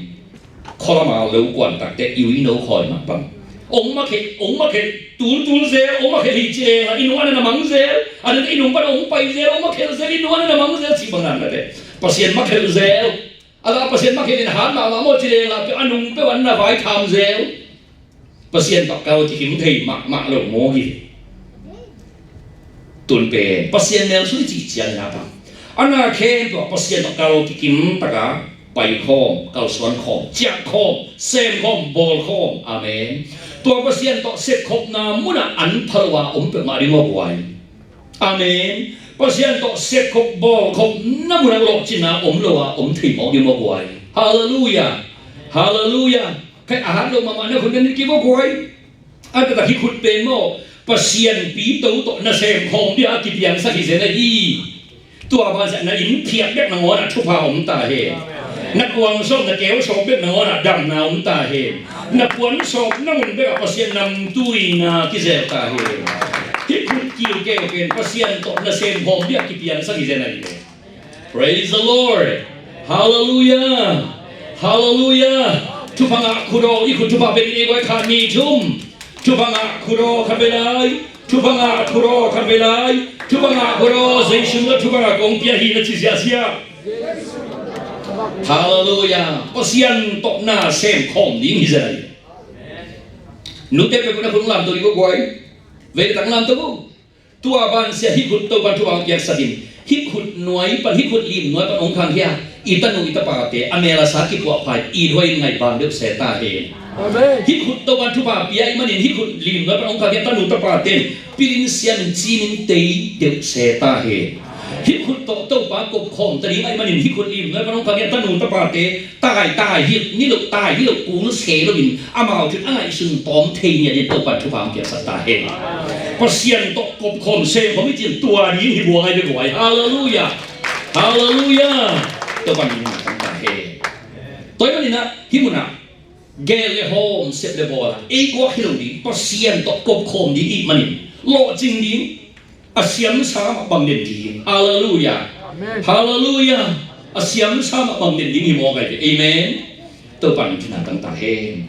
khualama lo kuan takte i ui no khawi mah bang, ong makhe, ong makhe tultul zel, ong makhe hi ci leng a i nung an a na mang zel, a na i nung pan ong pai zel, ong makhe zel, i nung an a na mang zel cih bang nan na te. Pasian makhe zel. A la Pasian makhe in hat mahmah maw ci leng a, a nung peuh an na vai tham zel. Pasian tawh kal kikim thei mahmah lo maw hi. Tun pen Pasian mel sung i cih ciangin a bang, a na khempeuh ah Pasian tawh kal kikim taka pai khawm, kalsuan khawm, ciah khawm, sem khawm, bawl khawm. Amen. Tua Pasian tawh sepkhopna munah an pha lo a om peuhmah ding aw guai. Amen. Pasian tawh sepkhop bawlkhopna munah lawhcinna om lo a om thei mawk ding aw guai. Halleluiah. Halleluiah. Khat a hat lo mahmah na khut na nit kik aw guai. A taktak hih khut pen maw, Pasian pito tawh na sem khawm dia a kipiangsak hi zen ahi. Tua banah na inn phiat bek nangawnah thupha om ta hen. Na kuang sawm, na keu sawm bek nangawnah damna om ta hen. Na puan sawpna mun bekah Pasian namtuina kizel ta hen. Hih khut kilkeu pen Pasian tawh na sem khawm dia kipiangsak hi zen ahi. Praise the Lord. Halleluiah. Halleluiah. Thupha ngah khut aw, i khut thupha pen i nei guai khat ni thum. Thupha ngah khut aw khat vei lai. Thupha ngah khut aw khat vei lai. Thupha ngah khut aw, Jesu min tawh thupha ngah kong pia hi na ci ziahziah. Halleluiah. Pasian tawh na sem khawm ding hi zen ahi. Nute peuh na khut lamto ding aw guai. Vei le tak lamto uh. Tua banah hih khut Topan thupha hong piaksak in, hih khut nuai pan, hih khut lim nuai pan hong khangkhia i tanu i tapate a mel a sa kipuahpha in, it huai in ngaih bang deuh se ta hen. Amen. Hih khut Topan thupha pia ahih manin hih khut lim nuai pan hong khangkhia tanu tapate in pilin siamin cimin tei deuh se ta hen. Hih khut tawh Topa kop khawm ta ding ahih manin hih khut lim nuai pan hong khangkhia tanu tapate tai, tai hilh ni lo, tai hi lo, kul se loin amau cun a ngaihsun tawm thei ni a din Topan thupha hong piaksak ta hen. Pasian tawh kop khawm sem khawm i cih tua ding hi buang ahi ve guai. Halleluiah. Halleluiah. Topan min hong tang ta hen. Tua ahih manin ah hih munah gel le hawm, sep le bawl ah ei guak hi lo ding, Pasian tawh kop khawm ding i hih manin lawhcing ding. A siamsa mah bang den ding. Halleluiah. Amen. Halleluiah. A siamsa mah bang den ding hi mawk ahi ve. Amen. Topan min tang ta hen.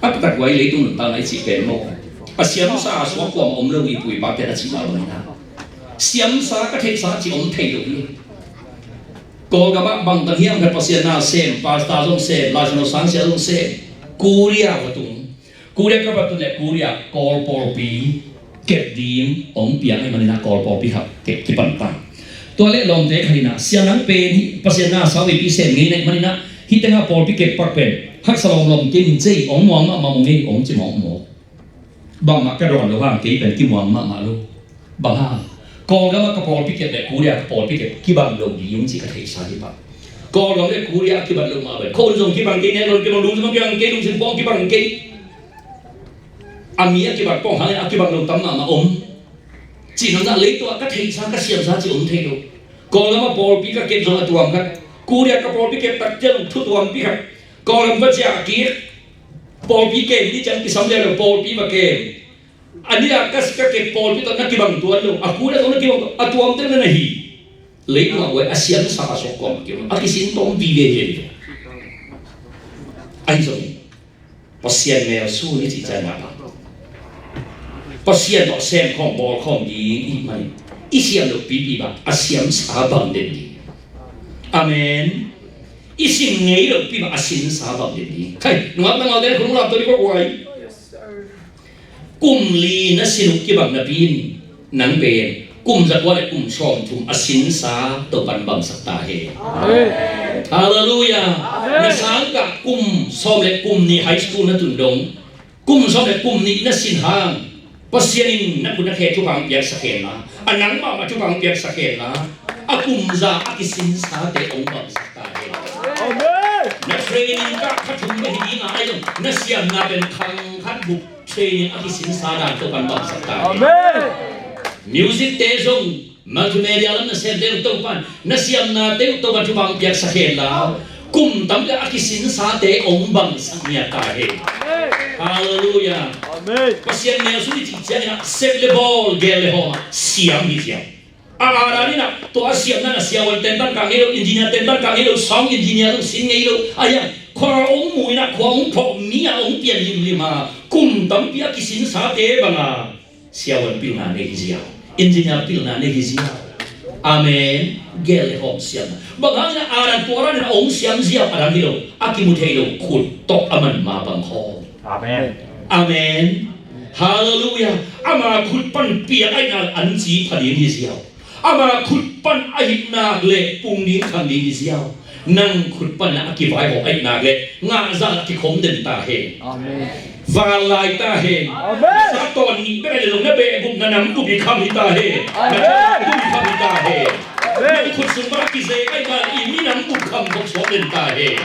A taktak guai, leitung nuntakna i cih pen maw, a siamsa a suak kuamah om lo i pu i pate na cih mah bangin ah, siamsa ka theihsa cih om thei lo hi. Kawlgam ah bangtan hiam khat Pasian na sem, pastor zong sem, Lai Siangtho sangsia zong sem, Korea va tung. Korea ka va tun leh Korea Kawl pawlpi kep ding hong piang ahih manin ah Kawl pawlpi khat kep kipan ta. Tua leh lawmte khat in ah, sia nang pen hih Pasian na sau veipi sem ngei na hih manin ah hih tengah pawlpi kep pak pen haksa lawmlawm kei, min cei hong muang mahmah mawk ngei hong ci mawkmawk. Bangmah ka dawn lo hang, kei pen kimuang mahmah lo. Bang hang? Kawlgam ah ka pawlpi kep leh Korea ka pawlpi kep kibang lo ding hong ci ka theihsa hi pah. Kawlgam leh Korea a kibang lo mah pen, khuahun zong kibang kei, nek lo kibang, lung zong kibang kei, lungsim pawng kibang kei. A mi a kibang pawng hangin a kibang lo tam mahmah om. Cih nopna, leitungah ka theihsa, ka siamsa cih om thei lo. Kawlgam ah pawlpi ka kep zong a tuam khat, Korea ka pawlpi kep tak ciang thu tuampi khat. Kawlgam va ciah kik, Pawlpi kem ni ciang kisam lian lo, pawlpi va kem. A nih a ka, ka ke pawlpi tawh na kibang tuan lo, a kul a tawh na kibang tuan, a tuamte na na hi. Leitung a guai a siamsa a suak kawm kibang, a kisin tawm vive hi. Ahi zong Pasian melsun i cih ciangin a, Pasian tawh sem khawm bawl khawm ding i hih manin i siam loh pipi bang a siamsa bang den ding. Amen. I sim ngei loh pi bang a sinsa bang den ding. Khai, nungak na ngaute khun lam tawh ding kua guai. Kum li na sin uh kibang napi in nang pen kum zakua le kum sawmthum a sinsa Topan bangsak ta hen. Amen. Halleluiah. Amen. Na sangkah kum sawm le kum nih high school na tun dong, kum sawm le kum nih na sin hang Pasian in na khut na khe thupha hong piaksak hen la, a nang mahmah thupha hong piaksak hen la, a kum za a kisinsate hong bangsak ta hen. Amen. Na training kah kha thum na hi ding a, ahi zong na siamna pen khang khat buk training a kisinsa dan Topan bangsak ta hen. Amen. Music te zong, multimedia lam na semte uh Topan, na siamnate uh Topan thupha hong piaksak hen la, kum tampi a kisinsate hong bangsak ngiat ta hen. Halleluiah. Amen. Pasian melsun i cih ciangin a, sep le bawl, gel le hawm a siam hi ziau. A, a dan in a, tua a siamna in a siavuan tentan kah ngei lo, engineer tentan kah ngei lo, sound engineer lo, sin ngei lo. A hiang khua hong mu in a, khua hong phawk mi a hong pian limlim a, kum tampi a kisinsate bang a siavuan pilna nei hi ziau, engineer pilna nei hi ziau. Amen. Gel le hawm siamna. Bang hangin a, a dan tua dan in a hong siam ziau a dang hi lo, a kimu thei lo khut tawh a man ma bang khawm. Amen. Amen. Halleluiah. Ama khut pan piak ahih nak le an ci pha ding hi ziau. Ama khut pan ahih nak le pung ding khang ding hi ziau. Nang khut pan a kivaihawm ahih nak le ngah zah a kikhom den ta hen. Amen. Val lai ta hen. Amen. Sa tawn nih bek a le zong na beh gup na nam gup i kham hi ta hen. Amen. Na kham gup i kham hi ta hen. Amen. Nang khut sung pan a kizek ahih nak le i minam gup kham khop suak den ta hen.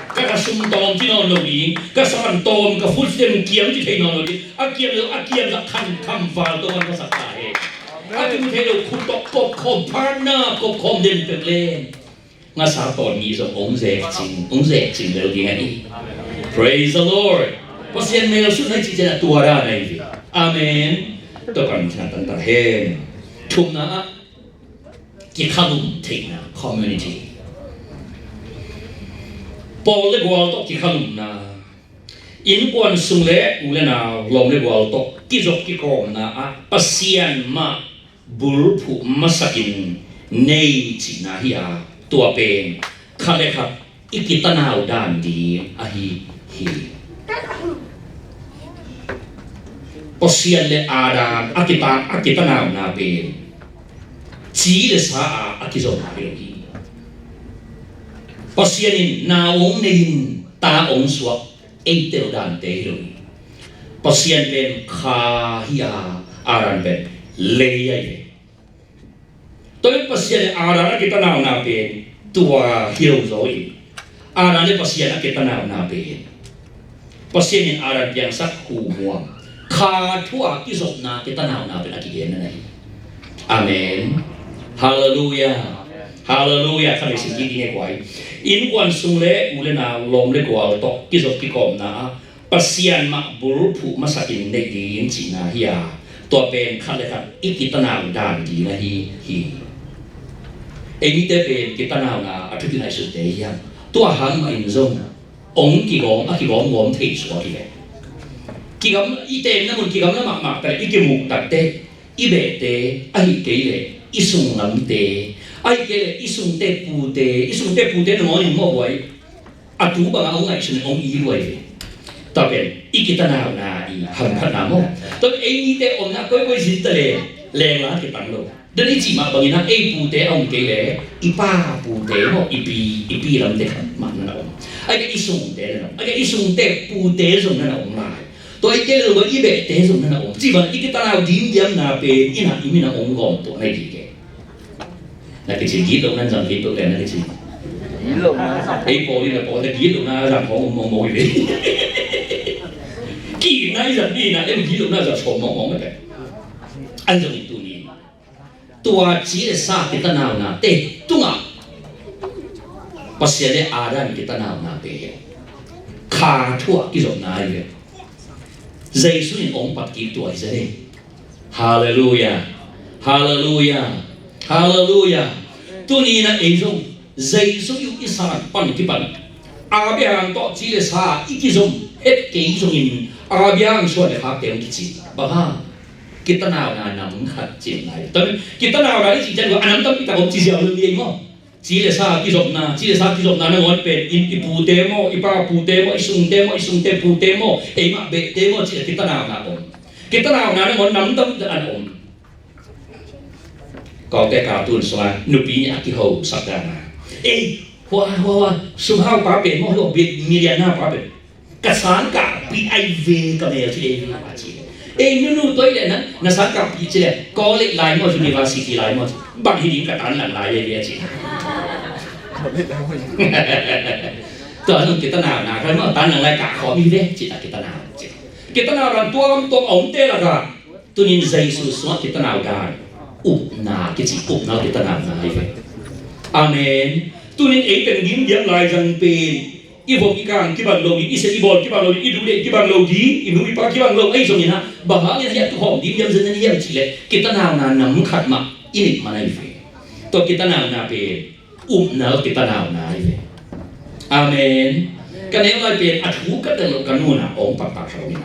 Ka, ka sum tawm ci nawn lo ding, ka saman tawm, ka food stamp kiam ci thei nawn lo ding. A kiam lo, a kiam zah kham kham val Topan ka sak ta hen. A kimu thei lo khut tawh kop khawm, partner kop khawm den pek leng ngasa tawn nih zong hong zek cing, hong zek cing lel ding ahi. Praise the Lord. Pasian melsun na i cih ciang a tua dan ahi ve. Amen. Topan thina tan ta hen. Thumna ah, kikhalum theihna, community. Pawl le gual tawh kikhalumna. Innkuan sung le u le nau, lawm le gual tawh kizop kikawmna ah Pasian mah bulphuh masakin nei cihna hi a, tua pen khat le khat i kitanau dan ding ahi hi. Pasian le Adam a kita, a kitanauna pen ci le sa a, a kizopna hi lo hi. Pasian in nau hong nei in, ta hong suak, ei tel dante hi lo hi. Pasian pen kha hi a, Adam pen lei ahi ve. Tua pen Pasian le Adam a kitanauna pen tua hi lo zaw hi. Adam le Pasian a kitanauna pen Pasian in Adam piangsak hu muang, kha thu a kizopna kitanauna pen a kigenna na hi. Amen. Halleluiah. Halleluiah. Kha meisin kik ding e kuai. Innkuan sung le u le nau, lawm le gual tawh kizop kikawmna ah Pasian mah bulphuh masakin nei ding cihna hi a, tua pen khat le khat i kitanau dan ding ahi hi. Ei mite pen kitanauna a thupi ngaihsutte hi a, tua hang mah in zong hong kigawm, a kigawmgawm thei suak hi ve. Kigam, i tenna mun kigamla mahmah ta le i kimuk takteh i behte, ahih kei leh i sunglamte, ahih kei leh i sungte pute, i sungte pute nangawn in mawh buai. A tu bangah hong ngaihsun, hong i luai ve. Tua pen i kitanauna i hamphatna maw? Tua pen ei mite omna koikoi zin ta le lengla kitang lo. Tua i cih mah bangin ah ei pute a om kei leh i pa pute maw, i pi, i pi lamte khat mah na na om. Ahih kei i sungte na na om. Ahih kei i sungte pute zong na na om lai. Tua ahih kei leh i behte zong na na om. Cih bang i kitanau ding diamna pen i na i min a hong gawm tuah na hi kei. Na kici gitlohna in zang kei peuh le na kici. Gitlohna. Ei pawl in a pawl na gitlohna zang khawng om mawngmawng hi ve. Ki na i zang, i na em gitlohna zang khawng mawngmawng hi ve. An zang i tuni. Tua ci le sa kitanauna te tungah Pasian le Adam kitanauna pen Kha thu ah kizopna hi ve. Jesu in hong patkik tua hi zen hi. Halleluiah. Halleluiah. Halleluiah. Tuni-in ah ei zong Jesu i uh i san pan kipan Abraham tawh ci le sa i kizom het kei zongin Abraham suan le khakte hong kici. Bang hang? Kitanauna nam khat cihna hi. Tami kitanauna i cih ciang a nam tampi tak om ci ziau lo ni ei maw? Ci le sa kizopna, ci le sa kizopna nangawn pen i, i pute maw, i pa pute maw, i sungte maw, i sungte pute maw, eimah behte maw, ci le kitanauna om. Kitanauna nangawn nam tampi tak an om. Kawlte cartoon sungah nupi nih a kiho sak dan a, ei, hua, hua, hua, sumhau pa pen maw, hua, bi-, millionaire pa pen ka sangkahpih ai ve ka mel ci ei ve a ci. Ei nunu toi le na, na sangkahpih ci le college lai maw, university lai maw, bang hi ding ka tanlang lai ei ve a ci. Tua zong kitanauna khat maw, tanlang lai kah khawm hi ve ci a kitanauna ci. Kitanauna tua lam tawh a omte lakah Tunin Jesu sungah kitanau dan, upna kici, upna kitanauna hi ve. Amen. Tunin ei teng dimdiam laizang pen i vom i kang kibang lo ding, i sep i bawl kibang lo ding, i duh le i kibang lo ding, i nu i pa kibang lo ahi zongin ah, bang hangin hiah tukhawm dimdiam zen zen hiam cih leh kitanauna nam khat mah i neih man ahi ve. Tua kitanauna pen upna kitanauna hi ve. Amen. Ka neu lai pen a thu ka tel lo ka nunah hong pakpak kha lo hi.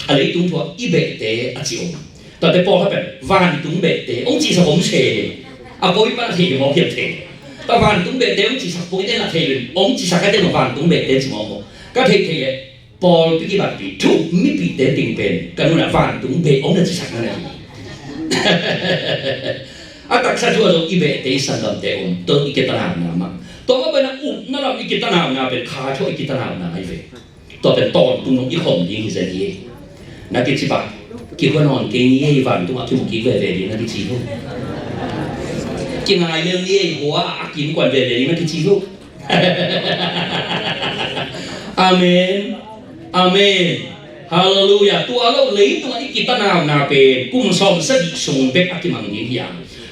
A leitung thu ah i behte a ci om. Tate Paul kha pen vantung behte hong cihsak om se. A koi pan a thei mawk hiam thei. Ta vantung behte hong cihsak poi den a thei pen hong cihsak a den vantung behte ci mawk mawk. Ka thei thei le Paul pi kibatpih thu mipihte ting pen ka nunah vantung beh om na cisak na na hi. A taksa thu a zong i behte i sanggamte om tawh i kitanauna mah. Tua mah bana upna lam i kitanauna pen kha thu a i kitanauna ngai ve. Tua pen tawntung nong i khom ding hi zen hi. Na kici bak kikua nawn kei ni ei vantung a kimu kik veve ding na kici lo. Kingai lel ni ei hua a kim kuan veve ding na kici lo. Amen. Amen. Halleluiah. Tua lo leitungah i kitanauna pen kum sawm sagih sung bek a kimang ding hi a,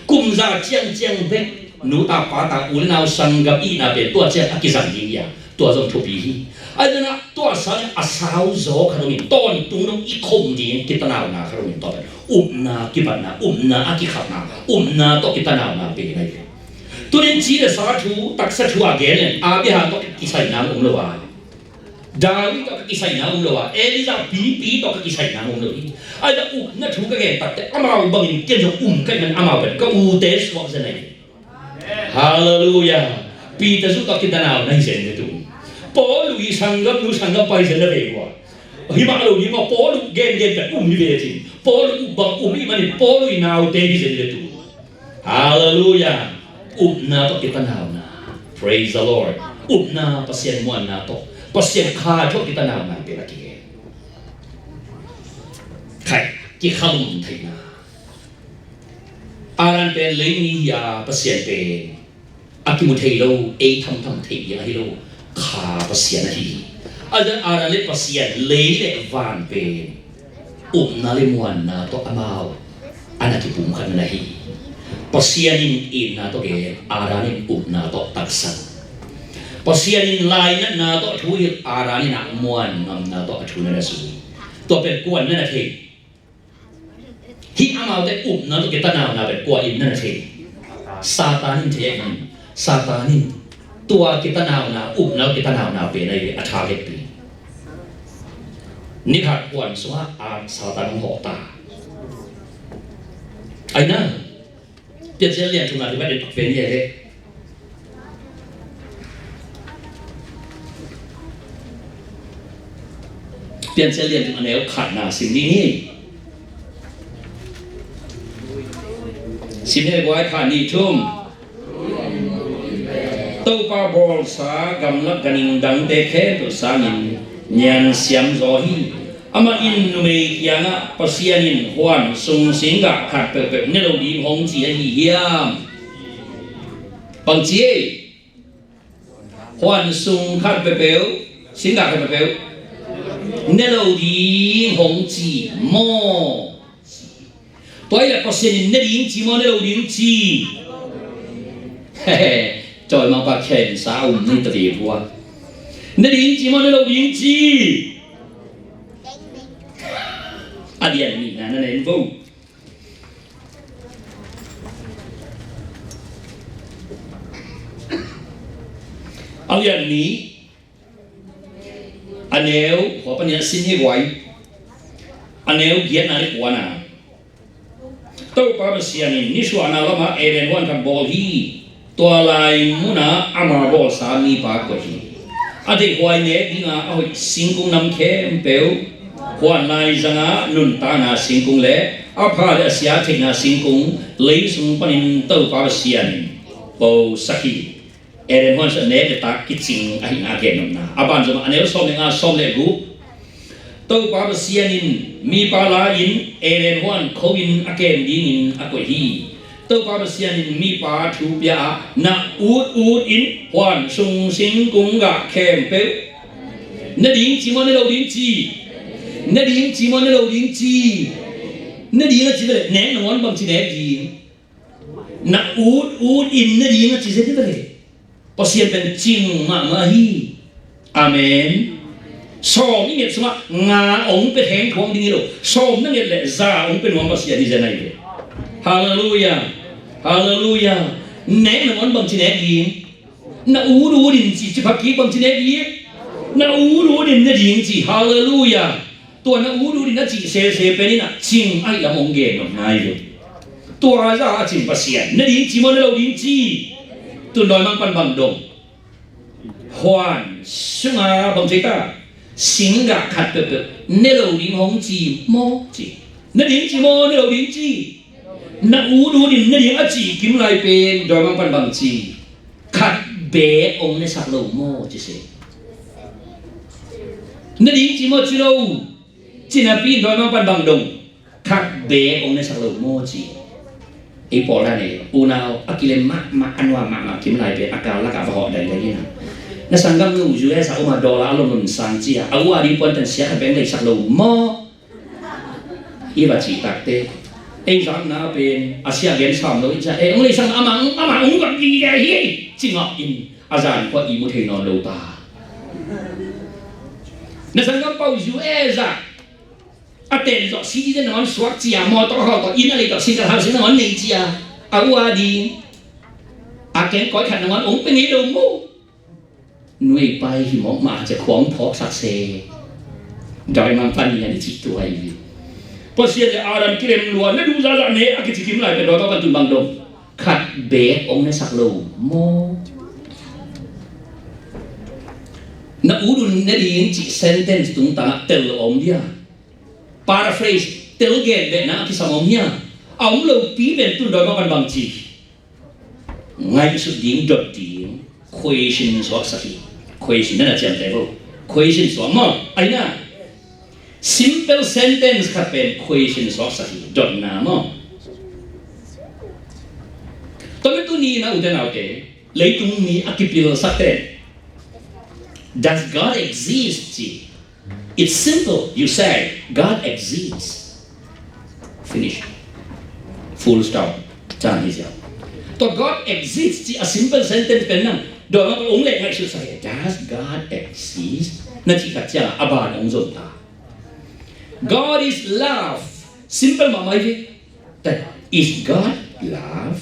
kum za ciangciang bek nu ta pa ta u le nau sanggam ihna pen tua ciang a kizang ding hi a, tua zong thupi hi. Ahi zongin ah tua sangin a sau zaw kha dongin tawntung dong i khom ding kitanauna kha dongin tua pen upna kipatna, upna a kikhapna, upna tawh kitanauna pen ahi ve. Tunin ci le sa thu, taksa thu a gen in Abraham tawh kisaina om lo a, David tawh kisaina om lo a, Elijah pipi tawh kisaina om lo hi. Ahi zong upna thu ka gen takte amau bangin ken zong um ka hih man amau pen ka ute suak zen ahi. Halleluiah. Peter zong tawh kitanauna hi zen ve tu. Paul uh i sanggamnu sanggampa hi zen na ve uh a, hi mah lo hi mah Paul uh gengen pen um hi ve cin. Paul uh bang um i hih manin Paul uh i naute hi zen ve tu. Halleluiah. Upna tawh kitanauna. Praise the Lord. Upna, Pasian muanna tawh, Pasian kha tawh kitanauna pen a kigen. Khai, kikhalum theihna. Adam pen lei mi hi a, Pasian pen a kimu thei lo, ei thamtham thei ding ahi lo, kha Pasian ahi hi. Ahi zongin Adam le Pasian, lei le van pen upna le muanna tawh amau a na kipumkhatna na hi. Pasian in itna tawh gen, Adam in upna tawh taksa. Pasian in lainatna tawh a thu hilh, Adam in ah muan ngamna tawh a thu na na zui. Tua pen kua'n na na thei? Hih amaute upna tawh kitanauna pen kua in na na thei? Satan in thei ahi. Satan in tua kitanauna, upna tawh kitanauna pen ahi a target pi. Nikhat kua'n sungah a Satan hong hawh ta. Ahi na. Piancil lian thumna kibat in pakpen hi a le. Piancil lian thum a neu khatna sim dih ni. Sim ni buai khat nih thum. Topa bawlsa gamlak ganhing dangte khempeuh sangin niansiam zaw hi. Amah in numei kiangah Pasian in huan sung singgah khat peuhpeuh ne lo ding hong ci ahi hiam? Bang ci ei? Huan sung khat peuhpeuh, singgah khat peuhpeuh ne lo ding hong ci maw? Tua hi leh Pasian in ne ding ci maw, ne lo ding ci? Hehe, cawimangpa khensa um ni ta ve pua. Na ding ci maw, na lo ding ci? A lian nihna na nen vo. A lian nih, a neu, khua panin a sin hi guai. A neu giatna le kuana. Topa Pasian in nisuahna lamah Eden huan khat bawl hi. Tua lai munah ama bawlsa mipa koih hi. A deihhuai nek dinga a hoih singkung nam khempeuh, huan lai zanga nuntakna singkung le a pha le a sia theihna singkung, lei sung panin Topa Pasian in bosak hi. Eden huan sung nek le tak kicing ahihna a gen nopna. A ban zomah a neu sawm le nga, sawm le guk. Topa Pasian in mipa la-in Eden huan kho-in a kem dingin a koih hi. Topa Pasian in mipa thu pia a, na ut ut in huan sung singkung gah khempeuh. Na ding ci maw, na lo ding ci? Na ding ci maw, na lo ding ci? Na ding a ci le nek nangawn bangci nek ding? Na ut ut in na ding a ci zen hi ta le. Pasian pen cing mahmah hi. Amen. Sawm i nget sungah nga hong pia theng thuang ding hi lo. Sawm na nget le za hong pia nuam Pasian hi zen ahi ve. Halleluia. Halleluia. Nek nangawn bangci nek ding? Na ut ut in ci, ci pha kik bangci nek ding? Na ut ut in na ding ci. Halleluia. Tua na ut ut in a cih sese pen in a cing ahih lam hong gen nop nai ve. Tua za a cing Pasian, na ding ci maw, na lo ding ci? Tun dawimang pan bang dong? Huan sunga bang ci ta? Singgah khat peuhpeuh ne lo ding hong ci maw ci? Na ding ci maw, na lo ding ci? Na ut ut in na ding a cih kim lai pen dawimang pan bang ci? Khat beek hong nesak lo maw ci se. Na ding ci maw, ci lo? Ci napi in dawimang pan bang dong? Khat beek hong nesak lo maw ci. Ei pawl dan ei unau a kilem mahmah, a nuam mahmah kim lai pen a kal lakah va hawh daidai hi na. Na sanggam nu U S a om a dollar a lomlom sang ci a, a u a ding puantan sia khat beek hong nesak lo maw? I va cih takte ei zakna pen a sia gen sam lo i ci a, ei hong nesak, amah amah hong gam dide hi ei ci ngah in a zan kua i mu thei nawn lo ta. Na sanggam pa U S a a ten zawh citizen nangawn suak ci a, mawtaw hawh tawh inn a lei tawh single housing nangawn nei ci a, a u a ding a kengkawi khat nangawn ong pe ngei lo mu. Nuai pai hi mawk ma cia khuang phawksak se. Dawimang pan ni a ni cih tu ahi hi. Pasian le Adam kilem lua na duh zahzah ne a kici kim lai pen dawimang pan tun bang dong? Khat beek ong nesak lo maw? Na ut un ne ding cih sentence tungtangah tel lo om dia? Paraphrase, tel gen behna a kisam om hia? A om lopi pen tun dawimang pan bang ci? Ngaihsut ding, dot ding, question suaksak hi. Question na na ciamteh vo. Question suak maw? Aina simple sentence khat pen question suaksak hi. Dotna maw? Tua mi tuni na ute naute, leitung mi a kipilsak ten, does God exist ci? It's simple. You say, "God exists." Finish. Full stop. Caan hi ziau. Tua God exists ci a simple sentence pen nang dawimang ong leh ngaihsut sa hi. Does God exist? Na cih tak ciangah a ban ong zom ta. God is love. Simple mahmah hi. That is God love?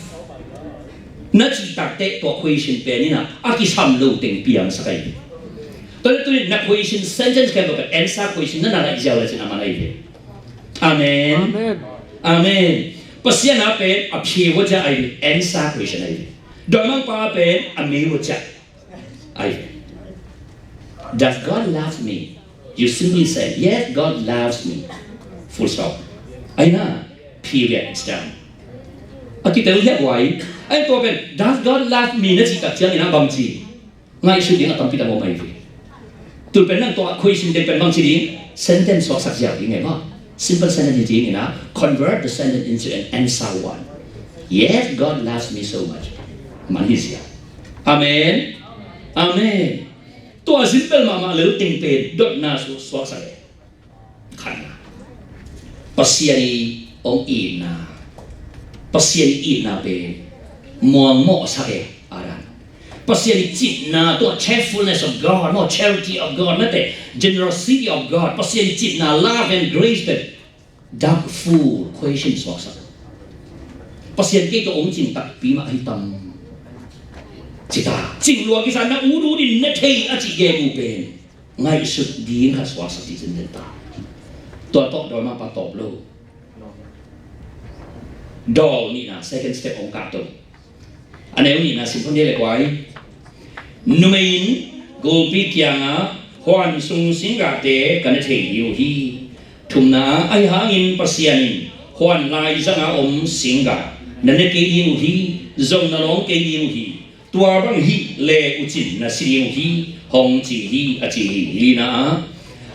Na cih takte tua question pen in a kisam lo teng piangsak ahi. Tua le tu in na question sentence kan pen answer question na na laih ziau le cin a man ahi. Amen. Amen. Amen. Pasian a pen a phi wa ja ahi, answer question ahi. Dawimang pa pen a mei wa ja. Ai. Does God love me? You simply say, "Yes, God loves me." Full stop. Ai na, period, it's done. A kitel hiak wai. Ai tua pen, "Does God love me?" na cih tak ciangin a bang ci? Ngaihsut ding a tampi tak om ahi ve. Tun pen nang tua question ding pen bang ci ding? Sentence suaksak ziau ding e maw? Simple sentence ding in a convert the sentence into an answer one. Yes, God loves me so much. Man hi ziau. Amen. Amen. Tua simple mahmah lel teng pen dotna su suaksak e. Khatna, Pasian i ong itna, Pasian i itna pen muang mawhsak e. Adam, Pasian i citna, tua cheerfulness of God, no, charity of God, mate, generosity of God, Pasian i citna, love and grace te, doubtful, question suaksak. Pasian kei tawh ong cing takpi mah hi tam. Cita, cing lua kisa na ut ut in na thei a cih gegu pen ngaihsut ding khat suaksak cih cin den ta. Tua tawh dawl mah pa tawp lo. Dawl nihna, second step ong kah to. A neu nihna sim phun dia le kuai. Numei in gulpi kiangah huan sung singgahte ka ne thei ding uh hi. Thumna, ahi hangin Pasian in huan laizanga om singgah na ne kei ding uh hi. Zong na lawng kei ding uh hi. Tua bang hih le uh cin na si ding uh hi, hong ci hi, a ci hi. Lina,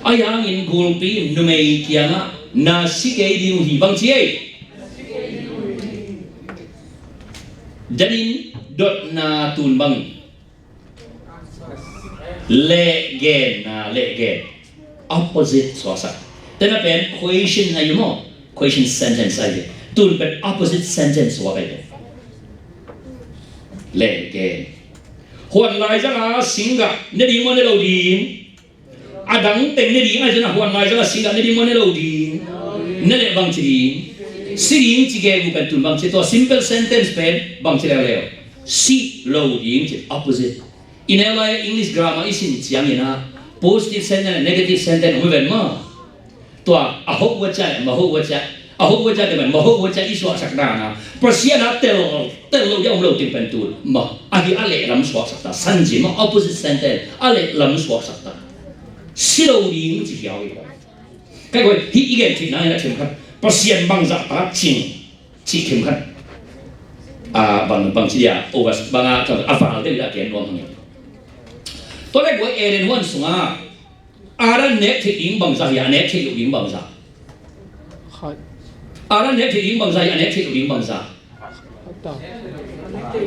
ahi hangin gulpi in numei kiangah na si kei ding uh hi, bang ci ei. Danin dotna tun bang. Lehgen na lehgen. Opposite suaksak. Tena pen question ahi maw? Question sentence ahi ve. Tun pen opposite sentence suak ahi ve. Lehgen. Huan laizanga singgah ne ding maw ne lo ding? A dang teng ne ding ahi zena huan laizanga singgah ne ding maw ne lo ding? Ne leh bang ci ding? Si ding ci gegu pen tun bang ci, tua simple sentence pen bang ci leuleu? Si lo ding ci, opposite. I neu lai English grammar i sin ciangin ah positive sentence, negative sentence om ven maw. Tua a hoh uh a ciah, ma hoh uh a ciah, a hoh uh a ciah, ma hoh uh a ciah i suaksak dan a, Pasian a tel, tel lo dia om lo ting pen tu ma ahi a lehlam suaksak ta, sanji ma opposite sentence a lehlam suaksak ta. Si lo ding ci hiau i. Kai koi hi i gen thei na ina themkhat Pasian bangzah ta cing. Cih themkhat. A, bang, bang ci dia, over, bang a, a val deuh dah ken nuam hang. Tua leh guai Eden huan sungah Adam nek theih ding bangzah hi a, nek theih loh ding bangzah. Khat. Adam nek theih ding bangzah hi a, nek theih loh ding bangzah. Khat.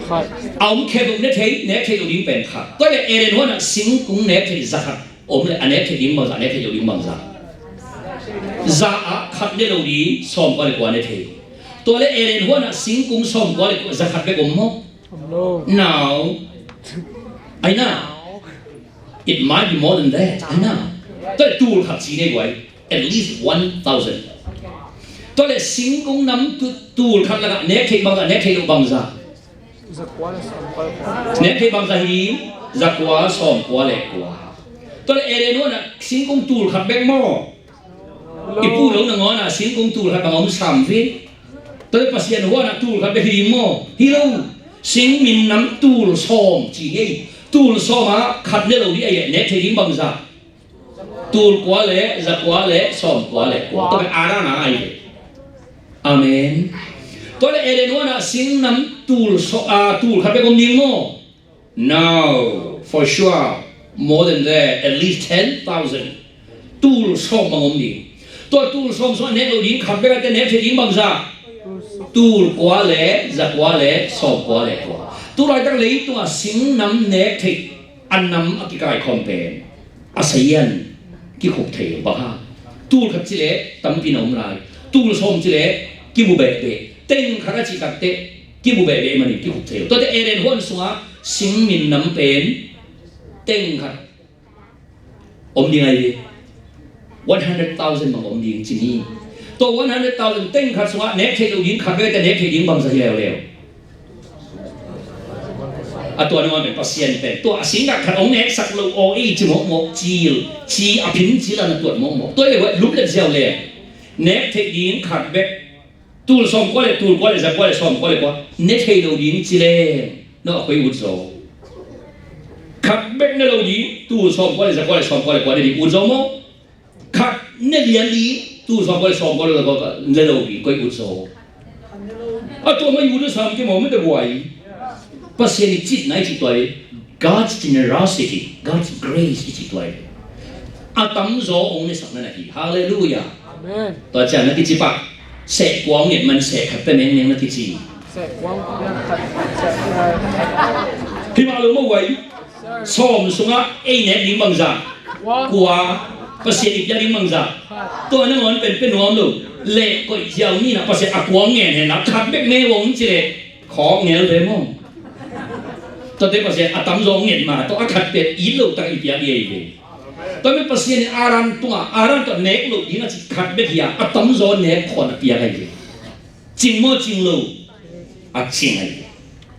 Khat. A om khe buk ne thei, nek theih loh ding pen khat. Tua leh Eden huan ah singkung nek theih za khat. Om leh a nek theih ding bangzah, nek theih loh ding bangzah. Za ah khat ne lo ding, sawm kua leh kua ne thei. Tua leh Eden huan ah singkung sawm kua leh kua, za khat bek om maw? Om lo. Now, ai na. It might be more than that. Ai na. Tua leh tul khat ci nei guai. At least one thousand. Tua leh singkung nam tu-, tul khat lakah nek theih bangzah, nek theih loh bangzah. Nek theih bangzah hi, za kua, sawm kua leh kua. Tua leh Eden huan ah singkung tul khat bek maw? I pu lo nangawn ah singkung tul khat bang om sam ve. Tua leh Pasian huan ah tul khat bek hi ding maw? Hi lo. Sing min nam tul sawm ci ngei. Tul sawm ah khat ne lo ding a, nek theih ding bangzah. Tul kua leh za kua leh sawm kua leh kua. Tua pen Adam a ahi ve. Amen. Tua leh Eden huan ah sing nam tul sawm, a, tul khat bek om ding maw? No, for sure, more than that, at least ten thousand. Tul sawm bang om ding. Tua tul sawm sungah nek lo ding khat bek a, tua nek theih ding bangzah. Tul kua leh za kua leh sawm kua leh kua. Tulaitak leitungah sing nam nek theih a nam a kikaikhawm pen a saian kikhuk thei bang ha. Tul khat ci leh tampi na om lai. Tul sawm ci leh kimu behbeh. Teng khat a cih takteh kimu behbeh manin kikhuk thei. Tuate Eden huan sungah sing min nam pen teng khat om ding ahi ve. One hundred thousand bang om ding ci ni. Tua one hundred thousand teng khat sungah nek theih loh ding khat bek a, tua nek theih ding bangzah hi leuleu? A tua nangawn pen Pasian pen tua a singgah khat hong neksak lo aw ei ci mawkmawk, cil, ci a phin cil a na tuat mawkmawk. Tua hi leh lum leh ziau leh nek theih ding khat bek. Tul sawm kua leh tul kua leh za kua leh sawm kua leh kua ne thei lo ding ci leh, no a koi ut zaw? Khat bek ne lo ding, tul sawm kua leh za kua leh sawm kua leh kua ne ding ut zaw maw? Khat ne lian ding, tul sawm kua leh sawm kua leh za kua ne lo ding, koi ut zaw? A tua mah ut a sam ki maw, mite buai. Pasian i citna i cih tua hi. God's generosity, God's grace i cih tua hi. A tamzaw hong nesak na na hi. Halleluiah. Amen. Tua ciang na kici pah. Seh kua hong nget man seh khat pia mengmeng na kici. Seh kua hong nget khat, seh khat. Hi mah lo maw guai. Sawm sungah ei nek ding bangzah? Kua. Kua. Pasian i pia ding bangzah? Khat. Tua nangawn pen pia nuam lo. Leh koih ziau ni na Pasian a kua hong ngen hen la khat bek ne hong ci leh. Khawk ngel ve maw? Tuate Pasian a tamzaw ngen ma tawh a khat pen it loh tak i piak hi ei ve. Tua pen Pasian in Adam tungah, Adam tawh nek loh ding a cih khat bek hi a, a tamzaw nek khawn a piak hi ve. Cing maw cing lo? A cing hi ve.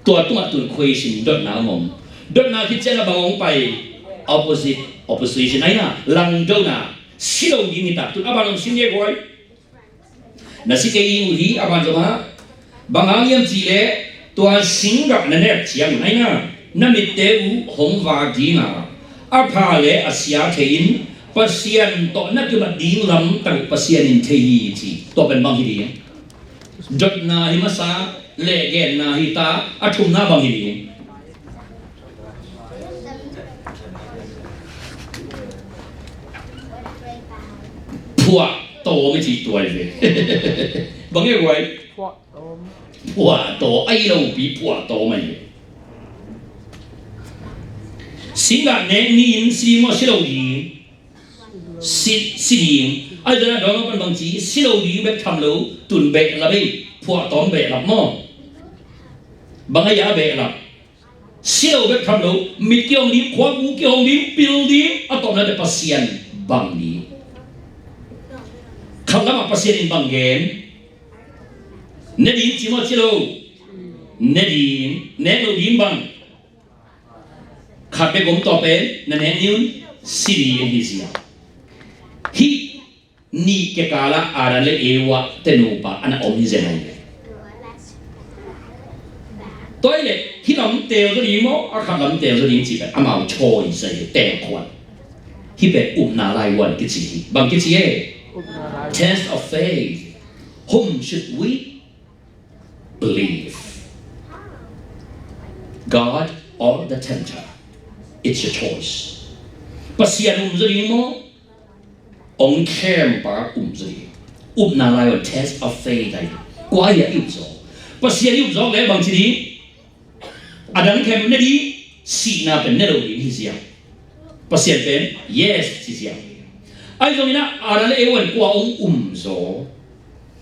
Tua tungah tun question dotna hong om. Dotna khit ciang a bang hong pai? Opposite, opposition. Ahi na, langdona, si lo ding hi ta. Tun a bang hong sim ye guai. Na si kei ding uh hi a ban zongah, bang hang hiam cihleh tua singgah na nek ciangun ahi na, na mitte uh hong vak ding a, a pha le a sia thei in Pasian tawh na kimat ding lamtak uh Pasian in thei hi ci. Tua pen bang hi ding? Dotna hi masa, le genna hi ta, a thumna bang hi ding? Phuah tawm i cih tua hi ve. Bang e guai? Phuah tawm. Phuah tawm, a hi lopi phuah tawm ahi ve. Singgah nek ni in si maw si lo ding? Si, si ding. Ahi zongin a dawn pan bang ci, si lo ding bek tham lo, tun behlap ei, phuah tawm behlap maw? Bang a hi a behlap? Si lo bek tham lo, mit kihong ding, khuabu kihong ding, pil ding, a tawpna teh Pasian bang ding. Khat lamah Pasian in bang gen? Ne ding ci maw ci lo? Ne ding, nek lo ding bang? Khat bek om, tua pen na nek ni un, si ding hi zia. Hih nih kikalah Adam le Eva te nupa a na om hi zen ahi ve. Tua hi leh hih lam teel zaw ding maw, a khat lam teel zaw ding cih pen amau choice ahi ve, teelkhuan. Hih pen upna laivuan kici hi. Bang kici e? Test of faith. Whom should we believe, God or the tempter? It's your choice. Pasian um zaw ding maw, hong khempa um zaw ding? Upna laivuan, test of faith ahi. Kua hi a i up zaw? Pasian i up zaw leh bang ci ding? A dang khempeuh ne ding, sihna pen ne lo ding hi ziau. Pasian pen yes ci ziau. Ahi zongin ah Adam le Eva in kua hong um zaw?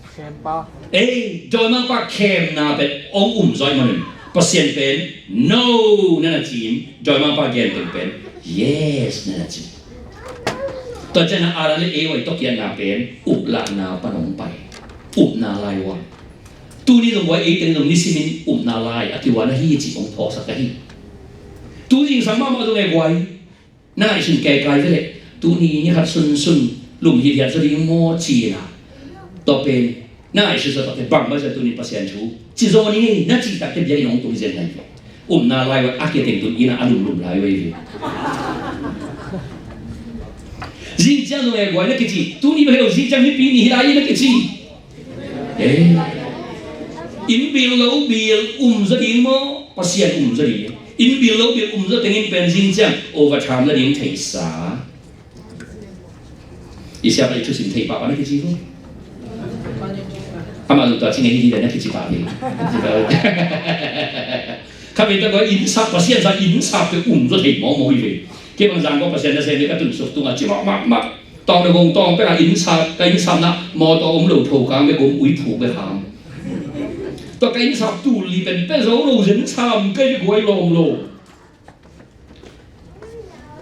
Khempa. Ei, dawimangpa khemna pen hong um zaw ahih manin Pasian pen no na na ci-in, dawimangpa genteng pen yes na na ci. Tua ciangin ah Adam le Eva i tawh kiatna pen uplahna pan hong pai. Upna laivuan. Tuni zong guai, ei teng zong nisimin upna lai a kivuan ahi cih hong phawksak ka hi. Tu zingsang mahmah zong e guai, na ngaihsun kaikai ve leh, tuni ni khat sunsun lum hithiat zaw ding maw ci-in ah, tua pen na ngaihsun sa takte bang mah zia tuni Pasian thu ci zaw ni ngei na cih takte biakinn hong tung zen nai ve. Upna laivuan a kia teng tun inn ah a lumlum lai uh ahi ve. Zingciang zong e guai na kici, tuni bek hi lo, zingciang Nipi ni hi lai na kici. Eh. Inn bil lo bil um zaw ding maw, Pasian um zaw ding? Inn bil lo bil um zaw tengin pen zingciang overtime la ding theihsa. I siapa i thusim thei pahpah na kici ko. Amah zong tua ci ngei hi ding na kici pah ding. Kha vei tak ko innsap, Pasian sa innsap te um zaw thei mawkmawk hi ve. Kei bang zang ko Pasian na sem ve ka tunsuk tungah ci mahmah mah. Tawng le gong tawng pek a innsap, ka innsapna mawtaw om lo, thokang bek om, uiphuk bek hang. Tua ka innsap tul li pen pia zo lo zen sam kei guai lawm lo.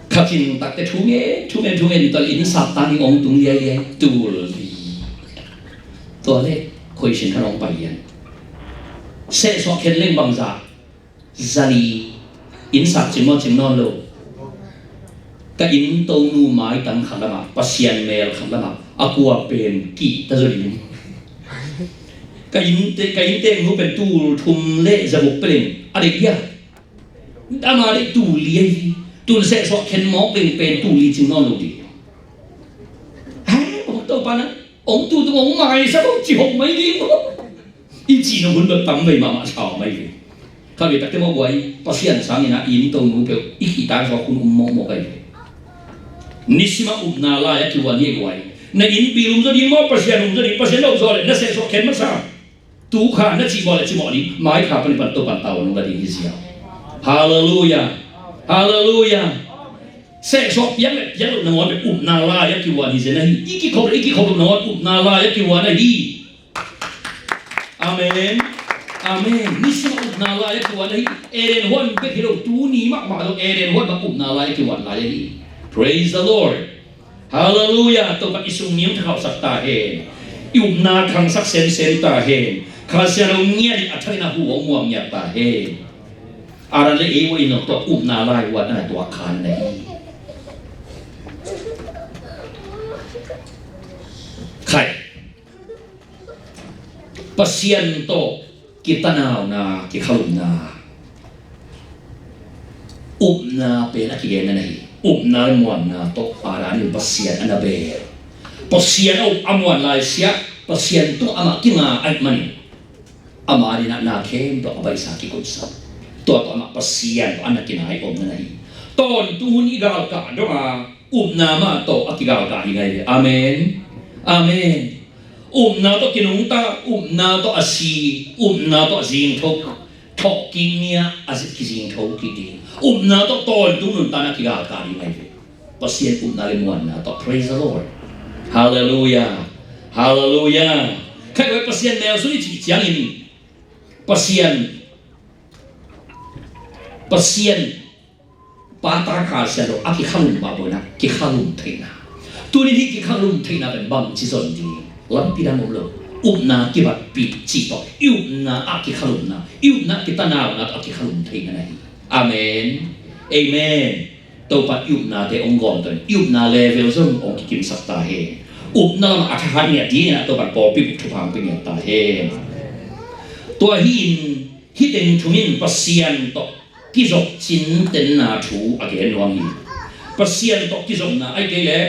Kha cin takte thu ngen, thu ngen, thu ngen, tua le innsap tang i ong tung liailiai, tul li. Tua le khuaisin kha nong pai lian. Sehsuah khen leng bangzah. Zali, innsap cim maw, cim nawn lo. Ka inn tonu maitang khat lamah, Pasian mel khat lamah a kua pen kihta zaw ding. Ka innte, ka innte nu pen tul thum le za guk peleng a deih hia? Ama deih tul li ahi. Tul sehsuah khen mawk leng pen tul li cim nawn lo ding. Hai, ong Topa na ong tu tung ong maisa ong ci hong mai ding. I cihna hun bek tam vei mahmah sau mai ve. Kha vei takte mawh guai, Pasian sangin a inn tonu peuh i khihtak zawk hun um mawkmawk ahi ve. Nisim a upna lai a kivuan hi guai. Na inn bil um zaw ding maw, Pasian um zaw ding, Pasian lo zaw le na sehsuah khen masa. Tu kha na cih mawh le cih mawh ding, mai kha pan i pan to pan tau nung la ding hi zia. Halleluia. Halleluia. Sehsuah piak le piak lo nangawn peuh upna lai a kivuan hi zia na hi. I kikhop le i kikhop lo nangawn upna lai a kivuan na hi. Amen. Amen. Nisim a upna lai a kihuan ahi. Eden huan bek hi lo, tuni mahmah lo, Eden huan bang upna lai a kihuan lai ahi. Praise the Lord. Halleluiah. Topa i sung ning thakhauhsak ta hen. I upna khangsak semsem ta hen. Kha Siangtho ngiat in a thakin a hu hong muang ngiat ta hen. Adam le Eva in tua upna lai huan a tua khan na hi. Khai. Pasian tawh kitanauna, kikhalumna, upna pen a kigenna na hi. Upna le muanna tawh Adam in Pasian a na bel. Pasian a up a muan lai siah, Pasian tawh amah kinga ahih manin, amah adingin na khempeuh a baihsa kikumsak. Tua tawh amah Pasian tawh a na kinai omna na hi. Tawntung hun i galkah dong a, upna mah tawh a kigalkah ding ahi ve. Amen. Amen. Upna tawh kinungta, upna tawh a si, upna tawh a zingtho, thawhkik ni-a a zi-, kizingtho kik ding. Upna tawh tawntung nuntakna kigalkah ding ahi ve. Pasian upna le muanna tawh. Praise the Lord. Halleluiah. Halleluiah. Khatvei Pasian mel sung i cih ciangin Pasian, Pasian Pa, Ta, Kha Siangtho a kikhalum pah bawina, kikhalum theihna. Tuni hih kikhalum theihna pen bangci zon ding, lampi dang om lo. Upna kibatpih cih tawh i upna ah kikhalumna, i upna kitanauna tawh a kikhalum theihna na hi. Amen. Amen. Topa i upnate hong gawmto in, i upna level zong hong kikimsak ta hen. Upna lamah a thahat ngiat dingin ah Topa pawlpi bup thupha hong pia ngiat ta hen. Tua hi in, hih teng thum in Pasian tawh kizop cintenna thu a gen nuam hi. Pasian tawh kizopna ahih kei leh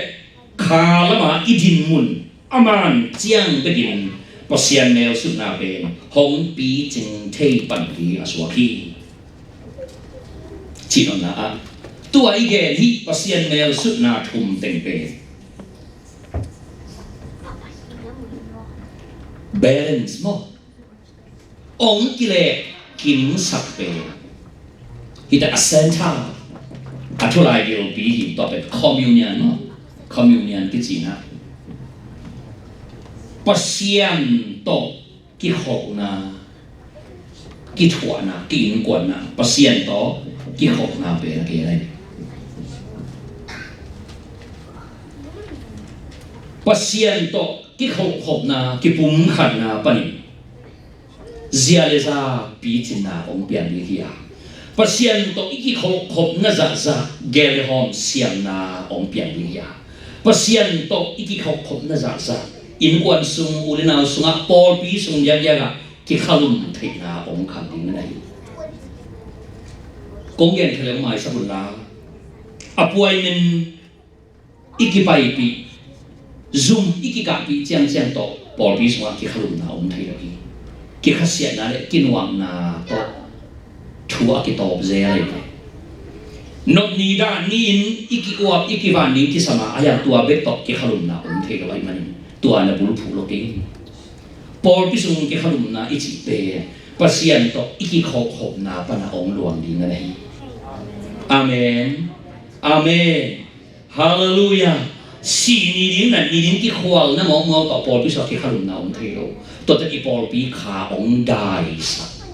kha lama i dinmun a man ciang bekin Pasian mel sutna pen hong picing thei pan hi a suak hi. Cihnopna ah tua i gen hih Pasian mel sutna thum teng pen balance maw? Hong kilehkimsak pen hih a center, a thulai gilpi hi. Tua pen communion maw? Communion kici na, Pasian tawh kikhopna, kithuahna, ki-innkuanna, Pasian tawh kikhopna pen a gen ahi. Pasian tawh kikhopkhopna, kipumkhatna panin zia le za picinna hong piang ding hi a, Pasian tawh i kikhopkhopna zahzah gel le hawm siamna hong piang ding hi a, Pasian tawh i kikhopkhopna zahzah innkuan sung, u le nau sungah, pawlpi sung diakdiakah kikhalum theihna hong khang ding na hi. Kong gen kha le hong maisak un la, appointment i kipaipih, zum i kikahpih ciangciang tawh pawlpi sungah kikhalumna om thei lo hi. Kikhasiatna le kinuakna tawh thu a kitawp zel ahi ve. Nop ni dan ni in i kiuap i kivan ding kisam a, a yang tua bek tawh kikhalumna om thei lo ahih manin tua na bulphuh lo kei. Pawlpi sung kikhalumna i cih pen Pasian tawh i kikhopkhopna pana hong luang ding a na hi. Amen. Amen. Halleluiah. Sih ni ding, nat ni ding kikhualna mawkmawk tawh pawlpi sungah kikhalumna om thei lo. Tuate i pawlpi kha hong daisak.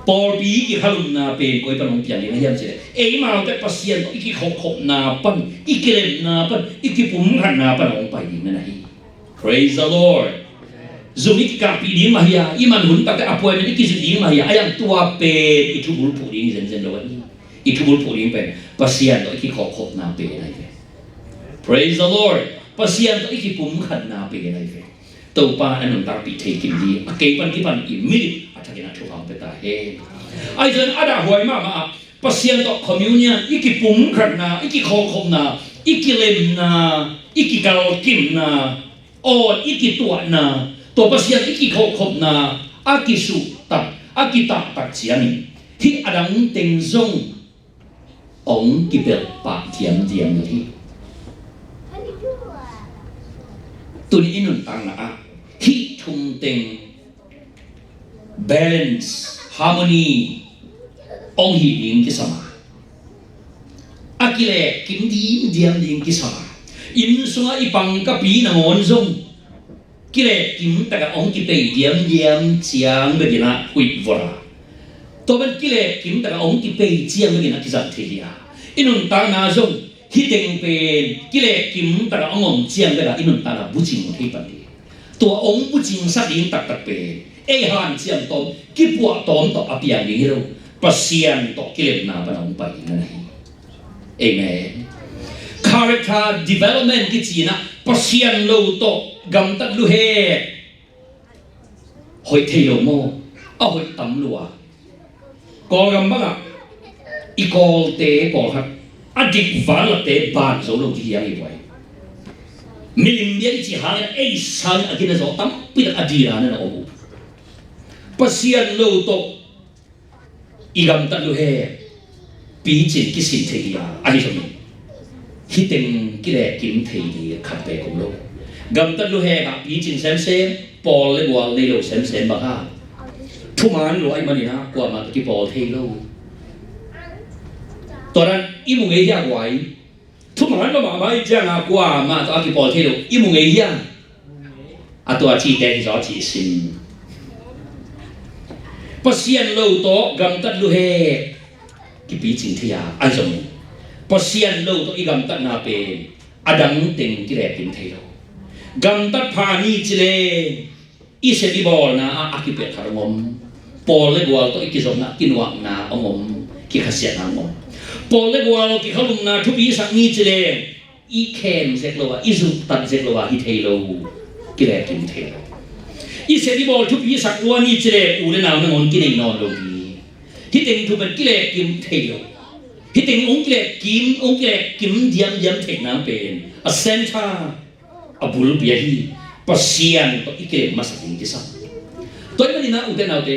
Pawlpi kikhalumna pen koi pan hong piang ding a hiam cih leh, eimaute Pasian tawh i kikhopkhopna pan, i kilemna pan, i kipumkhatna pan hong pai ding a na hi. Praise the Lord. Zum i kikahpih ding mah hi a, i man hun takte appointment i kizuih ding mah hi a, a yang tua pen i thubulphuh ding zenzen lo ahi. I thubulphuh ding pen Pasian tawh i kikhopkhopna pen ahi ve. Praise the Lord. Pasian tawh i kipumkhatna pen ahi ve. Topa a nuntakpih thei kim ding a, kei pan kipan i mit a thakin a thupha hong pia ta hen. Ahi zongin a dahhuai mahmah ah Pasian tawh communion, i kipumkhatna, i kikhopkhopna, i kilemna, i kikalkimna, aw, i kituahna, tua Pasian i kikhopkhopna a kisuhtak, a kitahtak ciangin hih a dang teng zong hong kipelh pah diamdiam lo hi. Tuni i nuntakna ah hih thum teng balance, harmony hong hih ding kisam a, a kilehkim diamdiam ding kisam a, inn sungah i pangkapih nangawn zong kilehkim takah hong kipei diamdiam ciang bekin ah huih vot a, Tua ban kilehkim takah hong kipei ciang bek in a kizang thei hi a, i nuntakna zong hih teng pen kilehkim takah hong om ciang bek a i nuntakna bucing thei pan hi. Tua hong bucingsak ding taktak pen ei hanciam tawm, kipuah tawm tawh a piang ding hi lo. Pasian tawh kilemna pan a hong pai ding na hi. Amen. Character development kici in ah Pasian lo tawh gamtat luhe. Hoih thei lo maw? A hoih tam lua. Kawlgam bangah i Kawlte pawlkhat a dik vanlatte ban zo lo kihiang i buai. Milim bia i cih hangin ei sangin a gina zaw tampi tak a dil a na om uh. Pasian lo tawh i gamtat luhe. Picin kisin thei hi a, ahi zongin hih teng kilehkim thei ding khat pek om lo. Gamtat luhe ah picin semsem, pawl le gual nei lo semsem bang ha. Thuman lua ahih manin ah kuamah tawh kipawl thei lo. Tua dan i mu ngei hi a guai. Thuman mahmah i ciangin kuamah tawh a kipawl thei lo i mu ngei hi a. A tua cihte hi zaw cih sin. Pasian lo tawh gamtat luhe. Kipicing thei a, ahi zongin Pasian lo tawh i gamtatna pen a dang teng kilehkim thei lo. Gamtat pha ni ci leng i sep i bawlna ah a kipelh khat hong om. Pawl le gual tawh i kizopna, kinuakna hong om, kikhasiatna hong om. Pawl le gual kikhalumna thupi sak ni ci leng i khem zek lo a, i zuktat zek lo a hi thei lo, kilehkim thei lo. I sep i bawl thupi sak lua ni ci leng u le nau nangawn kinei nawn lo hi. Hih teng thu pen kilehkim thei lo. Hih teng hong kilehkim, hong kilehkim diamdiam theihna pen a center, a bulpi ahi Pasian tawh i kilem masa ding kisam. Tua ahih manin ah ute naute,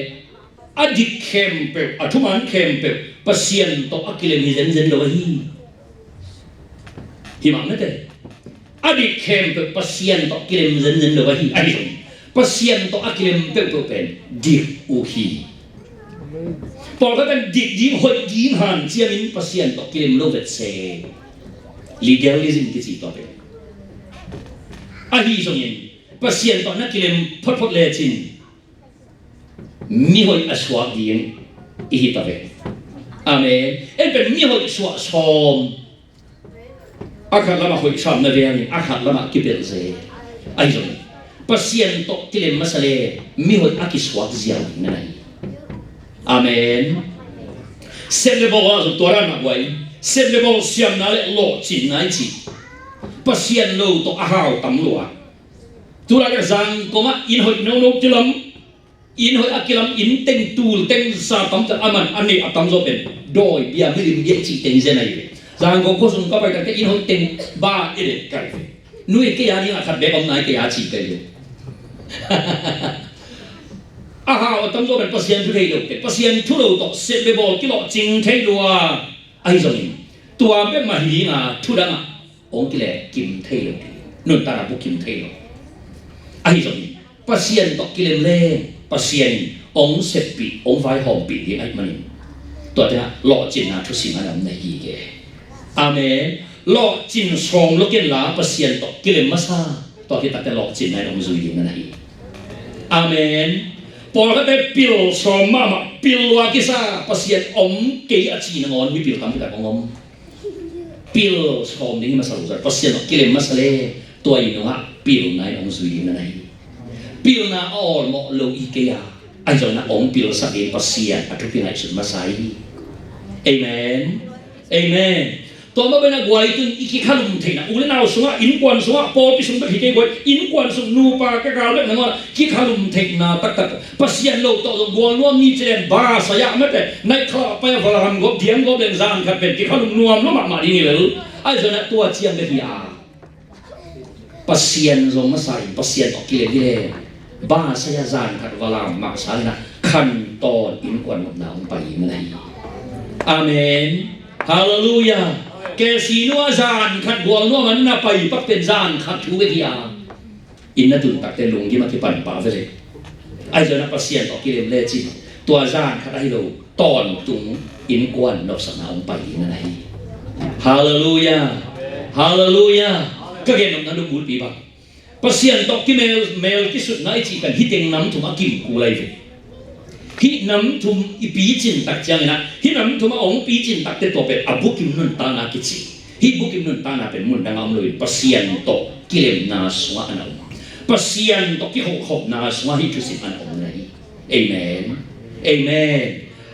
a dik khempeuh, a thuman khempeuh Pasian tawh a kilem hi zenzen lo ahi. Hi mah mete. A dik khempeuh Pasian tawh kilem zenzen lo ahi, ahi zongin Pasian tawh a kilem peuhpeuh pen dik uh hi. Pawlkhat pen dik ding, hoih ding hanciamin Pasian tawh kilem lo vetse. Legalism kici tua pen. Ahi zongin Pasian tawh na kilem photphot lecin mihoih a suak ding i hi ta ve. Amen. En pen mihoih suah sawm. A khat lamah hoih sawm na ve angin a khat lamah kipelh ze. Ahi zongin Pasian tawh kilem masa le mihoih a kisuak ziau ding na hi. Amen. Sep le bawl ah zong tua dan mah guai. Sep le bawl siamna le lawhcinna i cih Pasian lo tawh a hau tam lua. Tulai le zangkong ah inn hoih nono kilam. Inn hoih a kilam, inn teng, tul teng, sa tamtak a man a neih a tamzaw pen dawi bia, milim bia i cih teng zen ahi ve. Zangkong khuasung ka pai takte inn hoih teng ba i det kai ve. Nu in kei a dingah khat bek om nai kei a cih kai ve. A hau a tamzaw pen Pasian thu thei lo pen, Pasian thu lo tawh sep le bawl kilawhcing thei lua. Ahi zongin tua bek mah hi dinga thu dangah hong kilehkim thei lo, nuntakna bukim thei lo. Ahi zongin Pasian tawh kilem le Pasian in hong seppih, hong vaihawmpih ding ahih manin tua tengah lawhcinna thusim a nam na hi ke. Amen. Lawhcin sawm lo kenla Pasian tawh kilem masa, tua khit takte lawhcinna in hong zui ding na hi. Amen. Pawlkhatte pil sawm mahmah, pil lua kisa, Pasian om kei a ci nangawn mipil tampi tak hong om. Pil sawm ding hi masa lo zat, Pasian tawh kilem masa le tua i nungah pilna in hong zui ding na hi. Pilna a awlmawh lo i kei a, ahi zongin a hong pilsak ding Pasian a thupi ngaihsut masa hi. Amen. Amen. Tua mah bangin a guai tun i kikhalum theihna, u le nau sungah, innkuan sungah, pawlpi sung bek hi kei guai, innkuan sung nupa kikal bek nangawn kikhalum theihna taktak. Pasian lo tawh zong gual nuam ni ci leng ba sai ah mate, night club ah pai a va lam gawp, diam gawp leng zan khat pen kikhalum nuam lo mahmah ding hi lel. Ahi zongin a tua ciang bek hi a. Pasian zong masa in Pasian tawh kilem hi leng ba sai a zan khat va lam mah sangin a khantawn innkuan nopna hong pai ding na hi. Amen. Halleluiah. Kei sinu a zan khat gual nuam an na pai pak pen zan khat thu bek hi a. Inn na tun takte lunggim a kipan pah veve. Ahi zongin a Pasian tawh kilem lecin tua zan khat ahi lo tawntung innkuan nopsakna hong pai ding na hi. Halleluiah. Halleluiah. Ka gen nopna nupulpi bang, Pasian tawh kimel, mel kisutna i cih pen hih teng nam thum a kim kul ahi ve. Hih nam thum i picin tak ciangin ah, hih nam thum a hong picin takte tua pen a bukim nuntakna kici. Hih bukim nuntakna pen mundang a om loin Pasian tawh kilemna sungah a na om. Pasian tawh kikhopkhopna sungah hih thusim a na om na hi. Amen. Amen.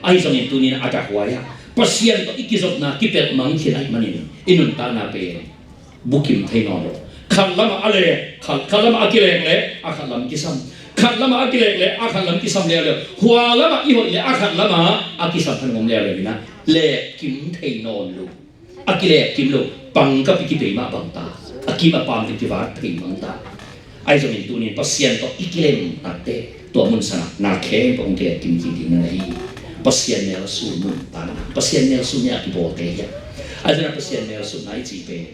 Ahi zongin tuni-in a takhuai ah Pasian tawh i kizopna kipelh mang khin ahih manin i nuntakna pen bukim thei nawn lo. Khat lamah a lek, khat, khat lamah a kilek leh a khat lam kisam. Khat lamah a kilek leh a khat lam kisam leuleu. Hua lamah i hoih leh a khat lamah a kisam khat om leuleu hi-in ah lek kim thei nawn lo. A kilek kim lo. Pangkap i kipei mah bang ta. A kim a pam kivat thei bang ta. Ahi zongin tuni-in Pasian tawh i kilem takte tua mun sangah na khempeuh hong kilek kim kik ding na hi. Pasian mel a sun mun ta na. Pasian mel sun ni a kibawlte hi a. Ahi zongin Pasian mel sunna i cih pen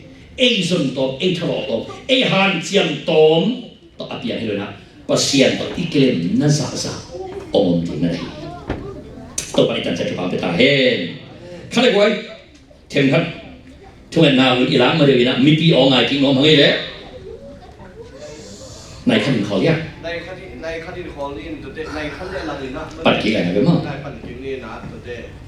ei zon tawm, ei thalawh tawm, ei hanciam tawm tawh a piang hi lo-in ah Pasian tawh i kilemna zahzah om ding na hi. Topa i tan ciat thupha pia ta hen. Khat le guai, themkhat thungetna hun i lak ma deuh in ah mipi aw ngai kik nuam hang ei leh. Nai khat in khawl ia. Nai khat in, nai khat in khawl in, tute, nai khat le lang in ah. Pan kik lai na bia maw. Nai pan kik ni na, tute.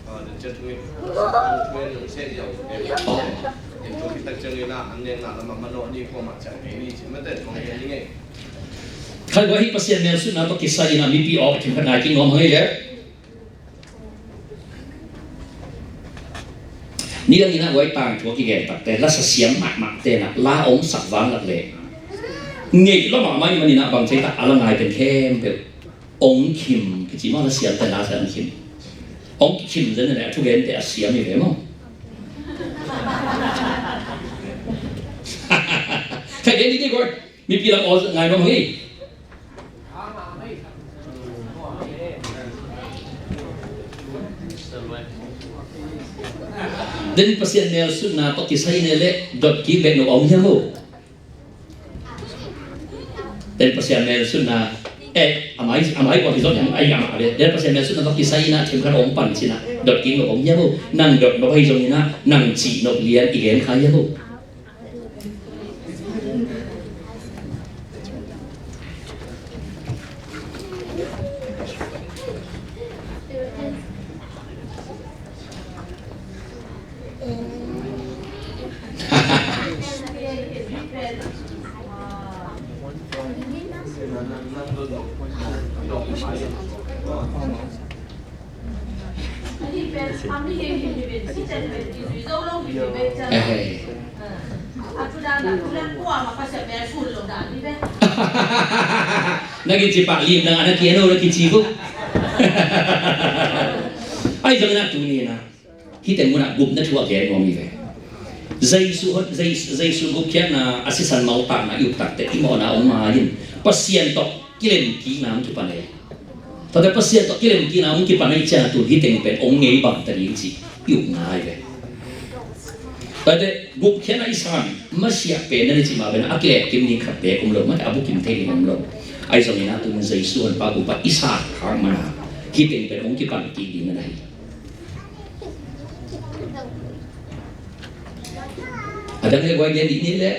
Khat le guai, hih Pasian mel sunna tawh kisai-in ah mipi aw themkhat ngai kik nuam hang ei leh. Nidang in ah guai, tangthu a kigen takte, lasa siam mahmahte in ah la hong sak vanglak leh ngeih lua mahmah ahih manin ah bang ci-a, a la ngai pen khempeuh hong khim kici maw, la siamte la sa hong khim. Hong khim zen leh a thugente a siam hi ve maw. Khai den ni dih guai. Mipi lam aw ngai nuam hang ei. Den Pasian mel sunna tawh kisai-in leh dot kik bek nop om hiam uh? Den Pasian mel sunna, eh, a mai, a mai kua hi zong hiam, ai, a mai, den Pasian mel sunna tawh kisai-in ah themkhat hong pan cin ah dot kik nop om hiam uh? Nang dot nop ahi zongin ah, nang cih nop lian i gen kha hiam uh? Eh. Na kici pah lim dang a na kian o na kici buk. Ahi zongin ah tuni-in ah hih teng munah gupna thu a gen nuam hi ve. Jesu, Jesu, Jesu gupkhiatna a sisan maltakna i up takte i mawhna hong ngai in Pasian tawh kilemkikna hong kipan e. Tate Pasian tawh kilemkikna hong kipan ahih ciangin tu hih teng pen hong ngei bang ta ding cih i up ngai ve. Tate gupkhiatna i san masiah pen na ni cih mah pen a kilem kim ding khat beek om lo, mate a bukim thei ding om lo. Ahi zongin ah tu Jesu honpa gupkhiatna i san khak mana hih teng pen hong kipan kik ding na hi. A dang le guai gen dih ni le.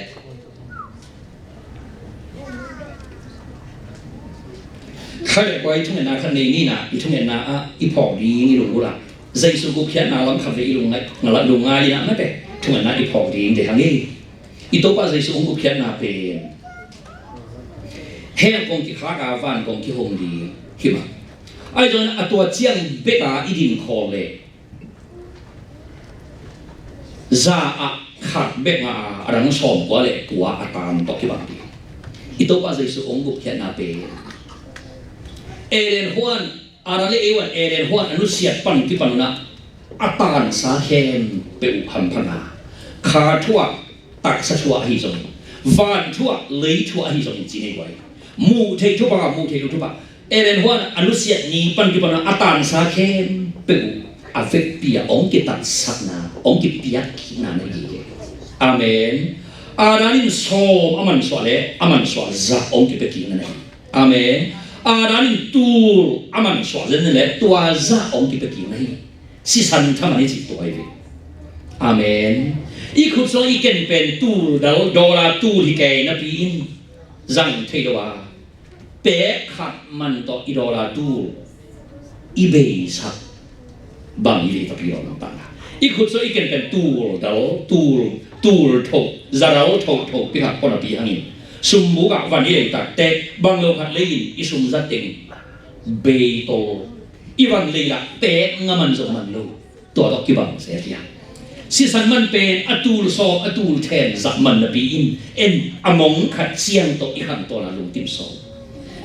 Khat le guai thungetna khat nei ni na, i thungetna ah i phawk ding i lunggulh ah Jesu gupkhiatna lam khat vei i lungngai, lungngai in ah mate thungetna i phawk ding de hang hi. I Topa Jesu hong gupkhiatna pen hell kong kikhak a van kong kihong ding hi mah. Ahi zongin a tua ciang bek a i din khawl leh za ah khat bek ngah a, a dang sawmkua le kua a tan tawh kibang ding. I Topa Jesu hong gupkhiatna pen Eden huan, Adam le Eva in Eden huan a nusiat pan kipan un ah a tansa khempeuh uh hampha na. Kha thu ah, taksa thu ah ahi zongin, van thu ah, lei thu ah ahi zongin ci nei guai. Muh theih thupha, muh theih loh thupha. Eden huan a nusiat ni pan kipan a tansa khempeuh uh a vekpi a hong kitatsakna, hong kipiakkikna na hi hi. Amen. Adam in sawm a mansuah leh a mansuah za hong kipiakkikna na hi. Amen. Adam in tul a mansuah zen leh tua za hong kipiakkikna hi. Sisan thaman i cih tua hi ve. Amen. I khut sung i ken pen tul dal, dollar tul hi kei napi in zang thei lo a, pek khat man tawh i dollar tul i beisak bang i lei tapi lo nang tangna. I khut sung i ken pen tul dal, tul, tul tho, za dal tho tho pi hak pon a pi hangin sum buk ah van i lei tak teh bang lo khat lei in i sum za teng bei tol. I van lei lah pek nga man zong man lo. Tua tawh kibang se a tia. Sisan man pen a tul sawm a tul then zah man napi in en a mong khat ciang tawh i khang tawn a lungkim sawm.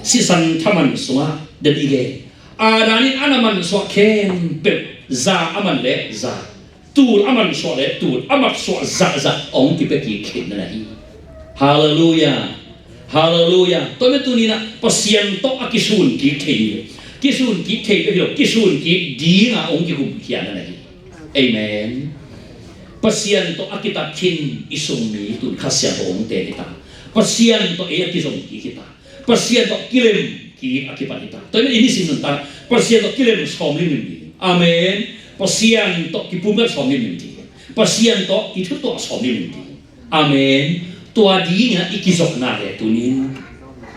Sisan thaman sungah the beginning Adam in a na mansuah khempeuh, za a man le za, tul a mansuah le tul a mansuah zahzah hong kipia kik khin na hi. Halleluiah. Halleluiah. Tua mah tuni-in ah Pasian tawh a kisun kik thei hi. Kisun kik thei peuh hi lo, kisun kik dingin hong kikum khia na hi. Amen. Pasian tawh a kitat khin i sungmi tun Kha Siangtho hong teel hi ta. Pasian tawh ei a kizom kik hi ta. Pasian tawh kilem kik a kipan hi ta. Tua hi mah i nisim nuntak Pasian tawh kilem sawm limlim ding. Amen. Pasian tawh kipumkhat sawm limlim ding. Pasian tawh kithutuah sawm limlim ding. Amen. Tua dingin ah i kizopna le tuni-in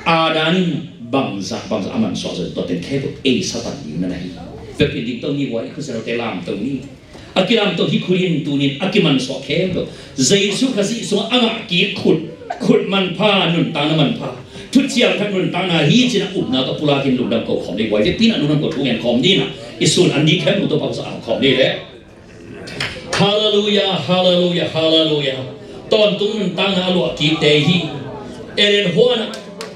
Adam in bangzah bangzah a mansuah zong tua teng khempeuh ei Satan ding na hi. Peuh in ding to ni, guai, i khut siangthote lamto ni. A kilamto hi khut in tuni-in a kimansuah khempeuh Jesu Khazih sungah a ngah kik khut, khut manpha, nuntakna manpha, thuciam khat nuntakna hi ci-in a upna tawh pulakin lungdam ko khawm ni, guai, vekpi-in ah lungdam ko thu ngen khawm ni-in ah i sun an ding khempeuh Topa hong sa khawm ni le. Halleluiah, halleluiah, halleluiah. Tawntung nuntakna a luah kikte hi. Eden huan ah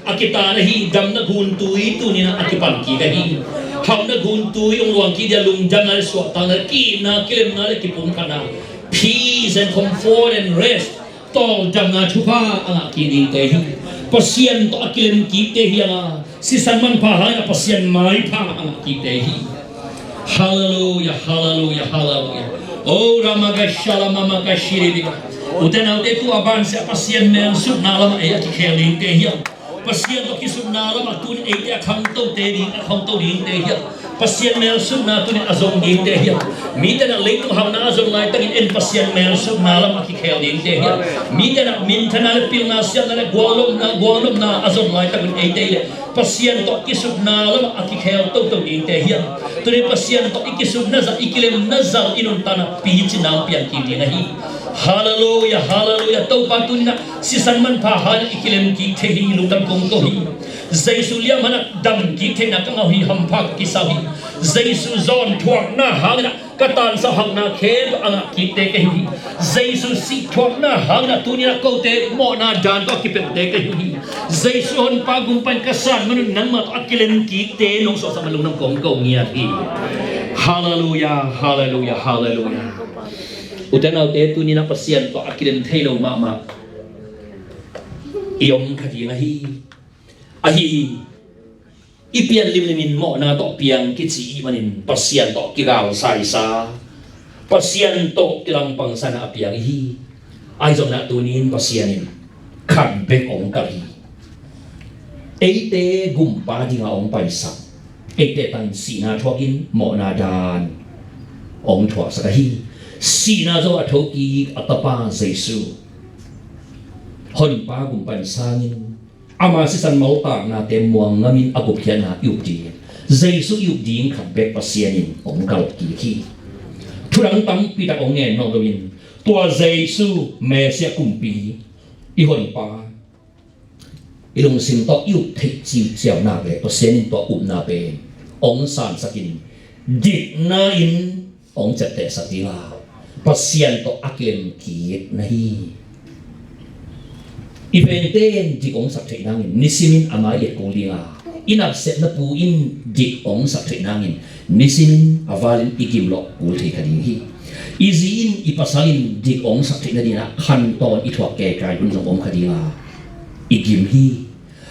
a kitan ahi, damna guntui tuni-in ah a kipan kik ahi. Hauhna guntui hong luang kik dia, lungdamna le suahtakna le ki-itna, kilemna le kipumkhatna, peace and comfort and rest, tawldamna thupha a ngah kik dingte hi. Pasian tawh a kilem kikte hi a, sisan manpha hangin a Pasian maipha a ngah kikte hi. Halleluiah, halleluiah, halleluiah. O Ramagashala Mamakashiribi. U te nau te, tua banah Pasian melsutna lamah ei a kikhel dingte hi a. Pasian tawh kisutna lamah tuni-in eite a khangtote ding, a khangto dingte hi a. Pasian melsutna tuni-in a zong dingte hi a. Mite in ah leitung hauhna a zon laitakin en Pasian melsutna lamah a kikhel dingte hi a. Mite in ah minthanna le pilna, siamna le guallopna, guallopna a zon laitakin eite le Pasian tawh kisutna lamah a kikhel toto dingte hi a. Tuni-in Pasian tawh i kisutna zah, i kilemna zah, i nuntakna picin nang piang kik ding ahi. Halleluiah, halleluiah. Topa, tuni-in ah sisan manpha hangin i kilem kik thei hi, lungdam kong ko hi. Jesu liamhang ah dam kik theihna ka ngah hi, hampha ka kisa uh hi. Jesu zawn thuakna hangin ah ka tansau hakna khempeuh a ngah kikte ka hi hi. Jesu sih thuakna hangin ah tuni-in ah kote mawhna dan tawh a kipemte ka hi hi. Jesu Honpa Gumpa in ka san man un nangmah tawh a kilem kikte nong suahsak man lungdam kong ko ngiat hi. Halleluiah, halleluiah, halleluiah. U te nau te, tuni-in ah Pasian tawh a kilem thei lo mahmah i om kha ding ahi. Ahi, i pian limlimin mawhna tawh piang kici ahih manin Pasian tawh kigalsaisa, Pasian tawh kilangpangsa-in a piang i hi. Ahi zongin ah tuni-in Pasian in khat bek hong kalh hi. Eite gumpa dingin hong paisak, eite tangin sihna thuakin mawhna dan hong thuaksak ahi. Sihna zo a thokik a Tapa Jesu, Honpa Gumpa in sangin, ama sisan maltaknate muang ngamin a gupkhiatna i up ding, Jesu i up ding khat bek Pasian in hong kalh kik hi. Thudang tampi tak hong ngen nawn loin, tua Jesu Messiah kumpi, i Honpa, i lungsim tawh i up theih ciuciau nak leh Pasian in tua upna pen hong sansakin, dikna in hong ciaptehsak ding a, Pasian tawh a kilem kik na hi. I vengte in dik hong sak theih nangin nisimin ama i et kul ding a, i napsepna pu in dik hong sak theih nangin nisimin a valin i gim lawh kul thei kha ding hi. I zi in, i pasal in dik hong sak theih nadingin ah khantawn i thuak keikai hun zong om kha ding a, i gim hi.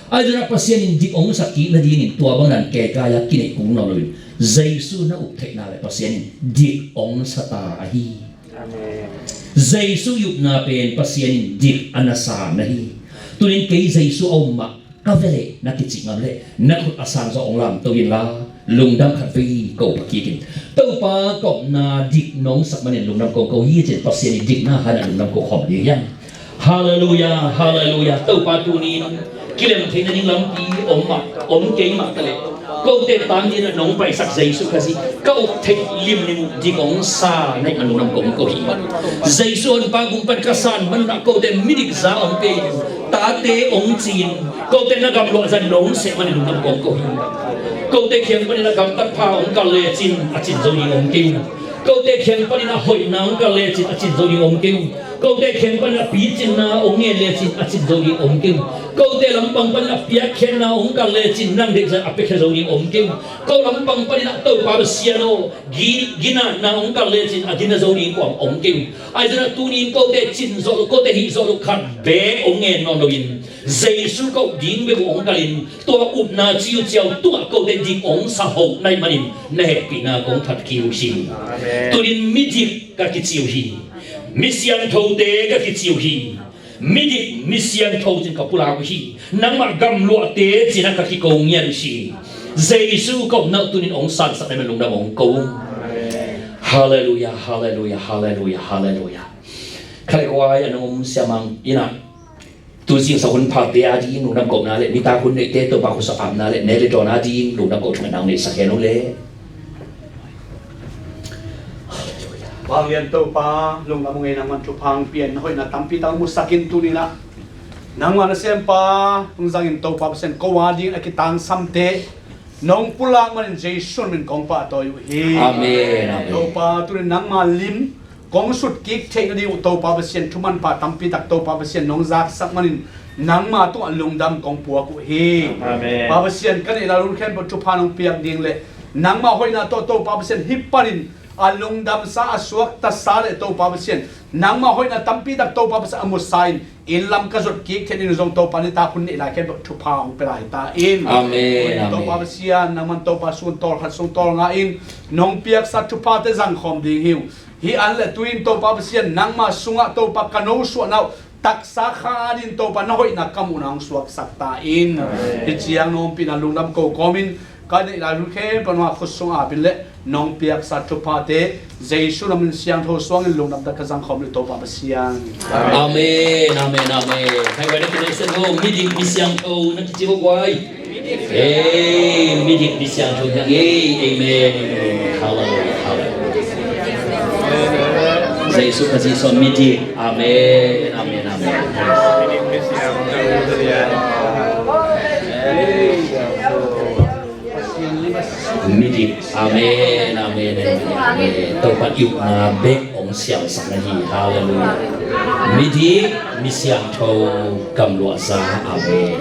Ahi zongin ah Pasian in dik hong sak kik nadingin tua bang dan keikai-a kineih kul nawn loin, Jesu na up theihna le Pasian in dik hong sa ta ahi. Amen. Jesu i upna pen Pasian in dik a na sa na hi. Tuni-in kei Jesu a um mah ka ve leh na kicih ngam leh na khut a sang zaw hong lamto inla, lungdam khat vei ko pah kik in. Topa, ka upna dik nong sak manin lungdam kong ko hi, ci-in Pasian in dikna hangin lungdam ko khawm ding hi hang. Halleluiah, halleluiah. Topa, tuni-in kilem theih nading lampi om mah, om kei mah ta leh, Kote tang dingin ah nong paisak Jesu Khazih ka up theih limlim uh dik hong sa na hih man lungdam kong ko hi. Jesu Honpa gum pan ka san man un ah kote midik za hong pia in, tate hong ci in, kote na gamluah zah nong seh man in lungdam kong ko hi. Kote kiang panin ah gamtat pha hong kal lecin a cin zo ding om kei uh. Kote kiang panin ah hoihna hong kal lecin a cin zo ding om kei uh. Kote kiang panin ah picinna hong ngen lecin a cin zo ding om kei uh. Kote lampang panin ah piakkhiatna hong kal lecin nang deih zah a piakhia zo ding om kei uh. Ko lampang panin ah Topa Pasian aw, gi-, ginatna hong kal lecin a gina zo ding kuamah om kei uh. Ahi zongin ah tuni in kote cin zawh loh, kote hih zawh loh khat beek hong ngen nawn loin Jesu ka up ding bek uh hong kalin, tua upna ciuciau tungah kote dik hong sa hoh na hih manin na hehpihna kong phat kik uh hi. Amen. Tunin midik ka kici uh hi. Mi siangthote ka kici uh hi. Midik mi siangtho cin ka pulak uh hi. Nangmah gamluahte cin ah ka kiko ngiat uh hi. Jesu ka upna uh tunin hong sansak na hih man lungdam hong ko. Amen. Halleluia, halleluia, halleluia, halleluia. Khalekuai a nong um siamang in ah tu zingsang hun phate a ding lungdam kohna le nitak hun neite Topa khuasak apna le ne le dawn a ding lungdam koh thungetna hong neihsak hen uh le. Halleluia. Vanglian Topa, lungdam ung ei, nangman thupha hong pia in, na hoihna tampi tak musak in tuni in ah nangma nasempa hong zangin Topa Pasian ko a dingin a kitangsamte nong pulak manin Jesu min kong pahtawi uh hi. Amen, amen. Topa, tunin nangma lim kong sut kik theih nading uh Topa Pasian, thu manpha tampi tak Topa Pasian nong zaksak manin nangma tungah lungdam kong puak uh hi. Amen. Pa Pasian, ka neih lai hun khempeuh thupha nong piak ding le nangma hoihna tawh Topa Pasian hih panin a lungdamsa, a suakta sa le Topa Pasian, nangma hoihna tampi tak Topa Pasian a musa in inn lam ka zot kik theih nading uh zong Topa nitak hun neih lai khempeuh thupha hong pia lai ta in. Amen, amen. Topa Pasian, nangman Topa sung tawl khat sung tawl nga in nong piaksa thuphate zangkhawm ding hi uh. Hih an le tu in Topa Pasian, nangma sungah Topa ka nosuahna uh taksa kha dingin Topa na hoihna ka muhna hong suaksak ta in. Amen. Hih ciang nong ompihna lungdam ko kawmin ka neih lai hun khempeuh nungah khut sung apin le nong piaksa thuphate Jesu na min siangtho suangin lungdam tak ka zangkhawm uh Topa Pasian. Amen, amen, amen. Hai guai na kinai sen ho, midik mi siangtho na kici ho guai. Ei, midik mi siangtho hiang ei. Amen, amen. Halleluia, halleluia. Jesu Khazih sung midik. Amen, amen, amen. Midik. Amen, amen, amen, amen. Topa i upna bek hong siamsak na hi. Halleluia. Midik mi siangtho gamluahza. Amen.